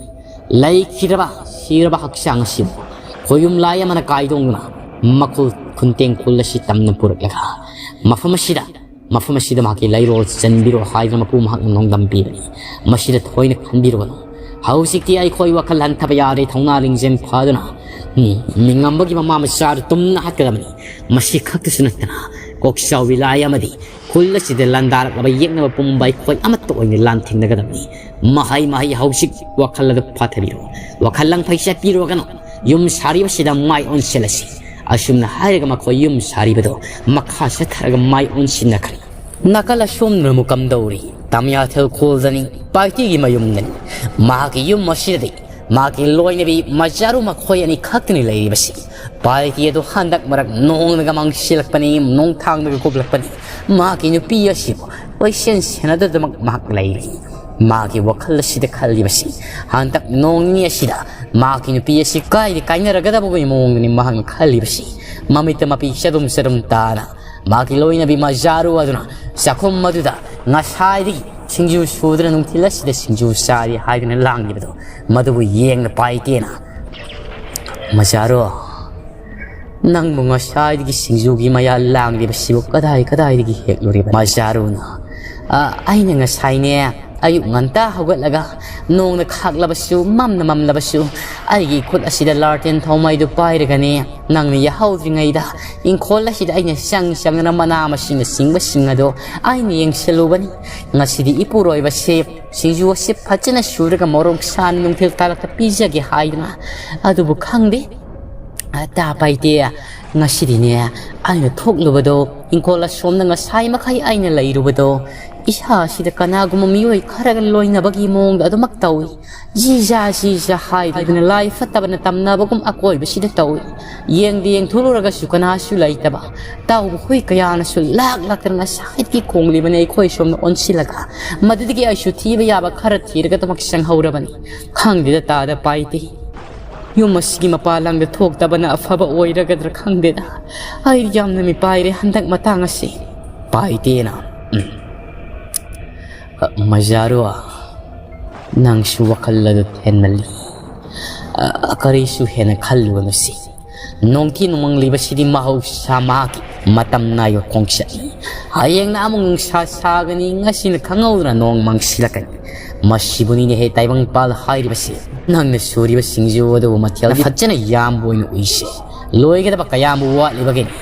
ꯂꯩꯈꯤꯗ꯭ꯔꯕ, ꯁꯤꯔꯕ ꯍꯛꯆꯥꯡ ꯑꯁꯤꯕꯨ ꯈꯣꯌꯨꯝ ꯂꯥꯏ ꯑꯃꯅ ꯀꯥꯏꯗꯣꯡꯗꯨꯅ ꯃꯈꯨꯜ ꯈꯨꯟꯇꯦꯡ ꯈꯨꯜ ꯑꯁꯤ ꯇꯝꯅ ꯄꯨꯔꯛꯂꯒ ꯃꯐꯝ ꯑꯁꯤꯗ, ꯃꯐꯝ ꯑꯁꯤꯗ ꯃꯍꯥꯛꯀꯤ ꯂꯩꯔꯣꯜ ꯆꯟꯕꯤꯔꯣ ꯍꯥꯏꯗꯨꯅ ꯃꯄꯨ ꯃꯍꯥꯛꯅ ꯅꯣꯡꯗꯝꯕꯤꯕꯅꯤ꯫ ꯃꯁꯤꯗ ꯊꯣꯏꯅ ꯈꯟꯕꯤꯔꯨꯒꯅꯨ꯫ ꯍꯧꯖꯤꯛꯇꯤ ꯑꯩꯈꯣꯏ ꯋꯥꯈꯜ ꯍꯟꯊꯕ ꯌꯥꯗꯦ, ꯊꯧꯅꯥ ꯂꯤꯡꯖꯦꯜ ꯐꯗꯨꯅ, ꯎꯝ, ꯃꯤꯉꯝꯕꯒꯤ ꯃꯃꯥ ꯃꯆꯥꯗꯨ ꯇꯨꯝꯅ ꯍꯥꯠꯀꯗꯕꯅꯤ꯫ ꯃꯁꯤ ꯈꯛꯇꯁꯨ ꯅꯠꯇꯅ ꯀꯣꯛꯆꯥꯎꯕꯤ ꯂꯥꯏ ꯑꯃꯗꯤ ꯈꯨꯜ ꯑꯁꯤꯗ ꯂꯥꯟꯗꯥꯔꯛꯂꯕ ꯌꯦꯛꯅꯕ ꯄꯨꯝꯕ ꯑꯩꯈꯣꯏ ꯑꯃꯠꯇ ꯑꯣꯏꯅ ꯂꯥꯟꯊꯦꯡꯅꯒꯗꯕꯅꯤ꯫ ꯃꯍꯩ ꯃꯍꯩ ꯍꯧꯖꯤꯛ ꯋꯥꯈꯜ ꯑꯗꯨ ꯐꯥꯊꯕꯤꯔꯣ꯫ ꯋꯥꯈꯜ ꯂꯪꯐꯩ ꯆꯠꯄꯤꯔꯨꯔꯒꯅꯨ꯫ ꯌꯨꯝ ꯁꯥꯔꯤꯕꯁꯤꯗ ꯃꯥꯏ ꯑꯣꯟꯁꯤꯜꯂꯁꯤ꯫" ꯑꯁꯨꯝꯅ ꯍꯥꯏꯔꯒ ꯃꯈꯣꯏ ꯌꯨꯝ ꯁꯥꯔꯤꯕꯗꯣ ꯃꯈꯥ ꯆꯠꯊꯔꯒ ꯃꯥꯏ ꯑꯣꯟꯁꯤꯟꯅꯈ꯭ꯔꯦ꯫ ꯅꯥꯀꯜ ꯑꯁꯣꯝꯗꯅ ꯑꯃꯨꯛ ꯀꯝꯗꯧꯔꯤ? ꯇꯝꯌꯥꯊꯦꯜ ꯈꯨꯜꯗꯅꯤ, ꯄꯥꯏꯇꯤꯒꯤ ꯃꯌꯨꯝꯗꯅꯤ꯫ ꯃꯍꯥꯛꯀꯤ ꯌꯨꯝ ꯑꯁꯤꯗꯗꯤ ꯃꯍꯥꯛꯀꯤ ꯂꯣꯏꯅꯕꯤ ꯃꯆꯥꯔꯨ ꯃꯈꯣꯏ ꯑꯅꯤ ꯈꯛꯇꯅꯤ ꯂꯩꯔꯤꯕꯁꯤ꯫ ꯄꯥꯏꯇꯤ ꯑꯗꯨ ꯍꯟꯗꯛ ꯃꯔꯛ ꯅꯣꯡꯅꯒ ꯃꯥꯡꯁꯤꯜꯂꯛꯄꯅꯤ, ꯅꯣꯡꯊꯥꯡꯅꯒ ꯀꯨꯞꯂꯛꯄꯅꯤ꯫ ꯃꯍꯥꯛꯀꯤ ꯅꯨꯄꯤ ꯑꯁꯤꯕꯨ ꯀꯣꯏꯁꯦꯟ ꯁꯦꯟꯅꯗꯨꯅꯃꯛ ꯃꯍꯥꯛ ꯂꯩꯔꯤ꯫ ꯃꯍꯥꯛꯀꯤ ꯋꯥꯈꯜ ꯑꯁꯤꯗ ꯈꯜꯂꯤꯕꯁꯤ, ꯍꯟꯗꯛ ꯅꯣꯡ ꯅꯤꯅꯤ ꯑꯁꯤꯗ ꯃꯍꯥꯛꯀꯤ ꯅꯨꯄꯤ ꯑꯁꯤ ꯀꯥꯏꯗ ꯀꯥꯏꯅꯔꯒꯗꯕꯒꯤ ꯃꯑꯣꯡꯗꯅꯤ ꯃꯍꯥꯛꯅ ꯈꯜꯂꯤꯕꯁꯤ꯫ ꯃꯃꯤꯠꯇ ꯃꯄꯤ ꯆꯗꯨꯝ ꯆꯗꯨꯝ ꯇꯥꯅ ꯃꯍꯥꯛꯀꯤ ꯂꯣꯏꯅꯕꯤ ꯃꯖꯥꯔꯨ ꯑꯗꯨꯅ ꯆꯥꯛꯈꯨꯝ ꯑꯗꯨꯗ ꯉꯁꯥꯏꯗꯒꯤ ꯁꯤꯡꯖꯨ ꯁꯨꯗꯨꯅ ꯅꯨꯡꯊꯤꯜ ꯑꯁꯤꯗ ꯁꯤꯡꯖꯨ ꯆꯥꯔꯤ ꯍꯥꯏꯗꯨꯅ ꯂꯥꯡꯂꯤꯕꯗꯣ, ꯃꯗꯨꯕꯨ ꯌꯦꯡꯅ ꯄꯥꯏꯇꯦꯅ ꯃꯖꯥꯔꯨ, ꯅꯪꯕꯨ ꯉꯁꯥꯏꯗꯒꯤ ꯁꯤꯡꯖꯨꯒꯤ ꯃꯌꯥ ꯂꯥꯡꯂꯤꯕꯁꯤꯕꯨ ꯀꯗꯥꯏ ꯀꯗꯥꯏꯗꯒꯤ ꯍꯦꯛꯂꯨꯔꯤꯕ? ꯃꯖꯥꯔꯨꯅ, "ꯑ, ꯑꯩꯅ ꯉꯁꯥꯏꯅꯦ, ꯑꯌꯨꯛ ꯉꯟꯇꯥ ꯍꯧꯒꯠꯂꯒ ꯅꯣꯡꯅ ꯈꯥꯛꯂꯕꯁꯨ, ꯃꯝꯅ ꯃꯝꯂꯕꯁꯨ, ꯑꯩꯒꯤ ꯈꯨꯠ ꯑꯁꯤꯗ ꯂꯥꯔꯇꯦꯟ ꯊꯥꯎꯃꯩꯗꯨ ꯄꯥꯏꯔꯒꯅꯦ, ꯅꯪꯅ ꯌꯥꯍꯧꯗ꯭ꯔꯤꯉꯩꯗ ꯏꯪꯈꯣꯜ ꯑꯁꯤꯗ ꯑꯩꯅ ꯆꯪ ꯆꯪꯗꯨꯅ ꯃꯅꯥ ꯃꯁꯤꯡꯅꯆꯤꯡꯕꯁꯤꯡ ꯑꯗꯣ ꯑꯩꯅ ꯌꯦꯡꯁꯤꯜꯂꯨꯕꯅꯤ꯫ ꯉꯁꯤꯗꯤ ꯏꯄꯨꯔꯣꯏꯕꯁꯦ ꯁꯤꯡꯖꯨ ꯑꯁꯤ ꯐꯖꯅ ꯁꯨꯔꯒ ꯃꯣꯔꯣꯛ ꯁꯥꯅ ꯅꯨꯡꯊꯤꯜ ꯇꯥꯂꯛꯇ ꯄꯤꯖꯒꯦ ꯍꯥꯏꯗꯨꯅ꯫ ꯑꯗꯨꯕꯨ ꯈꯪꯗꯦ꯫ ꯑ, ꯇꯥ ꯄꯥꯏꯇꯦ, ꯉꯁꯤꯗꯤꯅꯦ, ꯑꯩꯅ ꯊꯣꯛꯂꯨꯕꯗꯣ, ꯏꯪꯈꯣꯜ ꯑꯁꯣꯝꯗ ꯉꯁꯥꯏ ꯃꯈꯩ ꯑꯩꯅ ꯂꯩꯔꯨꯕꯗꯣ, ꯏꯁꯥ ꯑꯁꯤꯗ ꯀꯅꯥꯒꯨꯝꯕ ꯃꯤꯑꯣꯏ ꯈꯔꯒ ꯂꯣꯏꯅꯕꯒꯤ ꯃꯑꯣꯡꯗ ꯑꯗꯨꯃꯛ ꯇꯧꯏ꯫ ꯖꯤꯖꯥ, ꯖꯤꯖꯥ ꯍꯥꯏꯗꯨꯅ ꯂꯥꯏ ꯐꯠꯇꯕꯅ ꯇꯝꯅꯕꯒꯨꯝ ꯑꯀꯣꯏꯕꯁꯤꯗ ꯇꯧꯏ꯫ ꯌꯦꯡꯗ ꯌꯦꯡꯊꯣꯛꯂꯨꯔꯒꯁꯨ ꯀꯅꯥꯁꯨ ꯂꯩꯇꯕ꯫ ꯇꯥꯎꯕ ꯍꯨꯏ ꯀꯌꯥꯅꯁꯨ ꯂꯥꯛ ꯂꯥꯛꯇꯅ ꯉꯁꯥꯏꯗꯒꯤ ꯈꯣꯡꯂꯤꯕꯅꯤ ꯑꯩꯈꯣꯏ ꯁꯣꯝꯗ ꯑꯣꯟꯁꯤꯜꯂꯒ꯫ ꯃꯗꯨꯗꯒꯤ ꯑꯩꯁꯨ ꯊꯤꯕ ꯌꯥꯕ ꯈꯔ ꯊꯤꯔꯒ ꯑꯗꯨꯃꯛ ꯆꯪꯍꯧꯔꯕꯅꯤ꯫ ꯈꯪꯗꯦꯗ ꯇꯥꯗ ꯄꯥꯏꯇꯦ꯫ ꯌꯨꯝ ꯑꯁꯤꯒꯤ ꯃꯄꯥꯜ ꯂꯝꯗ ꯊꯣꯛꯇꯕꯅ ꯑꯐꯕ ꯑꯣꯏꯔꯒꯗ꯭ꯔꯥ ꯈꯪꯗꯦꯗ꯫ ꯑꯩ ꯌꯥꯝꯅ ꯃꯤꯄꯥꯏꯔꯦ ꯍꯟꯗꯛ ꯃꯇꯥꯡ ꯑꯁꯤ꯫ ꯄꯥꯏꯇꯦꯅ, ꯎꯝ꯫ ꯑ, ꯃꯖꯥꯔꯨ, ꯅꯪꯁꯨ ꯋꯥꯈꯜ ꯑꯗꯨ ꯊꯦꯟꯃꯜꯂꯤ꯫ ꯑ, ꯀꯔꯤꯁꯨ ꯍꯦꯟꯅ ꯈꯜꯂꯨꯒꯅꯨꯁꯤ꯫ ꯅꯣꯡꯊꯤ ꯅꯣꯡꯃꯪꯂꯤꯕꯁꯤꯗꯤ ꯃꯍꯧꯁꯥ ꯃꯍꯥꯛꯀꯤ ꯃꯇꯝ ꯅꯥꯏꯕ ꯈꯣꯡꯆꯠꯅꯤ꯫ ꯍꯌꯦꯡꯅ ꯑꯃꯨꯛ ꯅꯨꯡꯁꯥ ꯁꯥꯒꯅꯤ, ꯉꯁꯤꯅ ꯈꯪꯍꯧꯗꯅ ꯅꯣꯡ ꯃꯪꯁꯤꯜꯂꯛꯀꯅꯤ꯫ ꯃꯁꯤꯕꯨꯅꯤꯅꯦꯍꯦ ꯇꯥꯏꯕꯪꯄꯥꯜ ꯍꯥꯏꯔꯤꯕꯁꯤ꯫ ꯅꯪꯅ ꯁꯨꯔꯤꯕ ꯁꯤꯡꯖꯨ ꯑꯗꯨꯕꯨ ꯃꯊꯦꯜ ꯐꯖꯅ ꯌꯥꯝꯕ ꯑꯣꯏꯅ ꯎꯏꯁꯦ꯫ ꯂꯣꯏꯒꯗꯕ ꯀꯌꯥꯝꯕꯨ ꯋꯥꯠꯂꯤꯕꯒꯦꯅꯦ?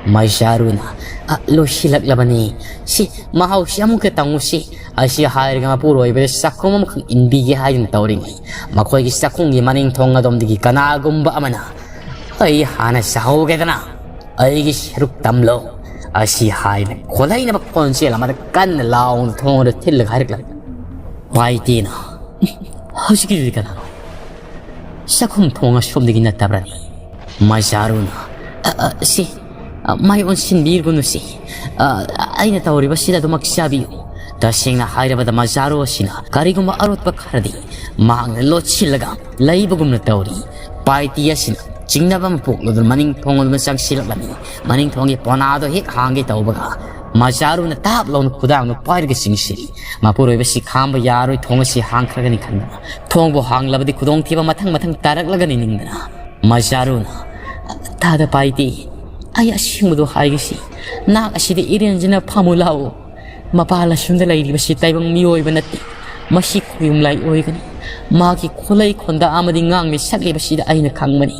ꯃꯩꯁꯥꯔꯨꯅ, "ꯑ, ꯂꯣꯏꯁꯤꯜꯂꯛꯂꯕꯅꯤ꯫ ꯁꯤ ꯃꯍꯥꯎꯁꯤ ꯑꯃꯨꯛꯇ ꯇꯪꯉꯨꯁꯤ"꯫ ꯑꯁꯤ ꯍꯥꯏꯔꯒ ꯃꯄꯨꯔꯣꯏꯕꯗ ꯆꯥꯛꯈꯨꯝ ꯑꯃꯈꯛ ꯏꯟꯕꯤꯒꯦ ꯍꯥꯏꯗꯨꯅ ꯇꯧꯔꯤꯉꯩ, ꯃꯈꯣꯏꯒꯤ ꯆꯥꯛꯈꯨꯝꯒꯤ ꯃꯅꯤꯡ ꯊꯣꯡ ꯑꯗꯣꯝꯗꯒꯤ ꯀꯅꯥꯒꯨꯝꯕ ꯑꯃꯅ, "ꯑꯩ ꯍꯥꯟꯅ ꯆꯥꯍꯧꯒꯦꯗꯅ, ꯑꯩꯒꯤ ꯁꯔꯨꯛ ꯇꯝꯂꯣ"꯫ ꯑꯁꯤ ꯍꯥꯏꯅ ꯈꯣꯜꯍꯩꯅꯕ ꯈꯣꯟꯖꯦꯜ ꯑꯃꯗ ꯀꯟꯅ ꯂꯥꯎꯅ ꯊꯣꯡꯗ ꯊꯤꯜꯂꯒ ꯍꯥꯏꯔꯛꯂꯝꯃꯤ꯫ ꯄꯥꯏꯇꯦꯅ, "ꯍꯧꯖꯤꯛꯀꯤꯗꯨꯗꯤ ꯀꯅꯥꯅꯣ? ꯆꯥꯛꯈꯨꯝ ꯊꯣꯡ ꯑꯁꯣꯝꯗꯒꯤ ꯅꯠꯇꯕ꯭ꯔꯅꯤ?" ꯃꯖꯥꯔꯨꯅ, "ꯑ, ꯑ, ꯁꯤ, ꯑ, ꯃꯥꯏ ꯑꯣꯟꯁꯤꯟꯕꯤꯔꯒꯨꯅꯨ ꯁꯤ꯫ ꯑ, ꯑꯩꯅ ꯇꯧꯔꯤꯕꯁꯤꯗ ꯑꯗꯨꯃꯛ ꯆꯥꯕꯤꯌꯨ"꯫ ꯇꯁꯦꯡꯅ ꯍꯥꯏꯔꯕꯗ ꯃꯖꯥꯔꯨ ꯑꯁꯤꯅ ꯀꯔꯤꯒꯨꯝꯕ ꯑꯔꯣꯠꯄ ꯈꯔꯗꯤ ꯃꯍꯥꯛꯅ ꯂꯣꯠꯁꯤꯜꯂꯒ ꯂꯩꯕꯒꯨꯝꯅ ꯇꯧꯔꯤ꯫ ꯄꯥꯏꯇꯤ ꯑꯁꯤꯅ ꯆꯤꯡꯅꯕ ꯑꯃ ꯄꯣꯛꯂꯗꯨꯅ ꯃꯅꯤꯡ ꯊꯣꯡ ꯑꯗꯨꯅ ꯆꯪꯁꯤꯜꯂꯛꯂꯝꯃꯤ꯫ ꯃꯅꯤꯡ ꯊꯣꯡꯒꯤ ꯄꯣꯅꯥꯗꯣ ꯍꯦꯛ ꯍꯥꯡꯒꯦ ꯇꯧꯕꯒ ꯃꯖꯥꯔꯨꯅ ꯇꯥꯞ ꯂꯥꯎꯅ ꯈꯨꯗꯥꯡꯗꯨ ꯄꯥꯏꯔꯒ ꯆꯤꯡꯁꯤꯜꯂꯤ꯫ "ꯃꯄꯨꯔꯣꯏꯕꯁꯤ ꯈꯥꯝꯕ ꯌꯥꯔꯣꯏ, ꯊꯣꯡ ꯑꯁꯤ ꯍꯥꯡꯈ꯭ꯔꯒꯅꯤ" ꯈꯟꯗꯅ, ꯊꯣꯡꯕꯨ ꯍꯥꯡꯂꯕꯗꯤ ꯈꯨꯗꯣꯡꯊꯤꯕ ꯃꯊꯪ ꯃꯊꯪ ꯇꯥꯔꯛꯂꯒꯅꯤ ꯅꯤꯡꯗꯅ ꯃꯖꯥꯔꯨꯅ, "ꯇꯥꯗ ꯄꯥꯏꯗꯦ, ꯑꯩ ꯑꯁꯦꯡꯕꯗꯨ ꯍꯥꯏꯒꯦꯁꯤ꯫ ꯅꯍꯥꯛ ꯑꯁꯤꯗ ꯏꯔꯦꯟꯖꯅ ꯐꯝꯃꯨ ꯂꯥꯛꯎ꯫ ꯃꯄꯥꯜ ꯑꯁꯨꯝꯗ ꯂꯩꯔꯤꯕꯁꯤ ꯇꯥꯏꯕꯪ ꯃꯤꯑꯣꯏꯕ ꯅꯠꯇꯦ꯫ ꯃꯁꯤ ꯈꯣꯌꯨꯝ ꯂꯥꯏ ꯑꯣꯏꯒꯅꯤ꯫ ꯃꯥꯒꯤ ꯈꯨꯠꯂꯩ ꯈꯣꯟꯗꯥ ꯑꯃꯗꯤ ꯉꯥꯡꯂꯤ ꯁꯛꯂꯤꯕꯁꯤꯗ ꯑꯩꯅ ꯈꯪꯕꯅꯤ꯫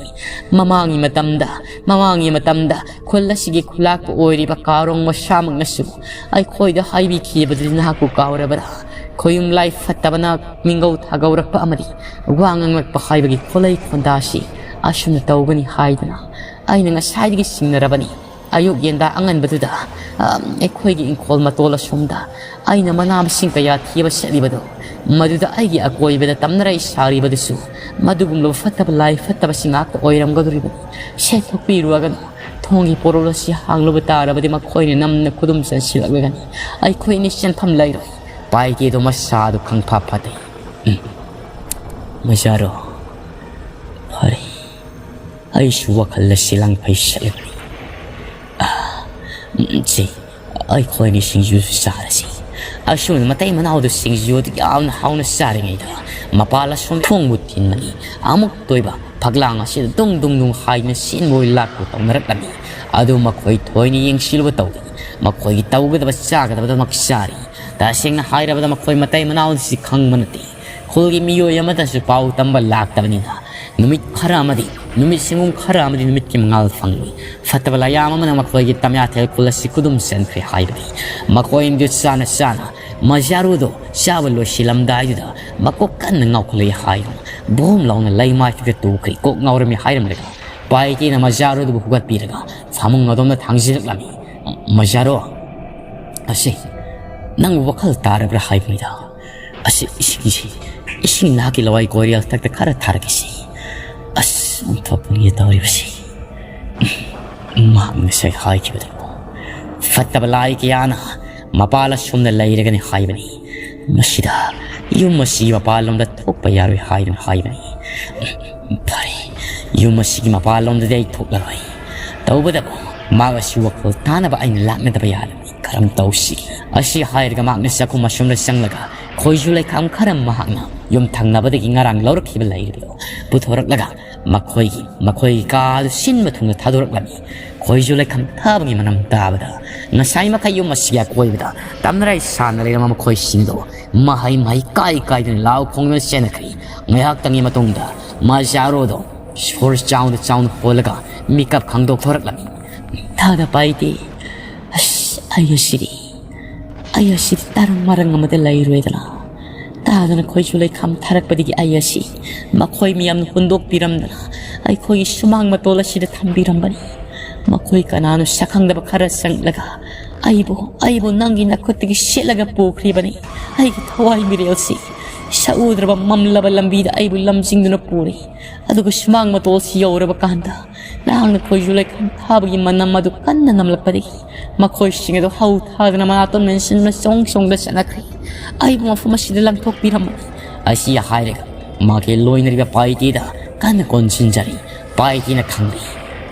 ꯃꯃꯥꯡꯒꯤ ꯃꯇꯝꯗ, ꯃꯃꯥꯡꯒꯤ ꯃꯇꯝꯗ ꯈꯨꯜ ꯑꯁꯤꯒꯤ ꯈꯨꯂꯥꯛꯄ ꯑꯣꯏꯔꯤꯕ ꯀꯥꯔꯣꯡ ꯃꯁꯥꯃꯛꯅꯁꯨ ꯑꯩꯈꯣꯏꯗ ꯍꯥꯏꯕꯤꯈꯤꯕꯗꯨꯗꯤ ꯅꯍꯥꯛꯄꯨ ꯀꯥꯎꯔꯕ꯭ꯔꯥ? ꯈꯣꯌꯨꯝ ꯂꯥꯏ ꯐꯠꯇꯕꯅ ꯃꯤꯡꯒꯧ ꯊꯥꯒꯧꯔꯛꯄ ꯑꯃꯗꯤ ꯋꯥ ꯉꯥꯡꯂꯛꯄ ꯍꯥꯏꯕꯒꯤ ꯈꯨꯠꯂꯩ ꯈꯣꯟꯗꯥ ꯑꯁꯤ ꯑꯁꯨꯝꯅ ꯇꯧꯒꯅꯤ ꯍꯥꯏꯗꯨꯅ ꯑꯩꯅ ꯉꯁꯥꯏꯗꯒꯤ ꯆꯤꯡꯅꯔꯕꯅꯤ꯫ ꯑꯌꯨꯛ ꯌꯦꯟꯗꯥ ꯑꯉꯟꯕꯗꯨꯗ, ꯑ, ꯑꯩꯈꯣꯏꯒꯤ ꯏꯪꯈꯣꯜ ꯃꯇꯣꯜ ꯑꯁꯣꯝꯗ ꯑꯩꯅ ꯃꯅꯥ ꯃꯁꯤꯡ ꯀꯌꯥ ꯊꯤꯕ ꯆꯠꯂꯤꯕꯗꯣ, ꯃꯗꯨꯗ ꯑꯩꯒꯤ ꯑꯀꯣꯏꯕꯗ ꯇꯝꯅꯔꯛꯏ ꯁꯥꯔꯤꯕꯗꯨꯁꯨ ꯃꯗꯨꯒꯨꯝꯂꯕ ꯐꯠꯇꯕ ꯂꯥꯏ ꯐꯠꯇꯕꯁꯤꯡ ꯉꯥꯛꯇ ꯑꯣꯏꯔꯝꯒꯗꯧꯔꯤꯕꯅꯤ꯫ ꯁꯦꯟꯊꯣꯛꯄꯤꯔꯨꯔꯒꯅꯨ꯫ ꯊꯣꯡꯒꯤ ꯄꯣꯔꯣꯜ ꯑꯁꯤ ꯍꯥꯡꯂꯨꯕ ꯇꯥꯔꯕꯗꯤ ꯃꯈꯣꯏꯅ ꯅꯝꯅ ꯈꯨꯗꯨꯝ ꯆꯟꯁꯤꯜꯂꯛꯂꯒꯅꯤ꯫ ꯑꯩꯈꯣꯏ ꯑꯅꯤ ꯆꯦꯟꯐꯝ ꯂꯩꯔꯣꯏ꯫" ꯄꯥꯏꯀꯦꯗꯣ ꯃꯁꯥꯗꯨ ꯈꯪꯐꯥ ꯐꯥꯊꯩ꯫ "ꯎꯝ, ꯃꯖꯥꯔꯣ, ꯐꯔꯦ, ꯑꯩꯁꯨ ꯋꯥꯈꯜ ꯑꯁꯤ ꯂꯥꯡꯐꯩ ꯁꯛꯂꯤꯕꯅꯤ꯫ ꯑꯥ, ꯎꯝ, ꯁꯤ, ꯑꯩꯈꯣꯏꯅꯤ ꯁꯤꯡꯖꯨꯁꯨ ꯆꯥꯔꯁꯤ꯫" ꯑꯁꯨꯝꯅ ꯃꯇꯩ ꯃꯅꯥꯎꯗꯨ ꯁꯤꯡꯖꯨ ꯑꯗꯨ ꯌꯥꯝꯅ ꯍꯥꯎꯅ ꯆꯥꯔꯤꯉꯩꯗ ꯃꯄꯥꯜ ꯑꯁꯣꯝ ꯊꯣꯡꯕꯨ ꯊꯤꯟꯕꯅꯤ꯫ ꯑꯃꯨꯛꯇ ꯑꯣꯏꯕ ꯐꯛꯂꯥꯡ ꯑꯁꯤꯗ ꯗꯨꯡ ꯗꯨꯡ ꯗꯨꯡ ꯍꯥꯏꯗꯨꯅ ꯆꯦꯟꯕ ꯑꯣꯏ ꯂꯥꯛꯄ ꯇꯧꯅꯔꯛꯂꯝꯃꯤ꯫ ꯑꯗꯨ ꯃꯈꯣꯏ ꯊꯣꯏꯅ ꯌꯦꯡꯁꯤꯜꯂꯨꯕ ꯇꯧꯗꯦ꯫ ꯃꯈꯣꯏꯒꯤ ꯇꯧꯒꯗꯕ ꯆꯥꯒꯗꯕꯗꯃꯛ ꯆꯥꯔꯤ꯫ ꯇꯁꯦꯡꯅ ꯍꯥꯏꯔꯕꯗ ꯃꯈꯣꯏ ꯃꯇꯩ ꯃꯅꯥꯎ ꯑꯁꯤ ꯈꯪꯕ ꯅꯠꯇꯦ꯫ ꯈꯨꯜꯒꯤ ꯃꯤꯑꯣꯏ ꯑꯃꯗꯁꯨ ꯄꯥꯎ ꯇꯝꯕ ꯂꯥꯛꯇꯕꯅꯤꯅ ꯅꯨꯃꯤꯠ ꯈꯔ ꯑꯃꯗꯤ, ꯅꯨꯃꯤꯠ ꯁꯤꯡꯒꯨꯝ ꯈꯔ ꯑꯃꯗꯤ ꯅꯨꯃꯤꯠꯀꯤ ꯃꯉꯥꯜ ꯐꯪꯂꯤ꯫ ꯐꯠꯇꯕ ꯂꯥꯏꯌꯥꯝ ꯑꯃꯅ ꯃꯈꯣꯏꯒꯤ ꯇꯝꯌꯥꯊꯦꯜ ꯈꯨꯜ ꯑꯁꯤ ꯈꯨꯗꯨꯝ ꯆꯟꯈ꯭ꯔꯦ ꯍꯥꯏꯕꯅꯤ꯫ ꯃꯈꯣꯏ ꯑꯅꯤꯗꯨ ꯆꯥꯅ ꯆꯥꯅ ꯃꯖꯥꯔꯨꯗꯣ ꯆꯥꯕ ꯂꯣꯏꯁꯤꯜꯂꯝꯗꯥꯏꯗꯨꯗ ꯃꯀꯣꯛ ꯀꯟꯅ ꯉꯥꯎꯈꯠꯂꯛꯏ ꯍꯥꯏꯗꯨꯅ ꯕꯣꯝ ꯂꯥꯎꯅ ꯂꯩꯃꯥꯏꯊꯛꯇ ꯇꯨꯈ꯭ꯔꯦ꯫ ꯀꯣꯛ ꯉꯥꯎꯔꯝꯃꯤ ꯍꯥꯏꯔꯝꯂꯒ ꯄꯥꯏꯀꯦꯅ ꯃꯖꯥꯔꯨꯗꯨꯕꯨ ꯍꯨꯒꯠꯄꯤꯔꯒ ꯐꯃꯨꯡ ꯑꯗꯣꯝꯗ ꯊꯥꯡꯖꯤꯜꯂꯛꯂꯝꯃꯤ꯫ "ꯃꯖꯥꯔꯣ, ꯑꯁꯤ ꯅꯪꯕꯨ ꯋꯥꯈꯜ ꯇꯥꯔꯕ꯭ꯔꯥ ꯍꯥꯏꯕꯅꯤꯗ꯫ ꯑꯁꯤ ꯏꯁꯤꯡꯁꯤ, ꯏꯁꯤꯡ ꯅꯍꯥꯛꯀꯤ ꯂꯋꯥꯏ ꯀꯣꯏꯔꯦꯜ ꯊꯛꯇ ꯈꯔ ꯊꯥꯔꯛꯀꯦꯁꯤ꯫ ꯑꯁ, ꯑꯣꯟꯊꯣꯛꯄꯅꯤ ꯇꯧꯔꯤꯕꯁꯤ꯫ ꯃꯍꯥꯛ ꯉꯁꯥꯏ ꯍꯥꯏꯈꯤꯕꯗꯨ, ꯐꯠꯇꯕ ꯂꯥꯏ ꯀꯌꯥꯅ ꯃꯄꯥꯜ ꯑꯁꯣꯝꯗ ꯂꯩꯔꯒꯅꯤ ꯍꯥꯏꯕꯅꯤ꯫ ꯃꯁꯤꯗ ꯌꯨꯝ ꯑꯁꯤ ꯃꯄꯥꯜꯂꯣꯝꯗ ꯊꯣꯛꯄ ꯌꯥꯔꯣꯏ ꯍꯥꯏꯗꯨꯅ ꯍꯥꯏꯕꯅꯤ꯫ ꯐꯔꯦ, ꯌꯨꯝ ꯑꯁꯤꯒꯤ ꯃꯄꯥꯟꯂꯣꯝꯗꯗꯤ ꯑꯩ ꯊꯣꯛꯂꯔꯣꯏ꯫ ꯇꯧꯕꯇꯕꯨ ꯃꯍꯥꯛ ꯑꯁꯤ ꯋꯥꯈꯜ ꯇꯥꯅꯕ ꯑꯩꯅ ꯂꯥꯛꯅꯗꯕ ꯌꯥꯔꯣꯏ꯫ ꯀꯔꯝ ꯇꯧꯁꯤꯒꯦ?" ꯑꯁꯤ ꯍꯥꯏꯔꯒ ꯃꯍꯥꯛꯅ ꯆꯥꯛꯈꯨꯝ ꯑꯁꯣꯝꯗ ꯆꯪꯂꯒ ꯈꯣꯏꯖꯨ ꯂꯩꯈꯥꯝ ꯈꯔ ꯃꯍꯥꯛꯅ ꯌꯨꯝ ꯊꯪꯅꯕꯗꯒꯤ ꯉꯔꯥꯡ ꯂꯧꯔꯛꯈꯤꯕ ꯂꯩꯔꯤꯕꯗꯨ ꯄꯨꯊꯣꯔꯛꯂꯒ ꯃꯈꯣꯏꯒꯤ, ꯃꯈꯣꯏꯒꯤ ꯀꯥ ꯑꯗꯨ ꯁꯤꯟꯕ ꯊꯨꯡꯅ ꯊꯥꯗꯣꯔꯛꯂꯝꯃꯤ꯫ ꯈꯣꯏꯖꯨ ꯂꯩꯈꯥꯝ ꯊꯥꯕꯒꯤ ꯃꯅꯝ ꯇꯥꯕꯗ ꯉꯁꯥꯏ ꯃꯈꯩ ꯌꯨꯝ ꯑꯁꯤꯒꯤ ꯑꯀꯣꯏꯕꯗ ꯇꯝꯅꯔꯥꯏ ꯁꯥꯟꯅ ꯂꯩꯔꯝꯕ ꯃꯈꯣꯏꯁꯤꯡꯗꯣ ꯃꯍꯩ ꯃꯍꯩ ꯀꯥꯏ ꯀꯥꯏꯗꯨꯅ ꯂꯥꯎ ꯈꯣꯡꯗꯨꯅ ꯆꯦꯟꯅꯈ꯭ꯔꯤ꯫ ꯉꯥꯏꯍꯥꯛꯇꯪꯒꯤ ꯃꯇꯨꯡꯗ ꯃꯥꯖꯥꯔꯣꯗꯣ ꯁꯣꯔ ꯆꯥꯎꯅ ꯆꯥꯎꯅ ꯍꯣꯜꯂꯒ ꯃꯤꯀꯞ ꯈꯪꯗꯣꯛꯊꯣꯔꯛꯂꯝꯃꯤ꯫ "ꯇꯥꯗ ꯄꯥꯏꯗꯦ꯫ ꯑꯁ, ꯑꯩ ꯑꯁꯤꯗꯤ, ꯑꯩ ꯑꯁꯤꯗꯤ ꯇꯔꯪ ꯃꯔꯪ ꯑꯃꯗ ꯂꯩꯔꯣꯏꯗꯅ꯫ ꯇꯥꯗꯅ ꯈꯣꯏꯖꯨ ꯂꯩꯈꯥꯝ ꯊꯥꯔꯛꯄꯗꯒꯤ ꯑꯩ ꯑꯁꯤ ꯃꯈꯣꯏ ꯃꯤꯌꯥꯝꯅ ꯍꯨꯟꯗꯣꯛꯄꯤꯔꯝꯗꯅ ꯑꯩꯈꯣꯏꯒꯤ ꯁꯨꯃꯥꯡ ꯃꯇꯣꯜ ꯑꯁꯤꯗ ꯊꯝꯕꯤꯔꯝꯕꯅꯤ꯫ ꯃꯈꯣꯏ ꯀꯅꯥꯅꯣ ꯁꯛꯈꯪꯗꯕ ꯈꯔ ꯆꯪꯂꯒ ꯑꯩꯕꯨ, ꯑꯩꯕꯨ ꯅꯪꯒꯤ ꯅꯈꯨꯠꯇꯒꯤ ꯁꯦꯠꯂꯒ ꯄꯨꯈ꯭ꯔꯤꯕꯅꯤ꯫ ꯑꯩꯒꯤ ꯊꯋꯥꯏ ꯃꯤꯔꯦꯜꯁꯤ ꯁꯛꯎꯗ꯭ꯔꯕ ꯃꯝꯂꯕ ꯂꯝꯕꯤꯗ ꯑꯩꯕꯨ ꯂꯝꯖꯤꯡꯗꯨꯅ ꯄꯨꯔꯤ꯫ ꯑꯗꯨꯒ ꯁꯨꯃꯥꯡ ꯃꯇꯣꯜꯁꯤ ꯌꯧꯔꯕ ꯀꯥꯟꯗ ꯅꯍꯥꯛꯅ ꯈꯣꯏꯖꯨ ꯂꯩꯈꯥꯝ ꯊꯥꯕꯒꯤ ꯃꯅꯝ ꯑꯗꯨ ꯀꯟꯅ ꯅꯝꯂꯛꯄꯗꯒꯤ ꯃꯈꯣꯏꯁꯤꯡ ꯑꯗꯨ ꯍꯧ ꯊꯥꯗꯅ ꯃꯅꯥꯇꯣꯟ ꯃꯦꯟꯁꯤꯟꯗꯨꯅ ꯆꯣꯡ ꯆꯣꯡꯗ ꯆꯠꯅꯈ꯭ꯔꯦ꯫ ꯑꯩꯕꯨ ꯃꯐꯝ ꯑꯁꯤꯗ ꯂꯪꯊꯣꯛꯄꯤꯔꯝꯕꯅꯤ꯫" ꯑꯁꯤ ꯍꯥꯏꯔꯒ ꯃꯥꯒꯤ ꯂꯣꯏꯅꯔꯤꯕ ꯄꯥꯏꯇꯤꯗ ꯀꯟꯅ ꯀꯣꯟꯁꯤꯟꯖꯔꯤ꯫ ꯄꯥꯏꯇꯤꯅ ꯈꯪꯂꯤ꯫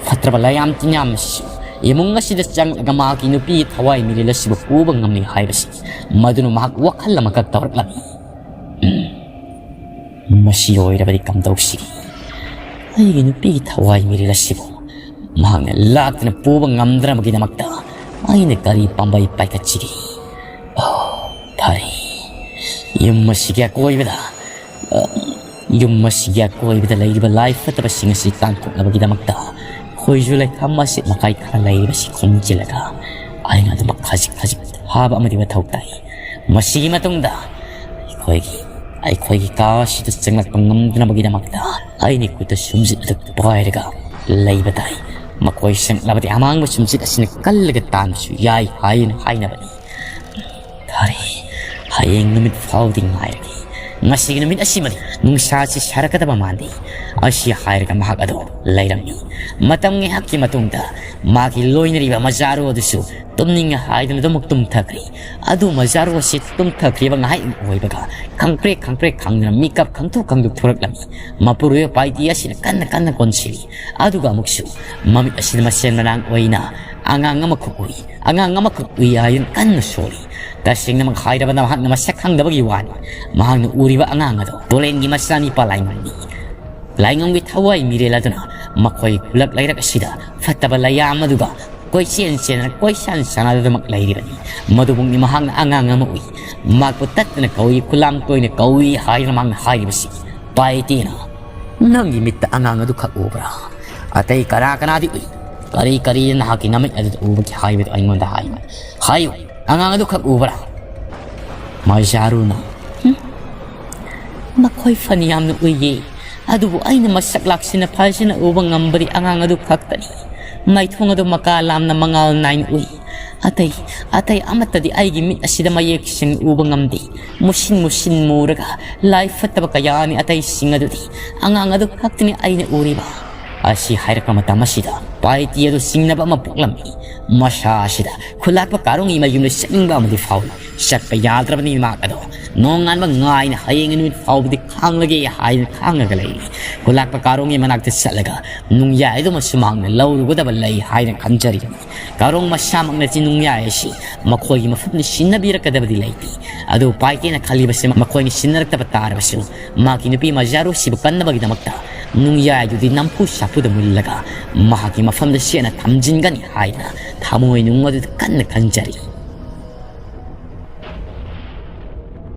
ꯐꯠꯇ꯭ꯔꯕ ꯂꯥꯏꯌꯥꯝ ꯇꯤꯟꯌꯥꯝ ꯑꯁꯤꯁꯨ ꯏꯃꯨꯡ ꯑꯁꯤꯗ ꯆꯪꯂꯒ ꯃꯍꯥꯛꯀꯤ ꯅꯨꯄꯤꯒꯤ ꯊꯋꯥꯏ ꯃꯤꯔꯦꯜ ꯑꯁꯤꯕꯨ ꯄꯨꯕ ꯉꯝꯂꯤ ꯍꯥꯏꯕꯁꯤ꯫ ꯃꯗꯨꯅ ꯃꯍꯥꯛ ꯋꯥꯈꯜ ꯑꯃꯈꯛ ꯇꯧꯔꯛꯂꯝꯃꯤ꯫ "ꯎꯝ, ꯃꯁꯤ ꯑꯣꯏꯔꯕꯗꯤ ꯀꯝꯗꯧꯁꯤꯒꯦ? ꯑꯩꯒꯤ ꯅꯨꯄꯤꯒꯤ ꯊꯋꯥꯏ ꯃꯤꯔꯦꯜ ꯑꯁꯤꯕꯨ ꯃꯍꯥꯛꯅ ꯂꯥꯛꯇꯅ ꯄꯨꯕ ꯉꯝꯗꯅꯕꯒꯤꯗꯃꯛꯇ ꯑꯩꯅ ꯀꯔꯤ ꯄꯥꯝꯕꯩ ꯄꯥꯏꯈꯠꯁꯤꯒꯦ? ꯑꯣ, ꯐꯔꯦ꯫ ꯌꯨꯝ ꯑꯁꯤꯒꯤ ꯑꯀꯣꯏꯕꯗ, ꯑ, ꯌꯨꯝ ꯑꯁꯤꯒꯤ ꯑꯀꯣꯏꯕꯗ ꯂꯩꯔꯤꯕ ꯂꯥꯏ ꯐꯠꯇꯕꯁꯤꯡ ꯑꯁꯤ ꯇꯥꯟꯊꯣꯛꯅꯕꯒꯤꯗꯃꯛꯇ ꯈꯣꯏꯖꯨ ꯂꯩꯈꯥꯝ ꯃꯆꯦꯠ ꯃꯀꯥꯏ ꯈꯔ ꯂꯩꯔꯤꯕꯁꯤ ꯈꯣꯝꯖꯤꯜꯂꯒ ꯑꯩꯅ ꯑꯗꯨꯃꯛ ꯈꯖꯤꯛ ꯈꯖꯤꯛ ꯊꯥꯕ ꯑꯃꯗꯤ ꯃꯊꯧ ꯇꯥꯏ꯫ ꯃꯁꯤꯒꯤ ꯃꯇꯨꯡꯗ ꯑꯩꯈꯣꯏꯒꯤ, ꯑꯩꯈꯣꯏꯒꯤ ꯀꯥ ꯑꯁꯤꯗ ꯆꯪꯂꯛꯄ ꯉꯝꯗꯅꯕꯒꯤꯗꯃꯛꯇ ꯑꯩꯅ ꯈꯨꯠꯇ ꯁꯨꯝꯖꯤꯠ ꯑꯗꯨ ꯄꯥꯏꯔꯒ ꯂꯩꯕ ꯇꯥꯏ꯫ ꯃꯈꯣꯏ ꯆꯪꯂꯕꯗꯤ ꯑꯃꯥꯡꯕ ꯁꯨꯝꯖꯤꯠ ꯑꯁꯤꯅ ꯀꯜꯂꯒ ꯇꯥꯟꯕꯁꯨ ꯌꯥꯏ ꯍꯥꯏꯅ ꯍꯥꯏꯅꯕꯅꯤ꯫ ꯐꯔꯦ, ꯍꯌꯦꯡ ꯅꯨꯃꯤꯠ ꯐꯥꯎꯗꯤ ꯉꯥꯏꯔꯒꯦ꯫ "ꯉꯁꯤꯒꯤ ꯅꯨꯃꯤꯠ ꯑꯁꯤꯃꯗꯤ ꯅꯨꯡꯁꯥꯁꯤ ꯁꯥꯔꯛꯀꯗꯕ ꯃꯥꯟꯗꯦ" ꯑꯁꯤ ꯍꯥꯏꯔꯒ ꯃꯍꯥꯛ ꯑꯗꯣ ꯂꯩꯔꯝꯃꯤ꯫ ꯃꯇꯝ ꯉꯥꯏꯍꯥꯛꯀꯤ ꯃꯇꯨꯡꯗ ꯃꯥꯒꯤ ꯂꯣꯏꯅꯔꯤꯕ ꯃꯖꯥꯔꯨ ꯑꯗꯨꯁꯨ ꯇꯨꯝꯅꯤꯡꯉꯦ ꯍꯥꯏꯗꯨꯅ ꯑꯗꯨꯃꯛ ꯇꯨꯝꯊꯈ꯭ꯔꯦ꯫ ꯑꯗꯨ ꯃꯖꯥꯔꯨ ꯑꯁꯤ ꯇꯨꯝꯊꯈ꯭ꯔꯤꯕ ꯉꯥꯏꯍꯥꯛ ꯑꯣꯏꯕꯒ ꯈꯪꯄ꯭ꯔꯦꯛ ꯈꯪꯄ꯭ꯔꯦꯛ ꯈꯪꯗꯨꯅ ꯃꯤꯀꯞ ꯈꯪꯊꯣꯛ ꯈꯪꯗꯣꯛ ꯊꯣꯔꯛꯂꯝꯃꯤ꯫ ꯃꯄꯨꯔꯣꯏꯕ ꯄꯥꯏꯇꯤ ꯑꯁꯤꯅ ꯀꯟꯅ ꯀꯟꯅ ꯀꯣꯟꯁꯤꯜꯂꯤ꯫ ꯑꯗꯨꯒ ꯑꯃꯨꯛꯁꯨ ꯃꯃꯤꯠ ꯑꯁꯤꯗ ꯃꯁꯦꯟ ꯃꯅꯥꯡ ꯑꯣꯏꯅ ꯑꯉꯥꯡ ꯑꯃꯈꯛ ꯎꯏ꯫ ꯑꯉꯥꯡ ꯑꯃꯈꯛ ꯎꯏ ꯍꯥꯏꯗꯨꯅ ꯀꯟꯅ ꯁꯣꯜꯂꯤ꯫ ꯇꯁꯦꯡꯅꯃꯛ ꯍꯥꯏꯔꯕꯗ ꯃꯍꯥꯛꯅ ꯃꯁꯛ ꯈꯪꯗꯕꯒꯤ ꯋꯥꯅꯤ꯫ ꯃꯍꯥꯛꯅ ꯎꯔꯤꯕ ꯑꯉꯥꯡ ꯑꯗꯣ ꯇꯣꯂꯦꯟꯒꯤ ꯃꯆꯥꯅꯤꯄꯥ ꯂꯥꯏꯉꯝꯅꯤ꯫ ꯂꯥꯏꯉꯝꯒꯤ ꯊꯋꯥꯏ ꯃꯤꯔꯦꯜ ꯑꯗꯨꯅ ꯃꯈꯣꯏ ꯈꯨꯜꯂꯛ ꯂꯩꯔꯛ ꯑꯁꯤꯗ ꯐꯠꯇꯕ ꯂꯩꯌꯥꯝ ꯑꯗꯨꯒ ꯀꯣꯏꯆꯦꯟ ꯆꯦꯟꯗꯅ ꯀꯣꯏꯁꯥꯟ ꯁꯥꯟꯅꯗꯨꯅꯃꯛ ꯂꯩꯔꯤꯕꯅꯤ꯫ ꯃꯗꯨꯕꯨꯛꯅꯤ ꯃꯍꯥꯛꯅ ꯑꯉꯥꯡ ꯑꯃ ꯎꯏ꯫ ꯃꯍꯥꯛꯄꯨ ꯇꯠꯇꯅ ꯀꯧꯏ, ꯈꯨꯂꯥꯝ ꯇꯣꯏꯅ ꯀꯧꯏ ꯍꯥꯏꯗꯨꯅ ꯃꯍꯥꯛꯅ ꯍꯥꯏꯔꯤꯕꯁꯤ꯫ ꯄꯥꯏꯇꯦꯅ, "ꯅꯪꯒꯤ ꯃꯤꯠꯇ ꯑꯉꯥꯡ ꯑꯗꯨꯈꯛ ꯎꯕ꯭ꯔꯥ? ꯑꯇꯩ ꯀꯅꯥ ꯀꯅꯥꯗꯤ ꯎꯏ? ꯀꯔꯤ ꯀꯔꯤ ꯅꯍꯥꯛꯀꯤ ꯅꯃꯤꯠ ꯑꯗꯨꯗ ꯎꯕꯒꯦ ꯍꯥꯏꯕꯗꯨ ꯑꯩꯉꯣꯟꯗ ꯍꯥꯏꯌꯨ꯫ ꯍꯥꯏꯌꯨ, ꯑꯉꯥꯡ ꯑꯗꯨꯈꯛ ꯎꯕ꯭ꯔꯥ?" ꯃꯩꯁꯥꯔꯨꯅ, "ꯍꯨꯝ, ꯃꯈꯣꯏ ꯐꯅ ꯌꯥꯝꯅ ꯎꯏꯌꯦ, ꯑꯗꯨꯕꯨ ꯑꯩꯅ ꯃꯁꯛ ꯂꯥꯛꯁꯤꯟꯅ ꯐꯖꯅ ꯎꯕ ꯉꯝꯕꯗꯤ ꯑꯉꯥꯡ ꯑꯗꯨ ꯈꯛꯇꯅꯤ꯫ ꯃꯩꯊꯣꯡ ꯑꯗꯨ ꯃꯀꯥ ꯂꯥꯝꯅ ꯃꯉꯥꯜ ꯅꯥꯏꯅ ꯎꯏ꯫ ꯑꯇꯩ, ꯑꯇꯩ ꯑꯃꯠꯇꯗꯤ ꯑꯩꯒꯤ ꯃꯤꯠ ꯑꯁꯤꯗ ꯃꯌꯦꯛ ꯁꯦꯡꯅ ꯎꯕ ꯉꯝꯗꯦ꯫ ꯃꯨꯁꯤꯟ ꯃꯨꯁꯤꯟ ꯃꯨꯔꯒ ꯂꯥꯏ ꯐꯠꯇꯕ ꯀꯌꯥꯅꯤ, ꯑꯇꯩꯁꯤꯡ ꯑꯗꯨꯗꯤ ꯑꯉꯥꯡ ꯑꯗꯨ ꯈꯛꯇꯅꯤ ꯑꯩꯅ ꯎꯔꯤꯕ"꯫ ꯑꯁꯤ ꯍꯥꯏꯔꯛꯄ ꯃꯇꯝ ꯑꯁꯤꯗ ꯄꯥꯏꯇꯤ ꯑꯗꯨ ꯆꯤꯡꯅꯕ ꯑꯃ ꯄꯣꯛꯂꯝꯃꯤ꯫ ꯃꯁꯥ ꯑꯁꯤꯗ ꯈꯨꯂꯥꯛꯄ ꯀꯥꯔꯣꯡꯒꯤ ꯃꯌꯨꯝꯗ ꯆꯠꯅꯤꯡꯕ ꯑꯃꯗꯤ ꯐꯥꯎꯏ꯫ ꯆꯠꯄ ꯌꯥꯗ꯭ꯔꯕꯅꯤ ꯃꯍꯥꯛ ꯑꯗꯣ꯫ ꯅꯣꯡꯉꯥꯟꯕ ꯉꯥꯏꯅ ꯍꯌꯦꯡꯒꯤ ꯅꯨꯃꯤꯠ ꯐꯥꯎꯕꯗꯤ ꯈꯥꯡꯂꯒꯦ ꯍꯥꯏꯅ ꯈꯥꯡꯉꯒ ꯂꯩꯔꯤ꯫ ꯈꯨꯂꯥꯛꯄ ꯀꯥꯔꯣꯡꯒꯤ ꯃꯅꯥꯛꯇ ꯆꯠꯂꯒ ꯅꯨꯡꯌꯥꯏ ꯑꯗꯨꯃꯁꯨ ꯃꯍꯥꯛꯅ ꯂꯧꯔꯨꯒꯗꯕ ꯂꯩ ꯍꯥꯏꯅ ꯈꯟꯖꯔꯤꯕꯅꯤ꯫ ꯀꯥꯔꯣꯡ ꯃꯁꯥꯃꯛꯅꯗꯤ ꯅꯨꯡꯌꯥꯏ ꯑꯁꯤ ꯃꯈꯣꯏꯒꯤ ꯃꯐꯝꯗ ꯁꯤꯟꯅꯕꯤꯔꯛꯀꯗꯕꯗꯤ ꯂꯩꯇꯦ꯫ ꯑꯗꯨꯕꯨ ꯄꯥꯏꯇꯦꯅ ꯈꯜꯂꯤꯕꯁꯤ ꯃꯈꯣꯏꯅ ꯁꯤꯟꯅꯔꯛꯇꯕ ꯇꯥꯔꯕꯁꯨ ꯃꯍꯥꯛꯀꯤ ꯅꯨꯄꯤ ꯃꯖꯥꯔꯨꯁꯤꯕꯨ ꯀꯟꯅꯕꯒꯤꯗꯃꯛꯇ ꯅꯨꯡꯌꯥꯏꯗꯨꯗꯤ ꯅꯝꯐꯨ ꯁꯥꯐꯨꯗ ꯃꯨꯜꯂꯒ ꯃꯍꯥꯛꯀꯤ ꯃꯐꯝꯗ ꯆꯦꯠꯅ ꯊꯝꯖꯤꯟꯒꯅꯤ ꯍꯥꯏꯗꯅ ꯊꯃꯣꯏꯅꯨꯡ ꯑꯗꯨꯗ ꯀꯟꯅ ꯈꯟꯖꯔꯤ꯫